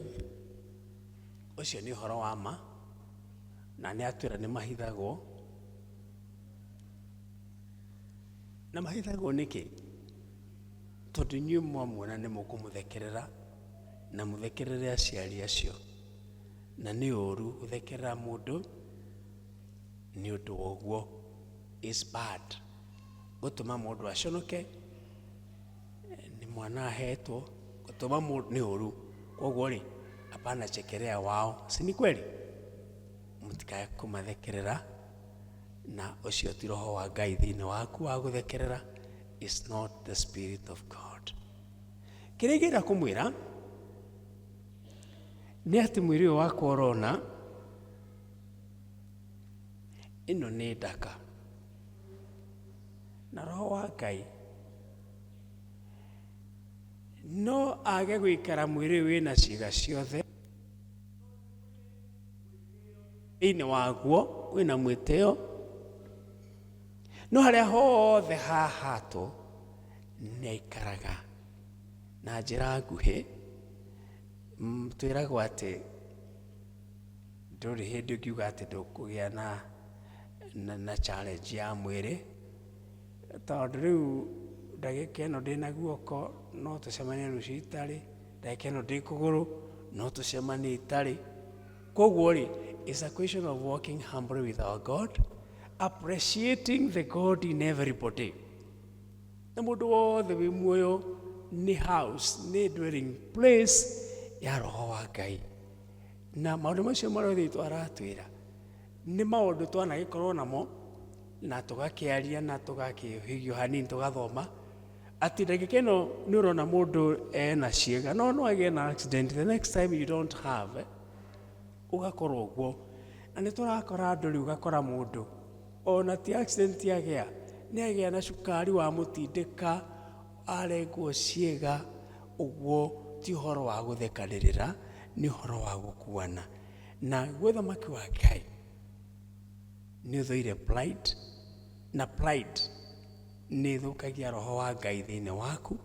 ũcio nĩ ũhoro wa ma, na nĩ atwĩra nĩ mahithagwo. Na mahithagwo nĩkĩ? Tondũ inyuĩ mwamuona nĩ mũkũmũthekerera, na mũthekerere aciari acio. Na nĩ ũru gũthekerera mũndũ nĩ ũndũ wa ũguo. It's bad. Gũtũma mũndũ aconoke, nĩ mwana ahetwo, gũtũma mũndũ nĩ ũru. Koguo rĩ, hapana chekelea wao. Si ni kweli? Mũtikae kũmathekerera, na ũcio ti roho wa Ngai thĩinĩ waku wa gũthekerera. It's not the spirit of God. Kĩrĩa ingĩenda kũmwĩra nĩ atĩ mwĩrĩ ũyũ wakwa ũrona ĩno nĩ ndaka, na roho wa Ngai no age gũikara mwĩrĩ ũyũ wĩna ciĩga ciothe thĩinĩ waguo, wĩna mwĩtĩo, no harĩa hothe hahatwo nĩ aikaraga. Na njĩra nguhĩ, twĩragwo atĩ ndũrĩ hĩndĩ ũngiuga atĩ ndũkũgĩa na challenge ya mwĩrĩ, tondũ rĩu ndagĩka ĩno ndĩna guoko no tũcemanie rũciũ itarĩ, ndagĩka ĩno ndĩ kũgũrũ no tũcemanie itarĩ. Koguo rĩ, it's a question of walking humbly with our God, appreciating the God in everybody. Na mũndũ wothe wĩ muoyo nĩ house, nĩ dwelling place ya roho wa Ngai. Na maũndũ macio marĩa witũ aratwĩra nĩ maũndũ twanagĩkorwo namo na tũgakĩaria na tũgakĩhĩgio hanini tũgathoma atĩ ndagĩka ĩno nĩ ũrona mũndũ ena ciĩga no no agĩe na accident the next time you don't have, ũgakorwo ũguo. Na nĩ tũrakora andũ rĩu, ũgakora mũndũ ona ti accident agĩa, nĩ agĩa na cukari wa mũtindĩka, arengwo ciĩga ũguo. Ti ũhoro wa gũthekanĩrĩra, nĩ ũhoro wa gũkuana. Naguo ũthamaki wa Ngai nĩ ũthũire pride, na pride nĩ ĩthũkagia roho wa Ngai thĩinĩ waku,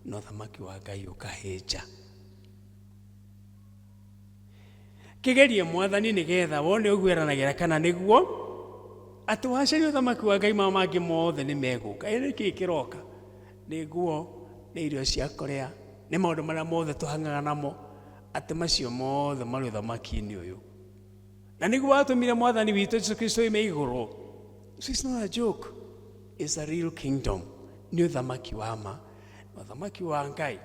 na ũthamaki wa Ngai ũkahĩnja. Kĩgerie mwathani nĩgetha wone ũguo eranagĩra kana nĩguo atĩ wacaria ũthamaki wa Ngai maya mangĩ mothe nĩ megũka. Ĩ nĩkĩ kĩroka? Nĩ nguo, nĩ irio cia kũrĩa, nĩ maũndũ marĩa mothe tũhang'aga namo, atĩ macio mothe marĩ ũthamaki-inĩ ũyũ. Na nĩguo watũmire mwathani witũ Jesu Kristo oime igũrũ. So it's not a joke. It's a real kingdom. Nĩ ũthamaki wa ma. Na ũthamaki wa Ngai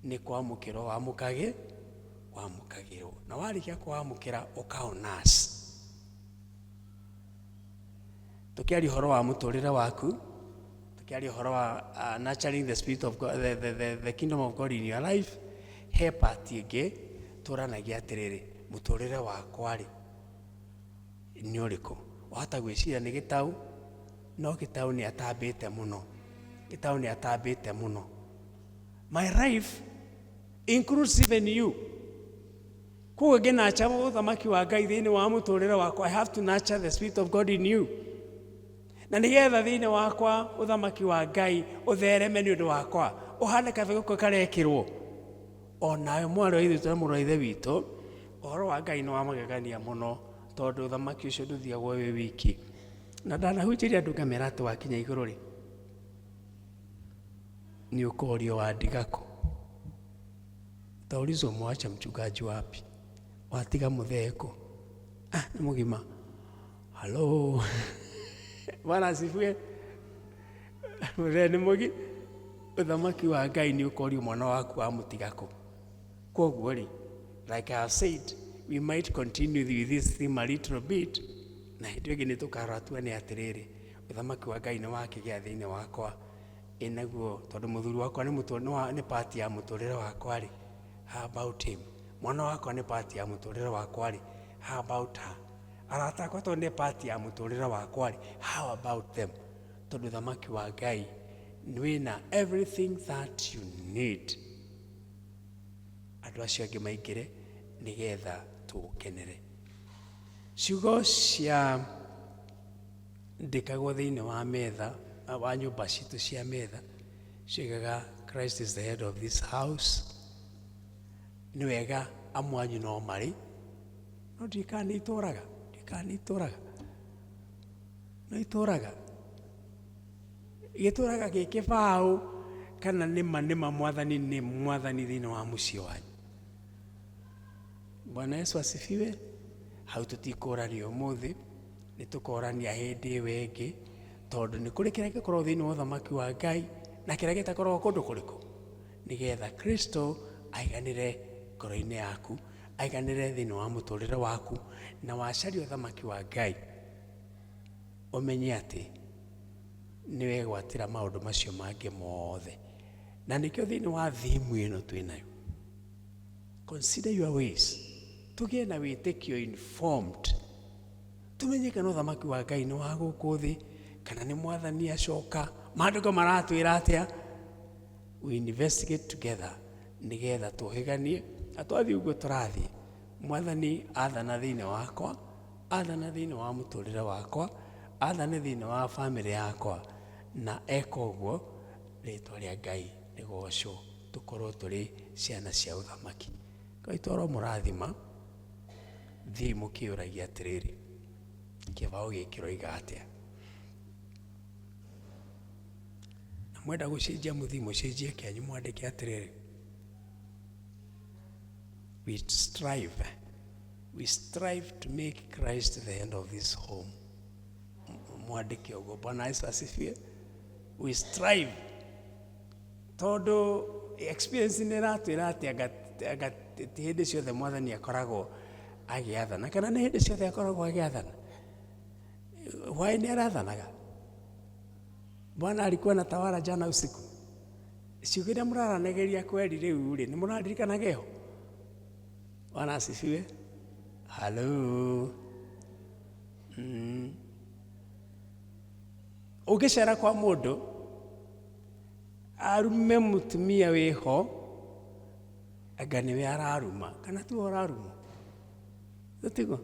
nĩ kwamũkĩrwo wamũkagĩ wamũkagĩrwo. Na warĩkia kũwamũkĩra ũkaonas. Tũkĩaria ũhoro wa mũtũrĩre waku, tũkĩaria ũhoro wa nurturing the spirit of God, the kingdom of God in your life, he part ĩngĩ tũranagia atĩrĩrĩ, mũtũrĩre wakwa rĩ nĩ ũrĩkũ? Wahota gwĩciria nĩ gĩtau, no gĩtau nĩ atambĩte mũno. Gĩtau nĩ atambĩte mũno. My life includes even you. Koguo ngĩnacha ũthamaki wa Ngai thĩinĩ wa mũtũrĩre wakwa, I have to nurture the spirit of God in you. Na nĩgetha thĩinĩ wakwa ũthamaki wa Ngai ũthereme nĩ ũndũ wakwa, ũhane kabegũ karekĩrwo. O nawe mwarĩ wa ithe witũ na mũrũ wa ithe witũ, ũhoro wa Ngai nĩ wa magegania mũno, tondũ ũthamaki ũcio ndũthiagwo wĩ wiki. Na ndanahunjĩria andũ ngamera atĩ wakinya igũrũ rĩ, nĩ ũkorio wandiga kũ? Utaulizwa umewacha mchungaji wapi? Watiga mũthee kũ? Ah, nĩ mũgima. Halo. Bwana asifiwe. Mũthee nĩ mũgi. Ũthamaki wa Ngai nĩ ũkorio mwana waku wamũtiga kũ? Koguo rĩ, like I have said, we might continue with this theme a little bit, na hĩndĩ ĩngĩ nĩ tũkarora tuone atĩrĩrĩ, ũthamaki wa Ngai nĩ wakĩgĩa thĩinĩ wakwa, ĩ naguo tondũ mũthuri wakwa nĩ mũtũ, nĩ wa, nĩ part ya mũtũrĩre wakwa rĩ, how about him? Mwana wakwa nĩ part ya mũtũrĩre wakwa rĩ, how about her? Arata akwa tondũ nĩ part ya mũtũrĩre wakwa rĩ, how about them? Tondũ ũthamaki wa Ngai wĩna everything that you need. Andũ acio angĩ maingĩre nĩgetha tũũkenere. Ciugo cia ndĩkagwo thĩinĩ wa metha, wa nyũmba citũ cia metha, ciugaga Christ is the head of this house. Nĩ wega amwe anyu no marĩ, no ndiũĩ kana nĩ itũraga, ndiũĩ kana nĩ itũraga. No itũraga. Gĩtũraga gĩ kĩbaũ kana nĩma nĩma mwathani nĩ mwathani thĩinĩ wa mũciĩ wanyu. Bwana Yesu asifiwe. Hau tũtikũrania ũmũthĩ, nĩ tũkorania hĩndĩ ĩyo ĩngĩ, tondũ nĩ kũrĩ kĩrĩa gĩkoragwo thĩinĩ wa ũthamaki wa Ngai na kĩrĩa gĩtakoragwo kũndũ kũrĩkũ, nĩgetha Kristo aiganĩre ngoro-inĩ yaku, aiganĩre thĩinĩ wa mũtũrĩre waku, na wacaria ũthamaki wa Ngai ũmenye atĩ nĩ wegwatĩra maũndũ macio mangĩ mothe. Na nĩkĩo thĩinĩ wa theme ĩno twĩnayo, consider your ways, tũgĩe na wĩtĩkio informed, tũmenye kana ũthamaki wa Ngai nĩ wa gũkũ thĩ kana nĩ mwathani acoka. Maandĩko maratwĩra atĩa? We investigate together nĩgetha tũhĩganie, na twathiĩ ũguo tũrathiĩ, mwathani athana thĩinĩ wakwa, athana thĩinĩ wa mũtũrĩre wakwa, athane thĩinĩ wa bamĩrĩ yakwa, na eka ũguo rĩtwa rĩa Ngai rĩgocwo, tũkorwo tũrĩ ciana cia ũthamaki. Ngai twaromũrathima, thiĩi mũkĩũragia atĩrĩrĩ, kĩbaũ gĩkĩ kĩroiga atĩa? Na mwenda gũcenjia mũthiĩ mũcenjie kĩanyu mwandĩke atĩrĩrĩ, we strive, we strive to make Christ the end of this home. Mwandĩke ũguo. Bwana Yesu asifiwe. We strive, tondũ experience nĩ ĩratwĩra atĩ anga ti hĩndĩ ciothe mwathani akoragwo agĩathana, kana nĩ hĩndĩ ciothe akoragwo agĩathana. Hwaĩ nĩ arathanaga. Bwana alikuwa anatawala jana usiku. Ciugo iria mũraranagĩria kweri rĩu rĩ, nĩ mũraririkanaga ĩyo? Bwana asifiwe. Hello. Ũngĩcera kwa mũndũ arume mũtumia wĩho, anga nĩwe araruma kana tiwe ũrarumwo? Tiguo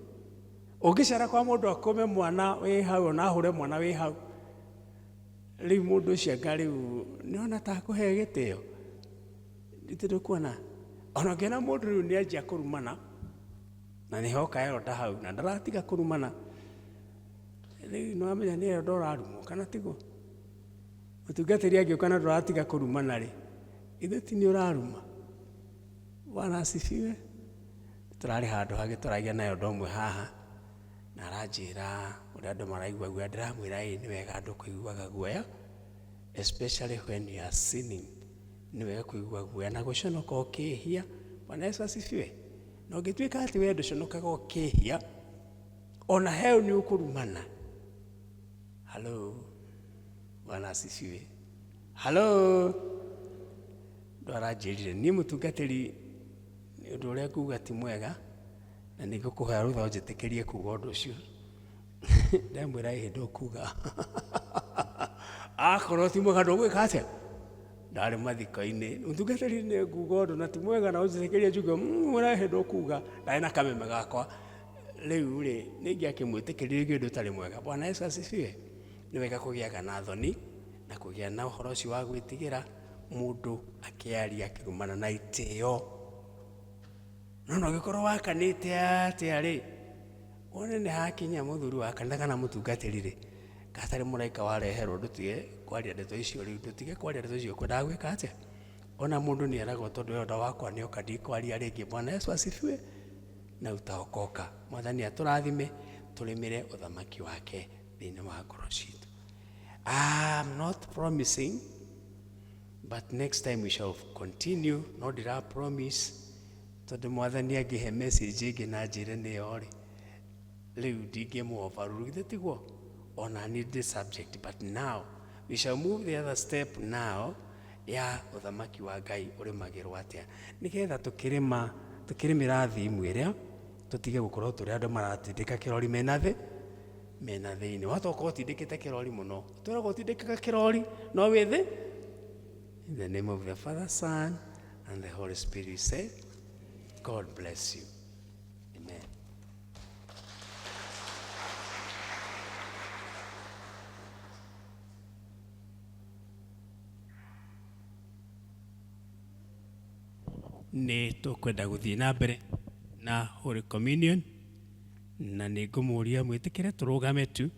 ũngĩcera kwa mũndũ akũme mwana wĩ hau ona ahũre mwana wĩ hau, rĩu mũndũ ũcio anga rĩu nĩona ta akũhe gĩtĩo? Githĩ ndũkuona ona ũngĩona mũndũ rĩu nĩanjia kũrumana na nĩhoka elder hau na ndaratiga kũrumana, rĩu nĩwamenya nĩ elder ũrarumwo kana tiguo? Mũtungatĩri angĩũka na ndũratiga kũrumana rĩ, githĩ ti nĩ ũraruma? Bwana asifiwe. Tũrarĩ handũ hangĩ tũragia na elder ũmwe haha na aranjĩra ũrĩa andũ maraigua guoya, ndĩramwĩra ĩĩ nĩ wega andũ kũiguaga guoya especially when you are sinning, nĩ wega kũigua guoya na gũconoka ũkĩhia. Bwana Yesu asifiwe. Na ũngĩtuĩka atĩ we ndũconokaga ũkĩhia, ona heo nĩ ũkũrumana. Hello. Bwana asifiwe. Hello. Ndũ aranjĩrire niĩ mũtungatĩri nĩ ũndũ ũrĩa nguga ti mwega na nĩ ngũkũhoya rũtha ũnjĩtĩkĩrie kuga ũndũ ũcio. Ndamwĩra ĩhĩ ndũkuga. Akorwo ti mwega ndũgwĩka atĩa? Ndarĩ mathiko-inĩ, mũtungatĩri nĩ nguga ũndũ na ti mwega na ũnjĩtĩkĩrie njuge mwĩra ĩhĩ ndũkuga. Ndarĩ na kameme gakwa. Rĩu rĩ, nĩ ingĩakĩmwĩtĩkĩririe ũndũ ũtarĩ mwega. Bwana Yesu asifiwe. Nĩ wega kũgĩaga na thoni na kũgĩa na ũhoro ũcio wa gwĩtigĩra mũndũ akĩaria akĩrumana na itĩo. No no ũngĩkorwo wakanĩte atĩa rĩ, wone nĩ hakinya mũthuri wa kanitha kana mũtungatĩri rĩ, gatarĩ mũraika wareherwo ndũtige kwaria ndeto icio rĩu, ndũtige kwaria ndeto icio ũkwendaga gwĩka atĩa? Ona mũndũ nĩ eragwo tondũ elder wakwa nĩ oka ndikwaria rĩngĩ. Bwana Yesu asifiwe. Na utaokoka. Mwathani atũrathime tũrĩmĩre ũthamaki wake thĩinĩ wa ngoro citũ. I'm not promising, but next time we shall continue. No ndĩra promise tondũ mwathani angĩhe message ĩngĩ na njĩre nĩyo rĩ, rĩu ndingĩmũ overrule, githĩ tiguo? Ona niĩ ndĩ subject, but now we shall move the other step now ya ũthamaki wa Ngai ũrĩmagĩrwo atĩa, nĩgetha tũkĩrĩma tũkĩrĩmĩra thimu ĩrĩa tũtige gũkorwo tũrĩ andũ maratindĩka kĩrori mena thĩ mena thĩinĩ. Wahota gũkorwo ũtindĩkĩte kĩrori mũno, twĩragwo ũtindĩkaga kĩrori no wĩ thĩ. In the name of the Father, Son, and the Holy Spirit, we say, God bless you. Amen. Nĩ tũkwenda gũthiĩ na mbere na Holy Communion na nĩ ngũmũria mwĩtĩkĩre tũrũgame tu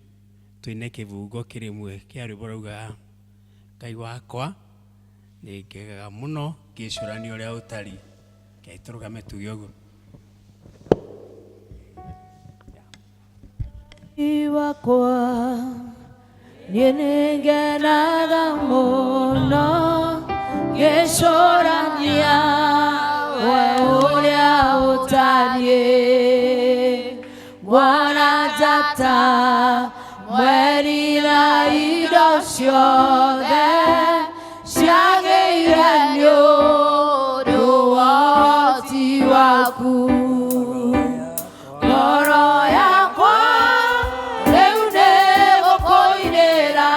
twĩne kĩbungo kĩrĩmwe kĩa rwĩmbo rauga Ngai wakwa nĩ ngegaga mũno ngĩcũrania ũrĩa ũtari. Ngai tũrũgame tuge ũguo. Wakwa niĩ nĩngenaga mũno ngĩcũrania we ũrĩa ũtariĩ, nguona njata mweri na indo ciothe ciagĩire nĩ ũndũ wa ũhoti waku. Ngoro yakwa rĩu nĩ gũkũinĩra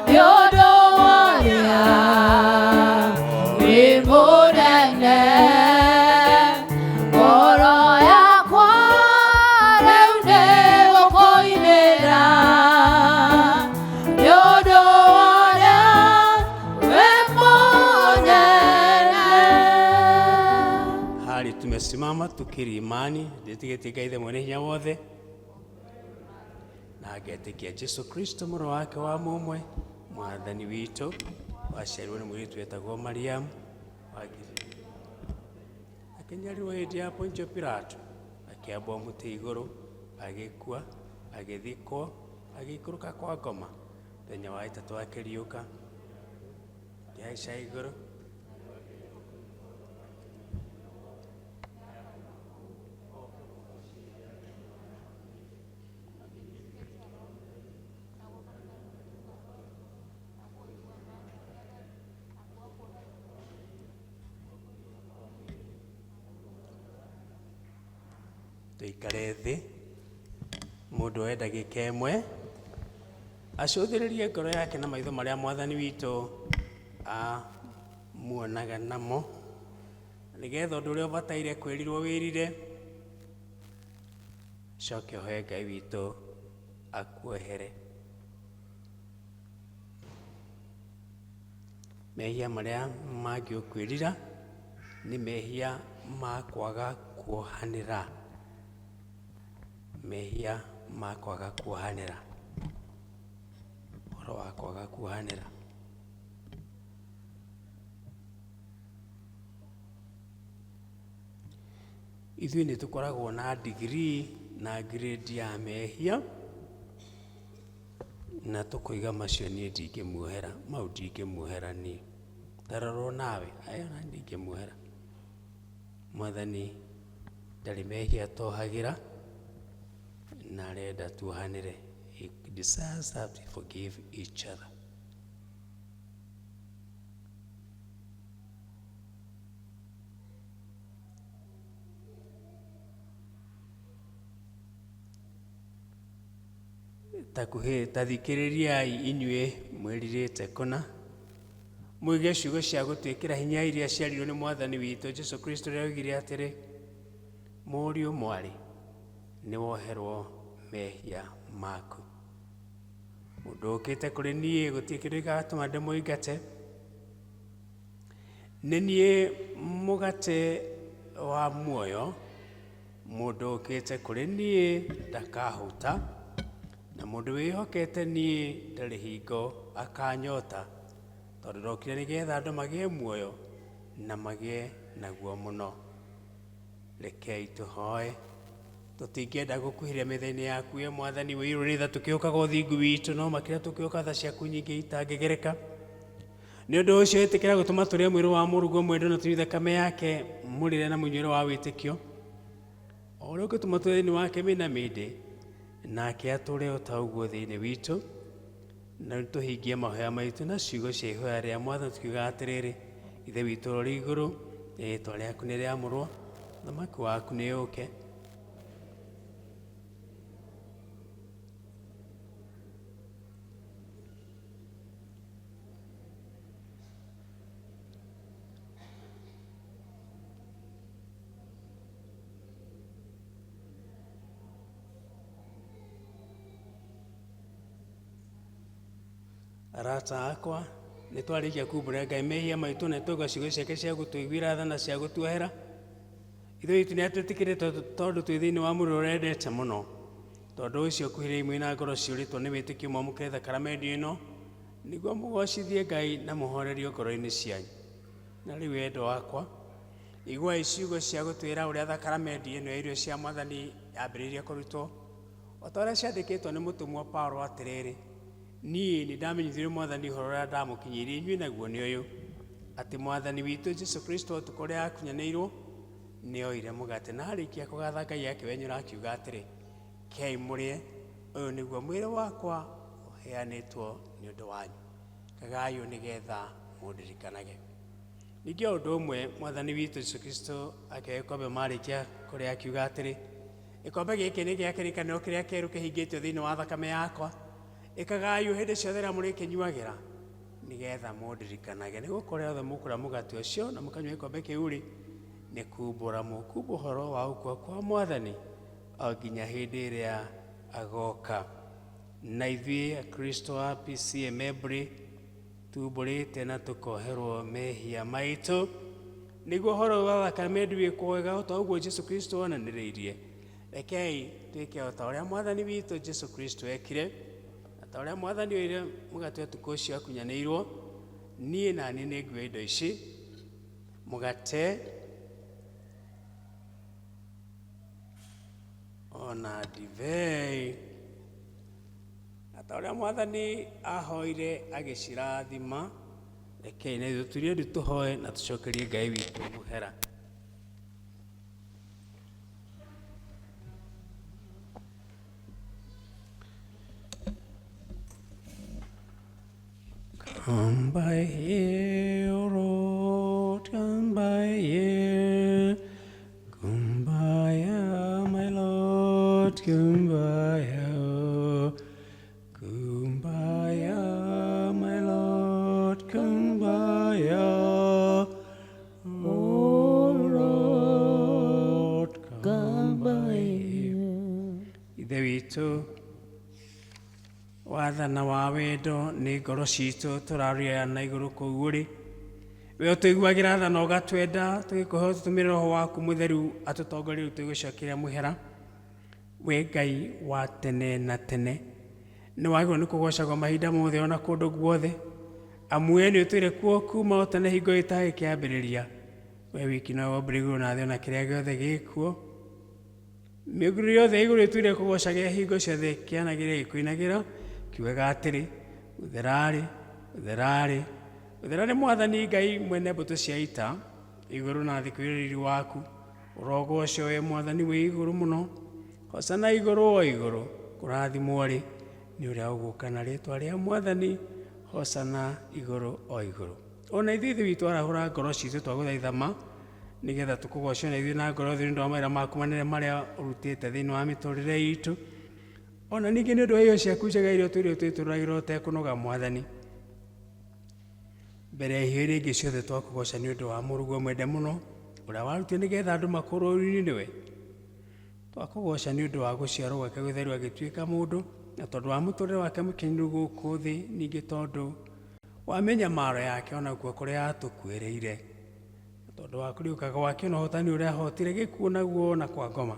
nĩ ũndũ wa ũrĩa wĩ mũnene. Ngoro yakwa rĩu nĩ gũkũinĩra nĩ ũndũ wa ũrĩa wĩ mũnene. Hali tumesimama tukiri imani ndĩtigĩtie Ngai Ithe mwene hinya wothe na ngetĩkia Jesu Kristo mũrũ wake wa mũmwe mwathani witũ waciarirwo nĩ mũirĩtu wetagwo Mariamu akĩnyarirwo hĩndĩ ya Pontio Pilato, akĩambwo mũtĩ igũrũ, agĩkua, agĩthikwo, agĩikũrũka kwa ngoma, mũthenya wa ĩtatũ akĩriũka, akĩhaica igũrũ. Tũikare thĩ mũndũ oe ndagĩka ĩmwe acũthĩrĩrie ngoro yake na maitho marĩa mwathani witũ amuonaga namo, nĩgetha ũndũ ũrĩa ũbataire kwĩrirwo wĩrire. Coke ũhoe Ngai witũ akuohere mehia marĩa mangĩ ũkwĩrira nĩ mehia ma kwaga kuohanĩra, mehia ma kwaga kuohanĩra, ũhoro wa kwaga kuohanĩra. Ithuĩ nĩ tũkoragwo na degree na grade ya mehia na tũkoiga macio niĩ ndingĩmuohera, mau ndingĩmuohera niĩ. Tarorwo nawe, aya ona ndingĩmuohera. Mwathani ndarĩ mehia atohagĩra na arenda tuohanĩre. He desires that we forgive each other. Takuhĩ ta thikĩrĩriai inyuĩ mwĩrirĩte kũna, mũige ciugo cia gũtwĩkĩra hinya iria ciaririo nĩ Mwathani witũ Jesu Kristo ũrĩa oigire atĩrĩ, mũriũ mwarĩ, nĩ woherwo mehia maku. Mũndũ ũkĩte kũrĩ niĩ gũtirĩ kĩndũ gĩgatũma ndĩmũingate. Nĩ niĩ mũgate wa muoyo, mũndũ ũkĩte kũrĩ niĩ ndakahũta, na mũndũ wĩhokete niĩ ndarĩ hingo akanyota, tondũ ndokire nĩgetha andũ magĩe muoyo na magĩe naguo mũno. Rekei tũhoe. Tũtingĩenda gũkuhĩrĩria metha-inĩ yaku we Mwathani wĩirwo nĩ tha tũkĩũkaga ũthingu witũ, no makĩria tũkĩũka tha ciaku nyingĩ itangĩgereka. Nĩ ũndũ ũcio ĩtĩkĩra gũtũma tũrĩe mwĩrĩ wa mũrũguo mwendwa na tũnyue thakame yake mũrĩre na mũnyuĩre wa wĩtĩkio, o ũrĩa ũngĩtũma tũrĩe thĩinĩ wake mĩna mĩndĩ, nake atũũre o ta ũguo thĩinĩ witũ. Na rĩu tũhingie mahoya maitũ na ciugo cia ihoya rĩa Mwathani tukiuga atĩrĩrĩ, Ithe witũ ũrĩa ũrĩ igũrũ, rĩĩtwa rĩaku nĩ rĩamũrwo, ũthamaki waku nĩ ũũke. Arata akwa, nĩ twarĩkia kumbũrĩra Ngai mehia maitũ na twaigua ciugo ciake cia gũtũiguĩra tha na cia gũtuohera. Ithe witũ nĩ atwĩtĩkĩrĩte tondũ twĩ thĩinĩ wa mũrũ ũrĩa endete mũno. Tondũ ũcio kuhĩrĩriai mwĩ na ngoro ciyũrĩtwo nĩ wĩtĩkio mwamũkĩre thakaramendi ĩno, nĩguo mũgocithie Ngai na mũhorerio ngoro-inĩ cianyu. Na rĩu endwa akwa, iguai ciugo cia gũtwĩra ũrĩa thakaramendi ĩno ya irio cia Mwathani yambĩrĩirie kũrutwo, o ta ũrĩa ciandĩkĩtwo nĩ mũtũmwo Paulo atĩrĩrĩ, niĩ nĩndamenyithirio Mwathani ũhoro ũrĩa ndamũkinyĩirie inyuĩ naguo nĩ ũyũ, atĩ Mwathani witũ Jesu Kristo ũtukũ ũrĩa aakunyanĩirwo, nĩoire mũgate, na arĩkia kũgatha Ngai akĩwenyũra akiuga atĩrĩ, kei mũrĩe, ũyũ nĩguo mwĩrĩ wakwa ũheanĩtwo nĩ ũndũ wanyu. Ĩkagai ũũ nĩgetha mũndirikanage. Ningĩ o ũndũ ũmwe Mwathani witũ Jesu Kristo akĩoya gĩkombe marĩkia kũrĩa akiuga atĩrĩ, gĩkombe gĩkĩ nĩ gĩa kĩrĩkanĩro kĩrĩa kĩerũ kĩhingĩtio thĩinĩ wa thakame yakwa. Ĩkagai ũũ hĩndĩ ciothe rĩrĩa mũrĩkĩnyuagĩra, nĩgetha mũndirikanage. Nĩ gũkorwo rĩrĩa rĩothe mũkũrĩa mũgate ũcio na mũkanyua gĩkombe kĩu-rĩ, nĩ kumbũra mũkumbũra ũhoro wa gũkua kwa Mwathani o nginya hĩndĩ ĩrĩa agoka. Na ithuĩ Akristo a PCEA Maybury tumbũrĩte na tũkoherwo mehia maitũ, nĩguo ũhoro ũyũ wa thakaramendi wĩkwo wega o ta ũguo Jesu Kristo onanĩrĩirie. Rekei twĩke o ta ũrĩa Mwathani witũ Jesu Kristo ekire, na ta ũrĩa Mwathani oire mũgate ũtukũ ũcio akunyanĩirwo, niĩ na niĩ nĩnguoya indo ici, mũgate ona ndibei, na ta ũrĩa Mwathani ahoire agĩcirathima, rekei na ithuĩ tũturie ndu tũhoe na tũcokerie Ngai witũ mũhera. Come by here, Lord, come by here. Kumbaya, my Lord, kumbaya. Kumbaya, my Lord, kumbaya. Oh Lord, come by here. Ithe witũ wathana wa wendo nĩ ngoro citũ tũraria na igũrũ kũu ũrĩ. We ũtũiguagĩra tha na ũgatwenda, tũgĩkũhe ũtũtũmĩre Roho waku mũtheru atũtongorie rĩu tũgĩcokeria mũhera. We Ngai wa tene na tene, nĩ wagĩrĩirwo nĩ kũgocagwo mahinda mothe ona kũndũ guothe, amu we nĩ ũtũire kuo kuma o tene hingo ĩtarĩ kĩambĩrĩria. We wiki nowe wombire igũrũ na thĩ ona kĩrĩa gĩothe gĩkuo. Mĩũngũrũ yothe ya igũrũ ĩtũire kũgocagĩra hingo ciothe, kĩanagĩrĩra gĩkũinagĩra, kiugaga atĩrĩ, ũtherarĩ, ũtherarĩ, ũtherarĩ Mwathani Ngai mwene mbũtũ cia ita, igũrũ na thĩ kũiyũra riri waku. Ũrogocwo we Mwathani wĩ igũrũ mũno, hosana igũrũ o igũrũ, kũrathimwo-rĩ nĩ ũrĩa ũgũka na rĩtwa rĩa Mwathani, hosana igũrũ o igũrũ. Ona ithuĩ Ithe witũ arahũra ngoro citũ twagũthaitha ma, nĩgetha tũkũgoce na ithuĩ na ngoro yothe nĩ ũndũ wa mawĩra maku manene marĩa ũrutĩte thĩinĩ wa mĩtũrĩre itũ. Ona ningĩ nĩ ũndũ wa irio ciaku njega iria ũtũire ũtwĩtũragĩra ũtekũnoga Mwathani. Mbere ya iheo iria ingĩ ciothe twakũgoca nĩ ũndũ wa mũrũguo mwende mũno, ũrĩa warutire nĩgetha andũ makũrwo ũru-inĩ nĩwe. Twakũgoca nĩ ũndũ wa gũciarwo gwake gũtheru agĩtuĩka mũndũ, na tondũ wa mũtũrĩre wake mũkinyanĩru gũkũ thĩ, ningĩ tondũ wa mĩnyamaro yake onakuo kũrĩa atũkuĩrĩire, na tondũ wa kũriũka gwake na ũhotani ũrĩa ahotire gĩkuũ naguo na kwa ngoma.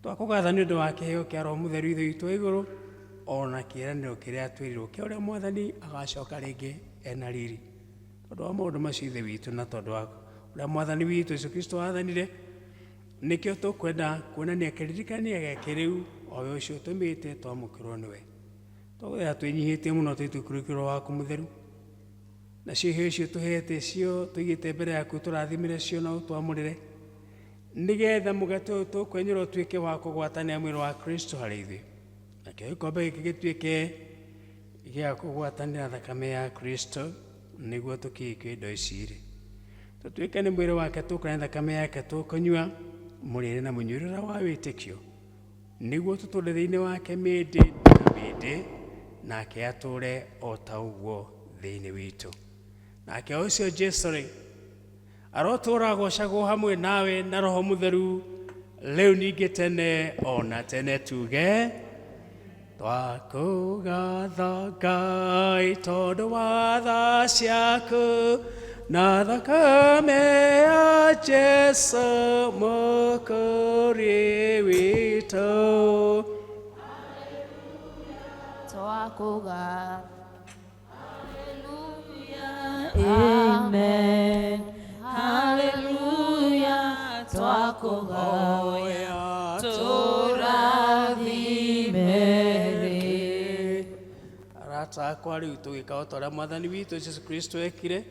Twakũgatha nĩ ũndũ wa kĩheo kĩa Roho Mũtheru Ithe witũ wa igũrũ, ona kĩĩranĩro kĩrĩa twĩrirwo kĩa ũrĩa Mwathani agacoka rĩngĩ ena riri. Tondũ wa maũndũ macio Ithe witũ, na tondũ wa ũrĩa Mwathani witũ Jesu Kristo athanire, nĩkĩo tũkwenda kuonania kĩririkania gĩake rĩu, o we ũcio ũtũmĩte twamũkĩrwo nĩwe. Twagũthaitha twĩnyihĩtie mũno twĩtĩkĩrĩke Roho waku Mũtheru, nacio iheo icio tũhete cio tũigĩte mbere yaku tũrathimĩre cio na ũtwamũrĩre, nĩgetha mũgate ũyũ tũkwenyũra ũtuĩke wa kũgwatanĩra mwĩrĩ wa Kristo harĩ ithuĩ, nakĩo gĩkombe gĩkĩ gĩtuĩke gĩa kũgwatanĩra thakame ya Kristo, nĩguo tũkĩhikio indo ici rĩ, tũtuĩke nĩ mwĩrĩ wake tũkũrĩa thakame yake tũkũnyua, mũrĩre na mũnyuĩre wa wĩtĩkio, nĩguo tũtũũre thĩinĩ wake mĩndĩ na mĩndĩ, nake atũũre o ta ũguo thĩinĩ witũ. Nake ũcio Jesu rĩ, arotũũra agocagwo hamwe nawe na Roho Mũtheru, rĩu ningĩ tene o na tene. Tuge twakũgatha Ngai tondũ wa tha ciaku na thakame ya Jesu mũkũri witũ. Twakuga Amen. Hallelujah. Twakuhoya tũrathime. Arata akwa, rĩu tũgĩka o ta ũrĩa Mwathani witũ Jesu Kristo ekire,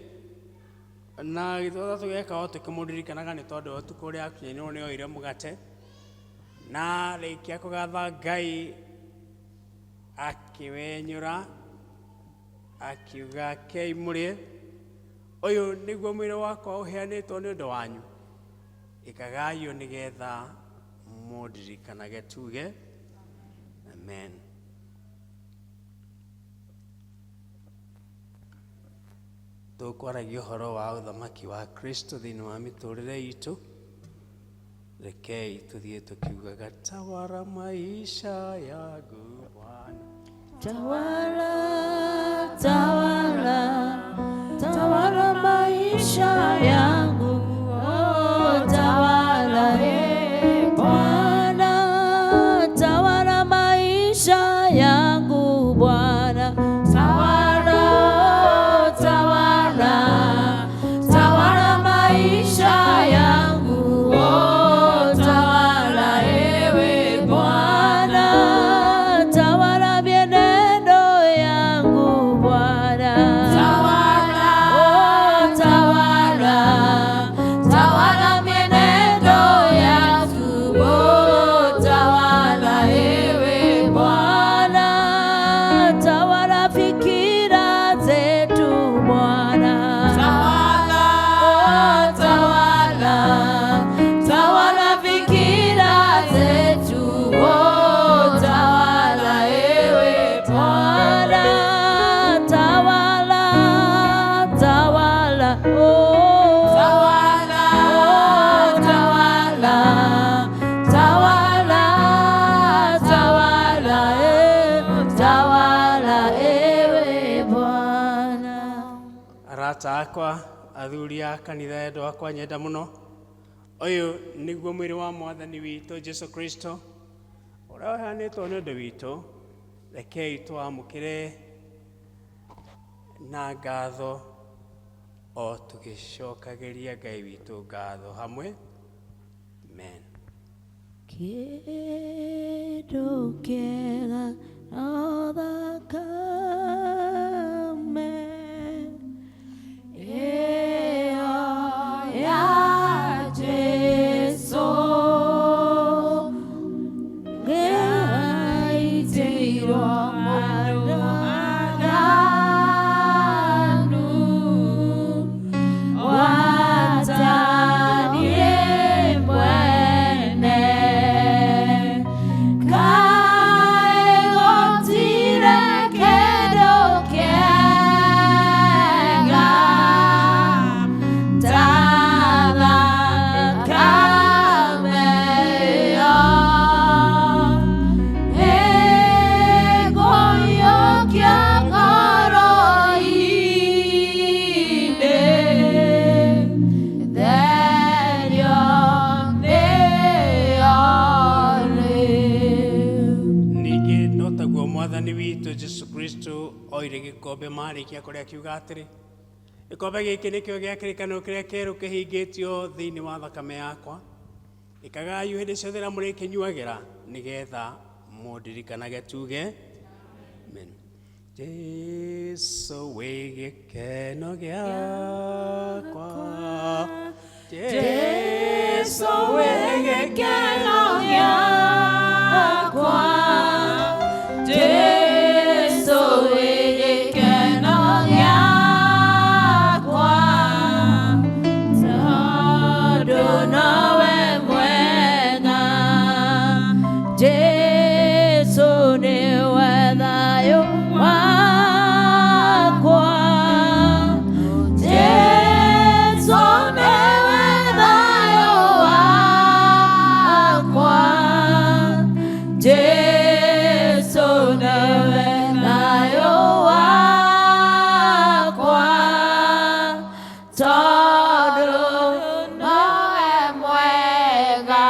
na gĩthotha tũgeka o tũkĩmũririkanaga, nĩ tondũ ũtukũ ũrĩa akinyanĩrwo nĩ oire mũgate na rĩkia kũgatha Ngai akĩwenyũra akiuga, kei mũrĩe, ũyũ nĩguo mwĩrĩ wakwa ũheanĩtwo nĩ ũndũ wanyu, ĩkagai ũũ nĩgetha mũndirikanage. Tuge amen. Tũkwaragia ũhoro wa ũthamaki wa Kristo thĩinĩ wa mĩtũrĩre itũ. Rekei tũthiĩ tũkiugaga, tawala maisha yangu Bwana. Tawala, tawala, tawala maisha yangu. Oh, tawala, eh, Bwana, tawala maisha yangu Bwana. Tawala, tawala, tawala maisha yangu. Oh, tawala, ewe Bwana, tawala mienendo yangu Bwana. Tawala, oh, tawala, Arata akwa athuri a kanitha endwa akwa nyenda muno, ũyũ nĩguo mwĩrĩ wa mwathani witũ Jesu Kristo ũrĩa ũheanĩtwo nĩ ũndũ witũ. Rekei twamũkĩre na ngatho o tũgĩcokagĩria Ngai witũ ngatho hamwe. Amen. Kĩndũ kĩega no thakame ĩyo ya Jesũ ngĩaitĩirwo andũ aganu wataniĩ mwene kaĩ gũtirĩ kĩndũ kĩega ta thakame ĩyo ĩkũiyũkia ngoro-inĩ therio nĩyo rĩu. Ningĩ no taguo mwathani witũ Jesu Kristo oire gĩkombe marĩkia kũrĩa akiuga atĩrĩ, gĩkombe gĩkĩ nĩkĩo gĩa kĩrĩkanĩro kĩrĩa kĩerũ kĩhingĩtio thĩinĩ wa thakame yakwa. Ĩkagai hĩndĩ ciothe ĩrĩa mũrĩkĩnyuagĩra nĩgetha mũndirikanage tuge amen. Jesu wĩ gĩkeno gĩakwa, Jesu wĩ gĩkeno gĩakwa, Jesu wĩ gĩkeno gĩakwa, tondũ nowe mwega. Jesu nĩwe thayũ wakwa, Jesu nĩwe thayũ wakwa, Jesu nĩwe thayũ wakwa, tondũ nowe mwega.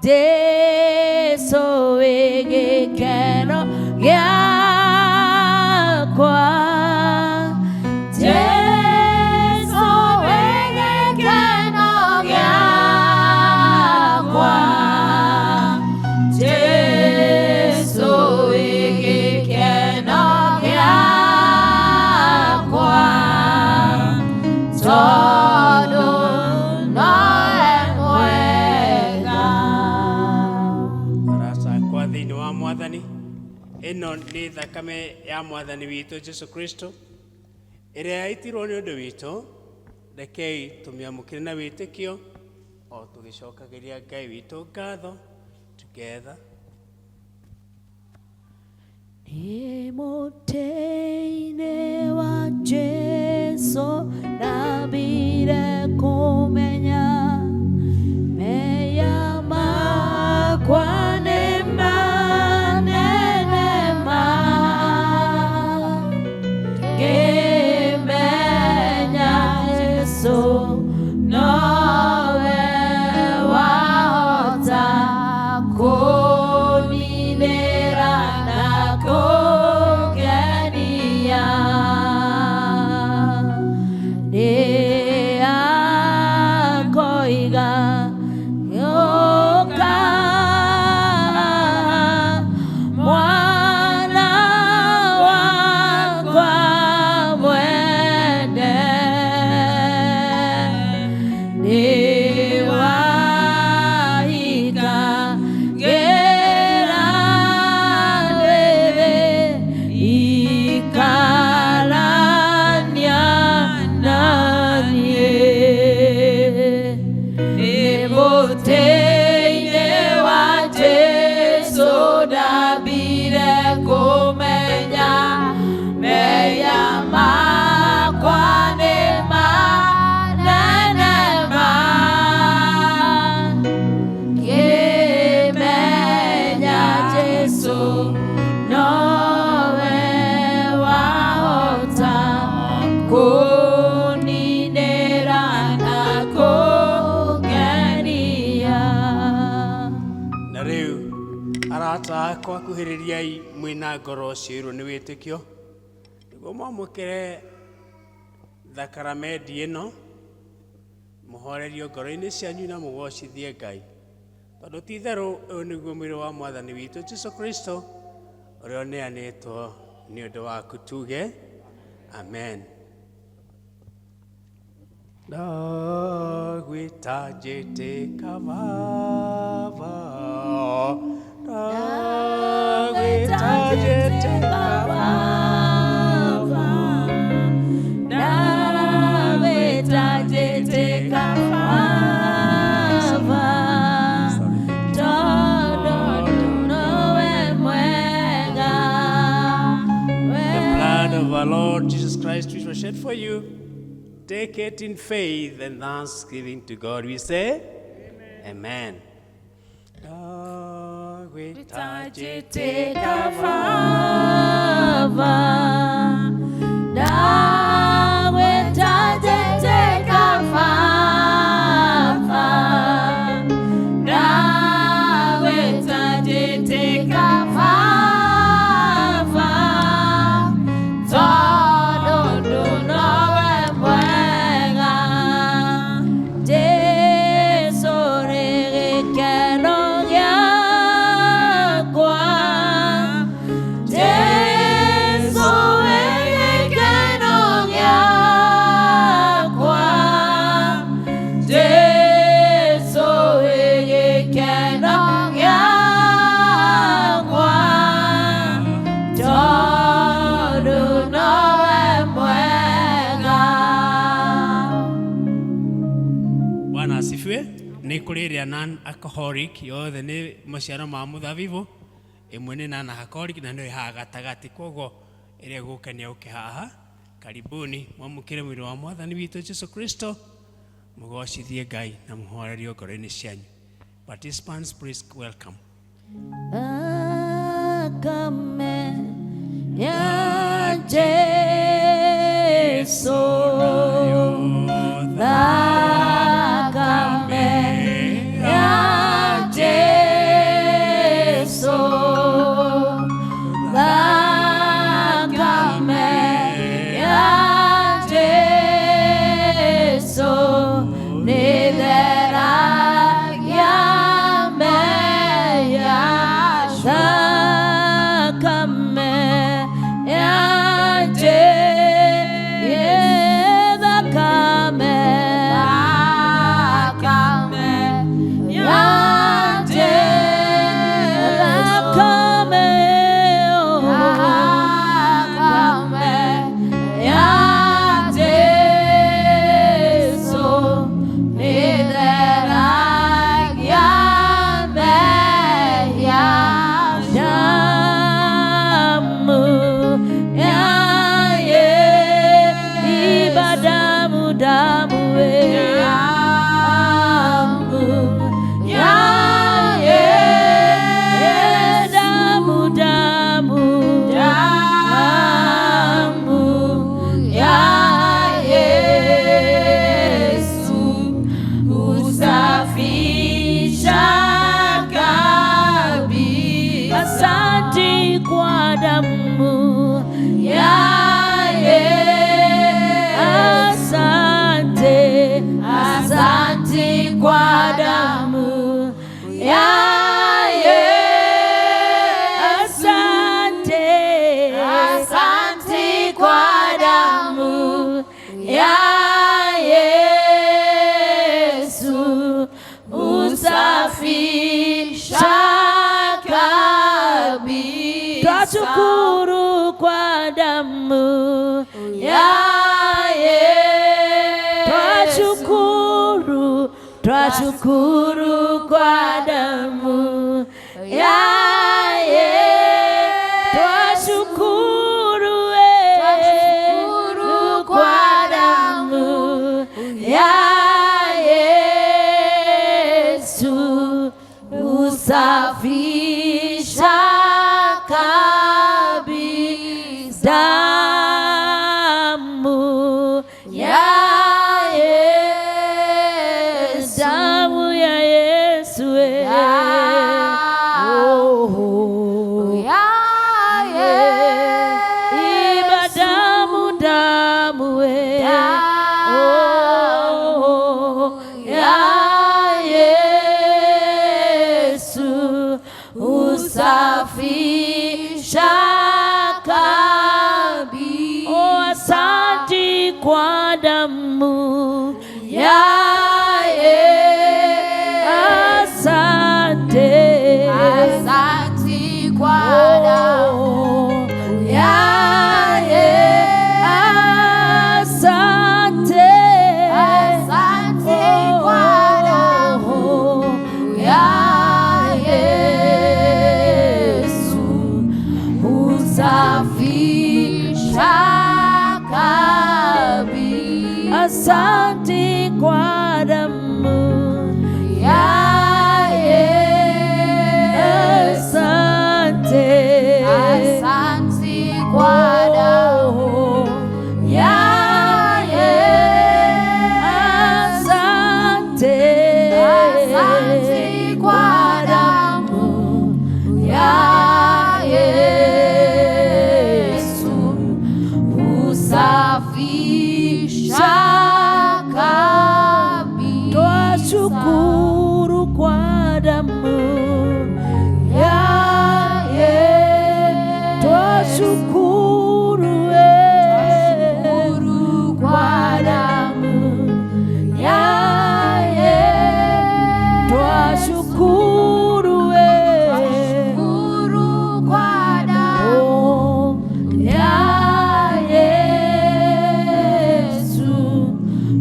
Jesu wĩ gĩkeno gĩakwa, Jesu wĩ gĩkeno gĩakwa, Jesu wĩ gĩkeno gĩakwa, tondũ nowe mwega. Arata akwa thĩinĩ wa mwathani, ĩno nĩ thakame ya mwathani witũ Jesu Kristo ĩrĩa yaitirwo nĩ ũndũ witũ. Rekei tũmĩamũkĩre na wĩtĩkio o tũgĩcokagĩria Ngai witũ ngatho together. Nĩ mũtĩ-inĩ wa Jesu ndambire kũmenya mehia makwa nĩ manene ma, ngĩmenya Jesu nowe wahota kũninĩra na kũngenia. Nĩ Arata akwa kuhĩrĩriai mwĩna ngoro ciĩrwo nĩ wĩtĩkio nĩguo mwamũkĩre thakaramendi ĩno, mũhorerio ngoro-inĩ cianyu na mũgocithie Ngai, tondũ ti itherũ ũyũ nĩguo mwĩrĩ wa Mwathani witũ Jesu Kristo ũrĩa ũneanĩtwo nĩ ũndũ waku. Tuge amen. Ndagwĩta njĩtĩka Baba, ndagwĩta njĩtĩka Baba, ndagwĩta njĩtĩka Baba, tondũ nowe mwega. The blood of our Lord Jesus Christ, which was shed for you, take it in faith and thanksgiving to God. We say, Amen. Ndagwĩta njĩtĩka Baba, ndagwĩta njĩtĩka Baba, ndagwĩta njĩtĩka Baba, tondũ nowe mwega. Jesu nĩ gĩkeno gĩakwa, Jesu nĩ gĩkeno gĩakwa, Jesu nĩ gĩkeno gĩakwa, tondũ nowe mwega. Bwana asifiwe. Nĩ kũrĩ ĩrĩa non alcoholic, yothe nĩ maciaro ma mũthabibũ, ĩmwe nĩ non alcoholic na nĩyo ĩhaha gatagatĩ, koguo ĩrĩa ĩgũkenia ũke haha. Karibuni mwamũkĩre mwĩrĩ wa Mwathani witũ Jesu Kristo, mũgocithie Ngai na mũhorerio ngoro-inĩ cianyu. Participants, please welcome. Thakame ya Jesu, thakame ya Jesu, thakame ya Jesu, nĩtheragia mehia. Thakame ya Jesu, thakame, thakame ya Jesu, thakame, thakame ya Jesu, nĩtheragia mehia. Damu ya Yesu, damu, damu, damu ya Yesu, damu, damu, damu ya Yesu, husafisha kabisa. Asante kwa damu ya Yesu, asante, asante kwa damu ya Yesu, asante, asante kwa damu ya Yesu, husafisha kabisa. Twashukuru kwa damu ya Yesu, twashukuru, twashukuru kwa damu ya Yesu, twashukuru, twashukuru kwa damu ya Yesu, husafisha kabisa. Damu ya Yesu, damu ya Yesu, eh. Oh, Usafisha kabisa. Oh, asante kwa damu ya Yesu. Asante. Asante kwa damu ya Yesu. Asante. Asante kwa damu ya Yesu. Husafisha kabisa. Asante kwa damu ya Yesu. Asante. Asante kwa damu ya Yesu. Asante. Asante kwa damu ya Yesu. Husafisha kabisa. Twashukuru kwa damu ya Yesu. Twashukuru Twashukuru kwa damu ya Yesu. Twashukuru Twashukuru kwa damu ya Yesu.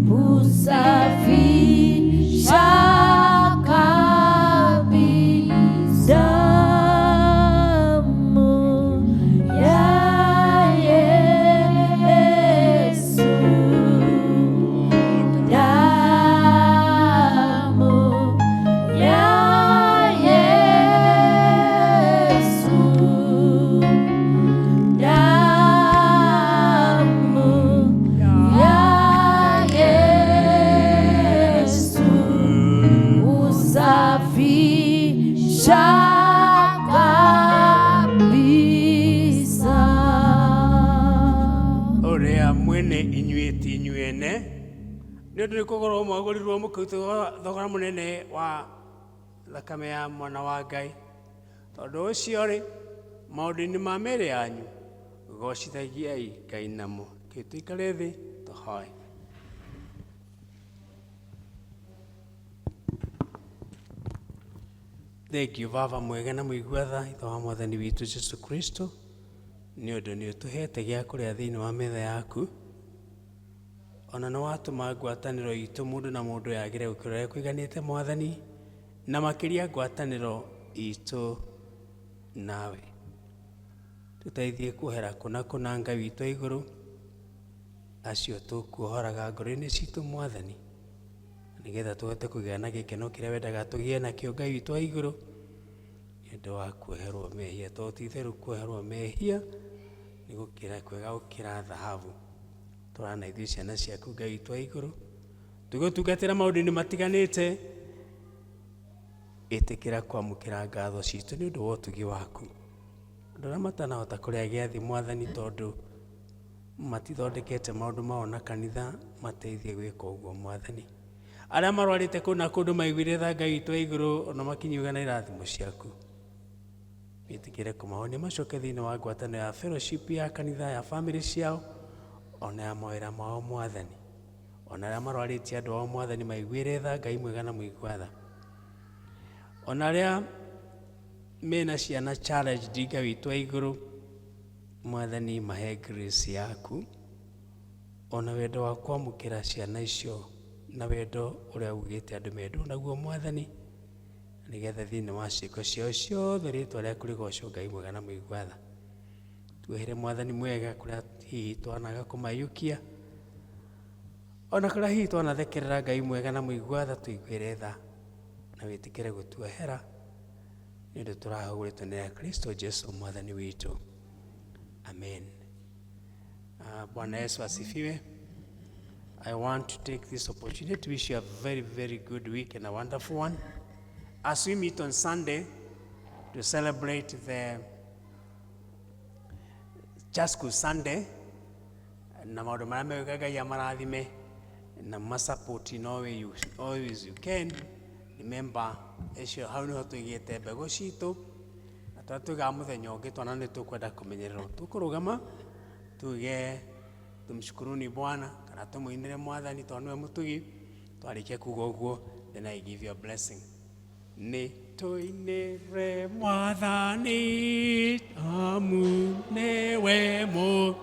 Husafisha kabisa. Damu ya Yesu. Damu ya Yesu. Damu ya Yesu. Husafisha kabisa. Ũrĩa mwene inyuĩ ti inyuĩ ene nĩ ũndũ nĩ kũgũrwo mwagũrirwo mũkĩrutwo thogora mũnene wa thakame ya mwana wa Ngai. Tondũ ũcio rĩ, maũndũ-inĩ ma mĩĩrĩ yanyu gocithagiai Ngai namo. Kĩ tũikare thĩ tũhoe. Thengiũ Baba mwega na mũigua tha, Ithe wa Mwathani witũ Jesu Kristo, nĩ ũndũ nĩ ũtũhete gĩa kũrĩa thĩinĩ wa metha yaku, ona nĩ watũma ngwatanĩro itũ mũndũ na mũndũ yagĩre gũkĩra ũrĩa kũiganĩte Mwathani, na makĩria ngwatanĩro itũ nawe. Tũteithie kuohera kũna kũna Ngai witũ wa igũrũ, acio tũkuohoraga ngoro-inĩ citũ Mwathani, nĩgetha tũhote kũgĩa na gĩkeno kĩrĩa wendaga tũgĩe nakĩo Ngai witũ wa igũrũ, nĩ ũndũ wa kuoherwo mehia, tondũ ti itherũ kuoherwo mehia nĩ gũkĩra kwega gũkĩra thahabu. Tũrana na ithuĩ ciana ciaku Ngai witũ wa igũrũ, tũgũtungatĩra maũndũ-inĩ matiganĩte, ĩtĩkĩra kwamũkĩra ngatho citũ nĩ ũndũ wa ũtugi waku. Andũ arĩa matanahota kũrĩa gĩathĩ Mwathani, tondũ matithondekete maũndũ mao na kanitha, mateithie gwĩka ũguo Mwathani. Arĩa marwarĩte kũndũ na kũndũ maiguire tha Ngai witũ wa igũrũ, ona makinyuga na irathimo ciaku. Wĩtĩkĩre kũmahonia macoke thĩinĩ wa ngwatanĩro ya fellowship ya kanitha ya famĩlĩ ciao, ona ya mawĩra mao Mwathani. Ona arĩa marwarĩtie andũ ao Mwathani, maiguĩre tha Ngai mwega na mũigua tha. Ona arĩa mena ciana challenged Ngai witũ wa igũrũ, Mwathani mahe grace yaku, ona wendo wa kwamũkĩra ciana icio na wendo ũrĩa ugĩte andũ mendwo naguo Mwathani, nĩgetha thĩinĩ wa ciĩko ciao ciothe rĩtwa rĩaku rĩgocwo Ngai mwega na mũigua tha. Tuohere Mwathani mwega kũrĩa hihi twanaga kũmaiyũkia, ona kũrĩa hihi twanathekerera Ngai mwega na mũigua tha, tũiguĩre tha na wĩtĩkĩre gũtuohera, nĩ ũndũ tũrahũgũrĩtwo nĩ Kristo Jesu Mwathani witũ. Amen. Bwana Yesu asifiwe. I want to take this opportunity to wish you a very, very good week and a wonderful one. As we meet on Sunday to celebrate the Church School Sunday, na maũndũ marĩa mega Ngai amarathime na masupport in all way you, always you can. Remember, icio hau niho tũigĩte mbegũ citũ na Na tũrĩa tuigaga mũthenya ũngĩ twana nĩ tũkwenda kũmenyererwo, tũkũrũgama tuge tumshukuruni Bwana kana tũmũinĩre Mwathani tondũ nĩwe mũtugi. Twarĩkia kuga ũguo, then I give you a blessing. Nĩ tũinĩre Mwathani amu nĩwe mũ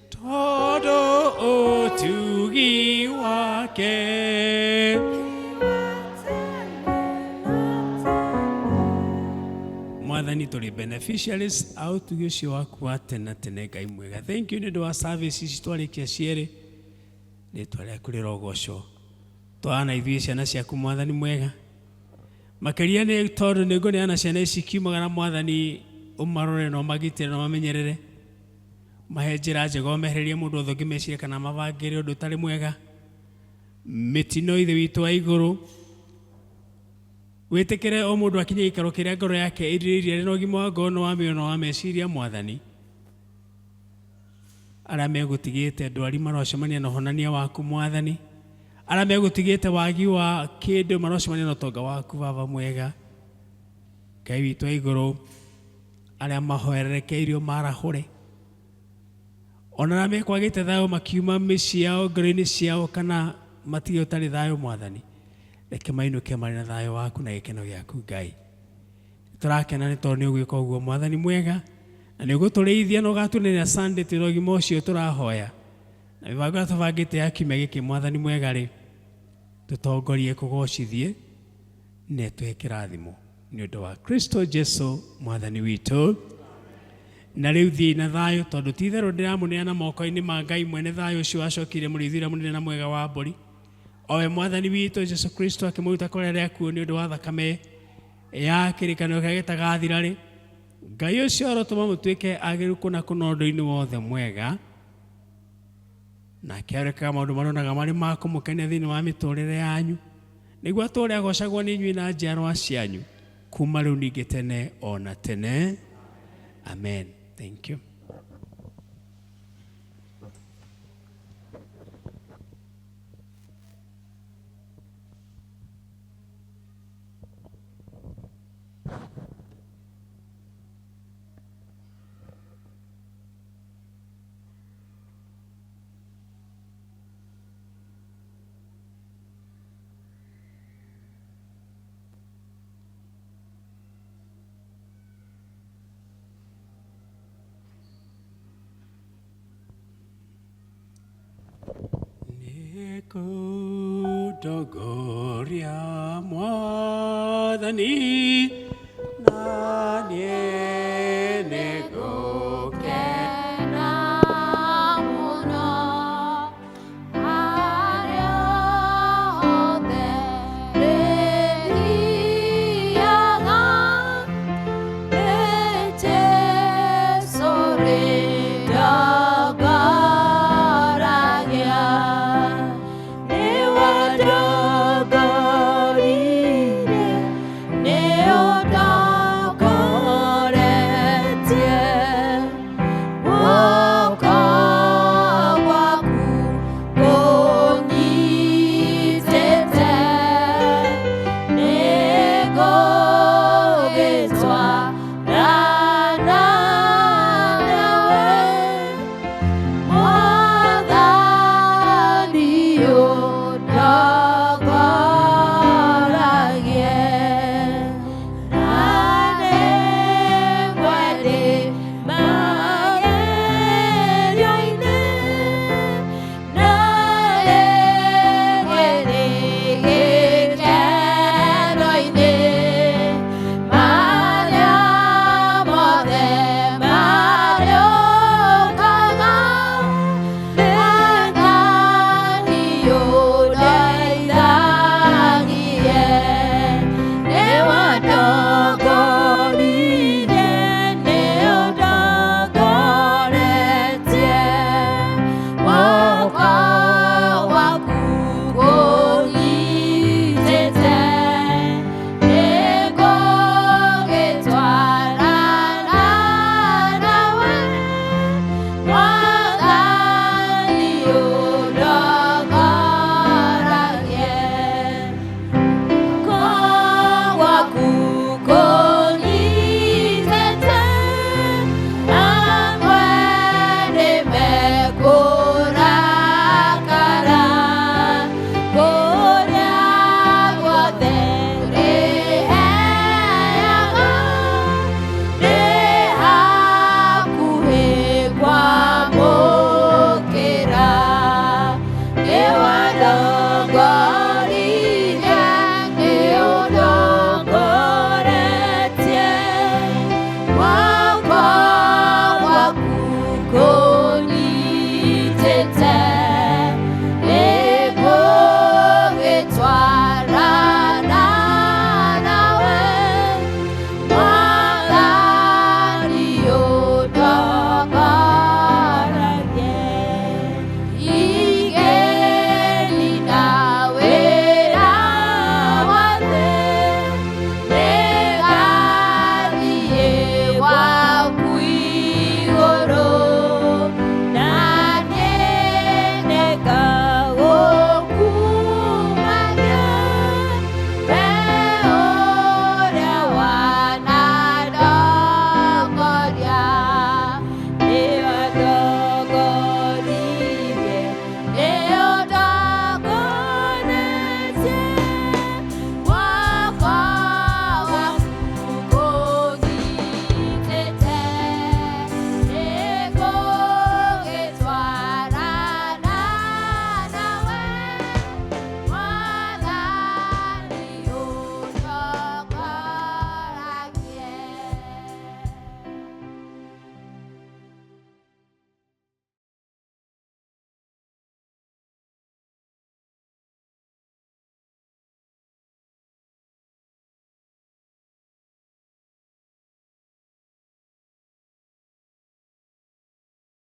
tondũ ũtugi wake. Mwathani, tũrĩ beneficiaries a ũtugi ũcio waku wa tene na tene. Ngai mwega, thank you nĩ ũndũ wa service ici twarĩkia cierĩ. Rĩtwa rĩaku rĩrogocwo. Twana ithuĩ ciana ciaku, Mwathani mwega, makĩria nĩ tondũ nĩ ngũneana ciana ici kiumagara. Mwathani, ũmarore na ũmagitĩre na ũmamenyerere, mahe njĩra njega, ũmehererie mũndũ wothe ũngĩmeciria kana mabangĩre ũndũ ũtarĩ mwega, mĩtino. Ithe witũ wa igũrũ, wĩtĩkĩre o mũndũ akinye gĩikaro kĩrĩa ngoro yake ĩrirĩirie arĩ na ũgima wa ngoro na wa mĩoyo na wa meciria. Mwathani, arĩa megũtigĩte ndwari marocemania na ũhonania waku. Mwathani, arĩa megũtigĩte wagi wa kĩndũ marocemania na ũtonga waku. Baba mwega, Ngai witũ wa igũrũ, arĩa mahoererekeirio marahũre, ona arĩa mekwagĩte thayũ makiuma mĩciĩ yao, ngoro-inĩ ciao, kana matige ũtarĩ thayũ, Mwathani, reke mainũke marĩ na thayũ waku na gĩkeno gĩaku. Ngai, tũrakena nĩ tondũ nĩ ũgwĩka ũguo, Mwathani mwega, na nĩ ũgũtũrĩithia na ũgatunĩrĩra Sunday twĩna ũgima ũcio tũrahoya na mĩbango ĩrĩa tũbangĩte ya kiumia gĩkĩ. Mwathani mwega rĩ, tũtongorie, kũgocithie na ĩtũhe kĩrathimo nĩ ũndũ wa Kristo Jesu Mwathani witũ. Na rĩu thiĩ na thayũ, tondũ ti itherũ ndĩramũneana moko-inĩ ma Ngai mwene thayũ, ũcio wacokire mũrĩithi ũrĩa mũnene na mwega wa mbũri, o we Mwathani witũ Jesu Kristo, akĩmũruta kũrĩa arĩa akuũ nĩ ũndũ wa thakame ya kĩrĩkanĩro kĩrĩa gĩtagathira rĩ. Ngai ũcio arotũma mũtuĩke agĩrĩru kũna kũna ũndũ-inĩ wothe mwega, nake arekaga maũndũ maronaga marĩ ma kũmũkenia thĩinĩ wa mĩtũrĩre yanyu, nĩguo atũũre agocagwo nĩ inyuĩ na njiarwa cianyu kuma rĩu ningĩ tene o na tene. Amen. Thank you. Nĩngũtongoria Mwathani na niĩ nĩngũkena mũno harĩa hothe rĩthiaga, nĩ Jesũ rĩndongoragia, nĩwe ndongoririe, nĩ ũndongoretie. Guoko gwaku kũnyitĩte, nĩngũgĩtwarana nawe, Mwathani, ũndongoragie. Na nĩngwendĩ magerio-inĩ, na nĩngwendĩ gĩkeno-inĩ, marĩa mothe marĩũkaga, Mwathani, ũndeithagie. Nĩwe.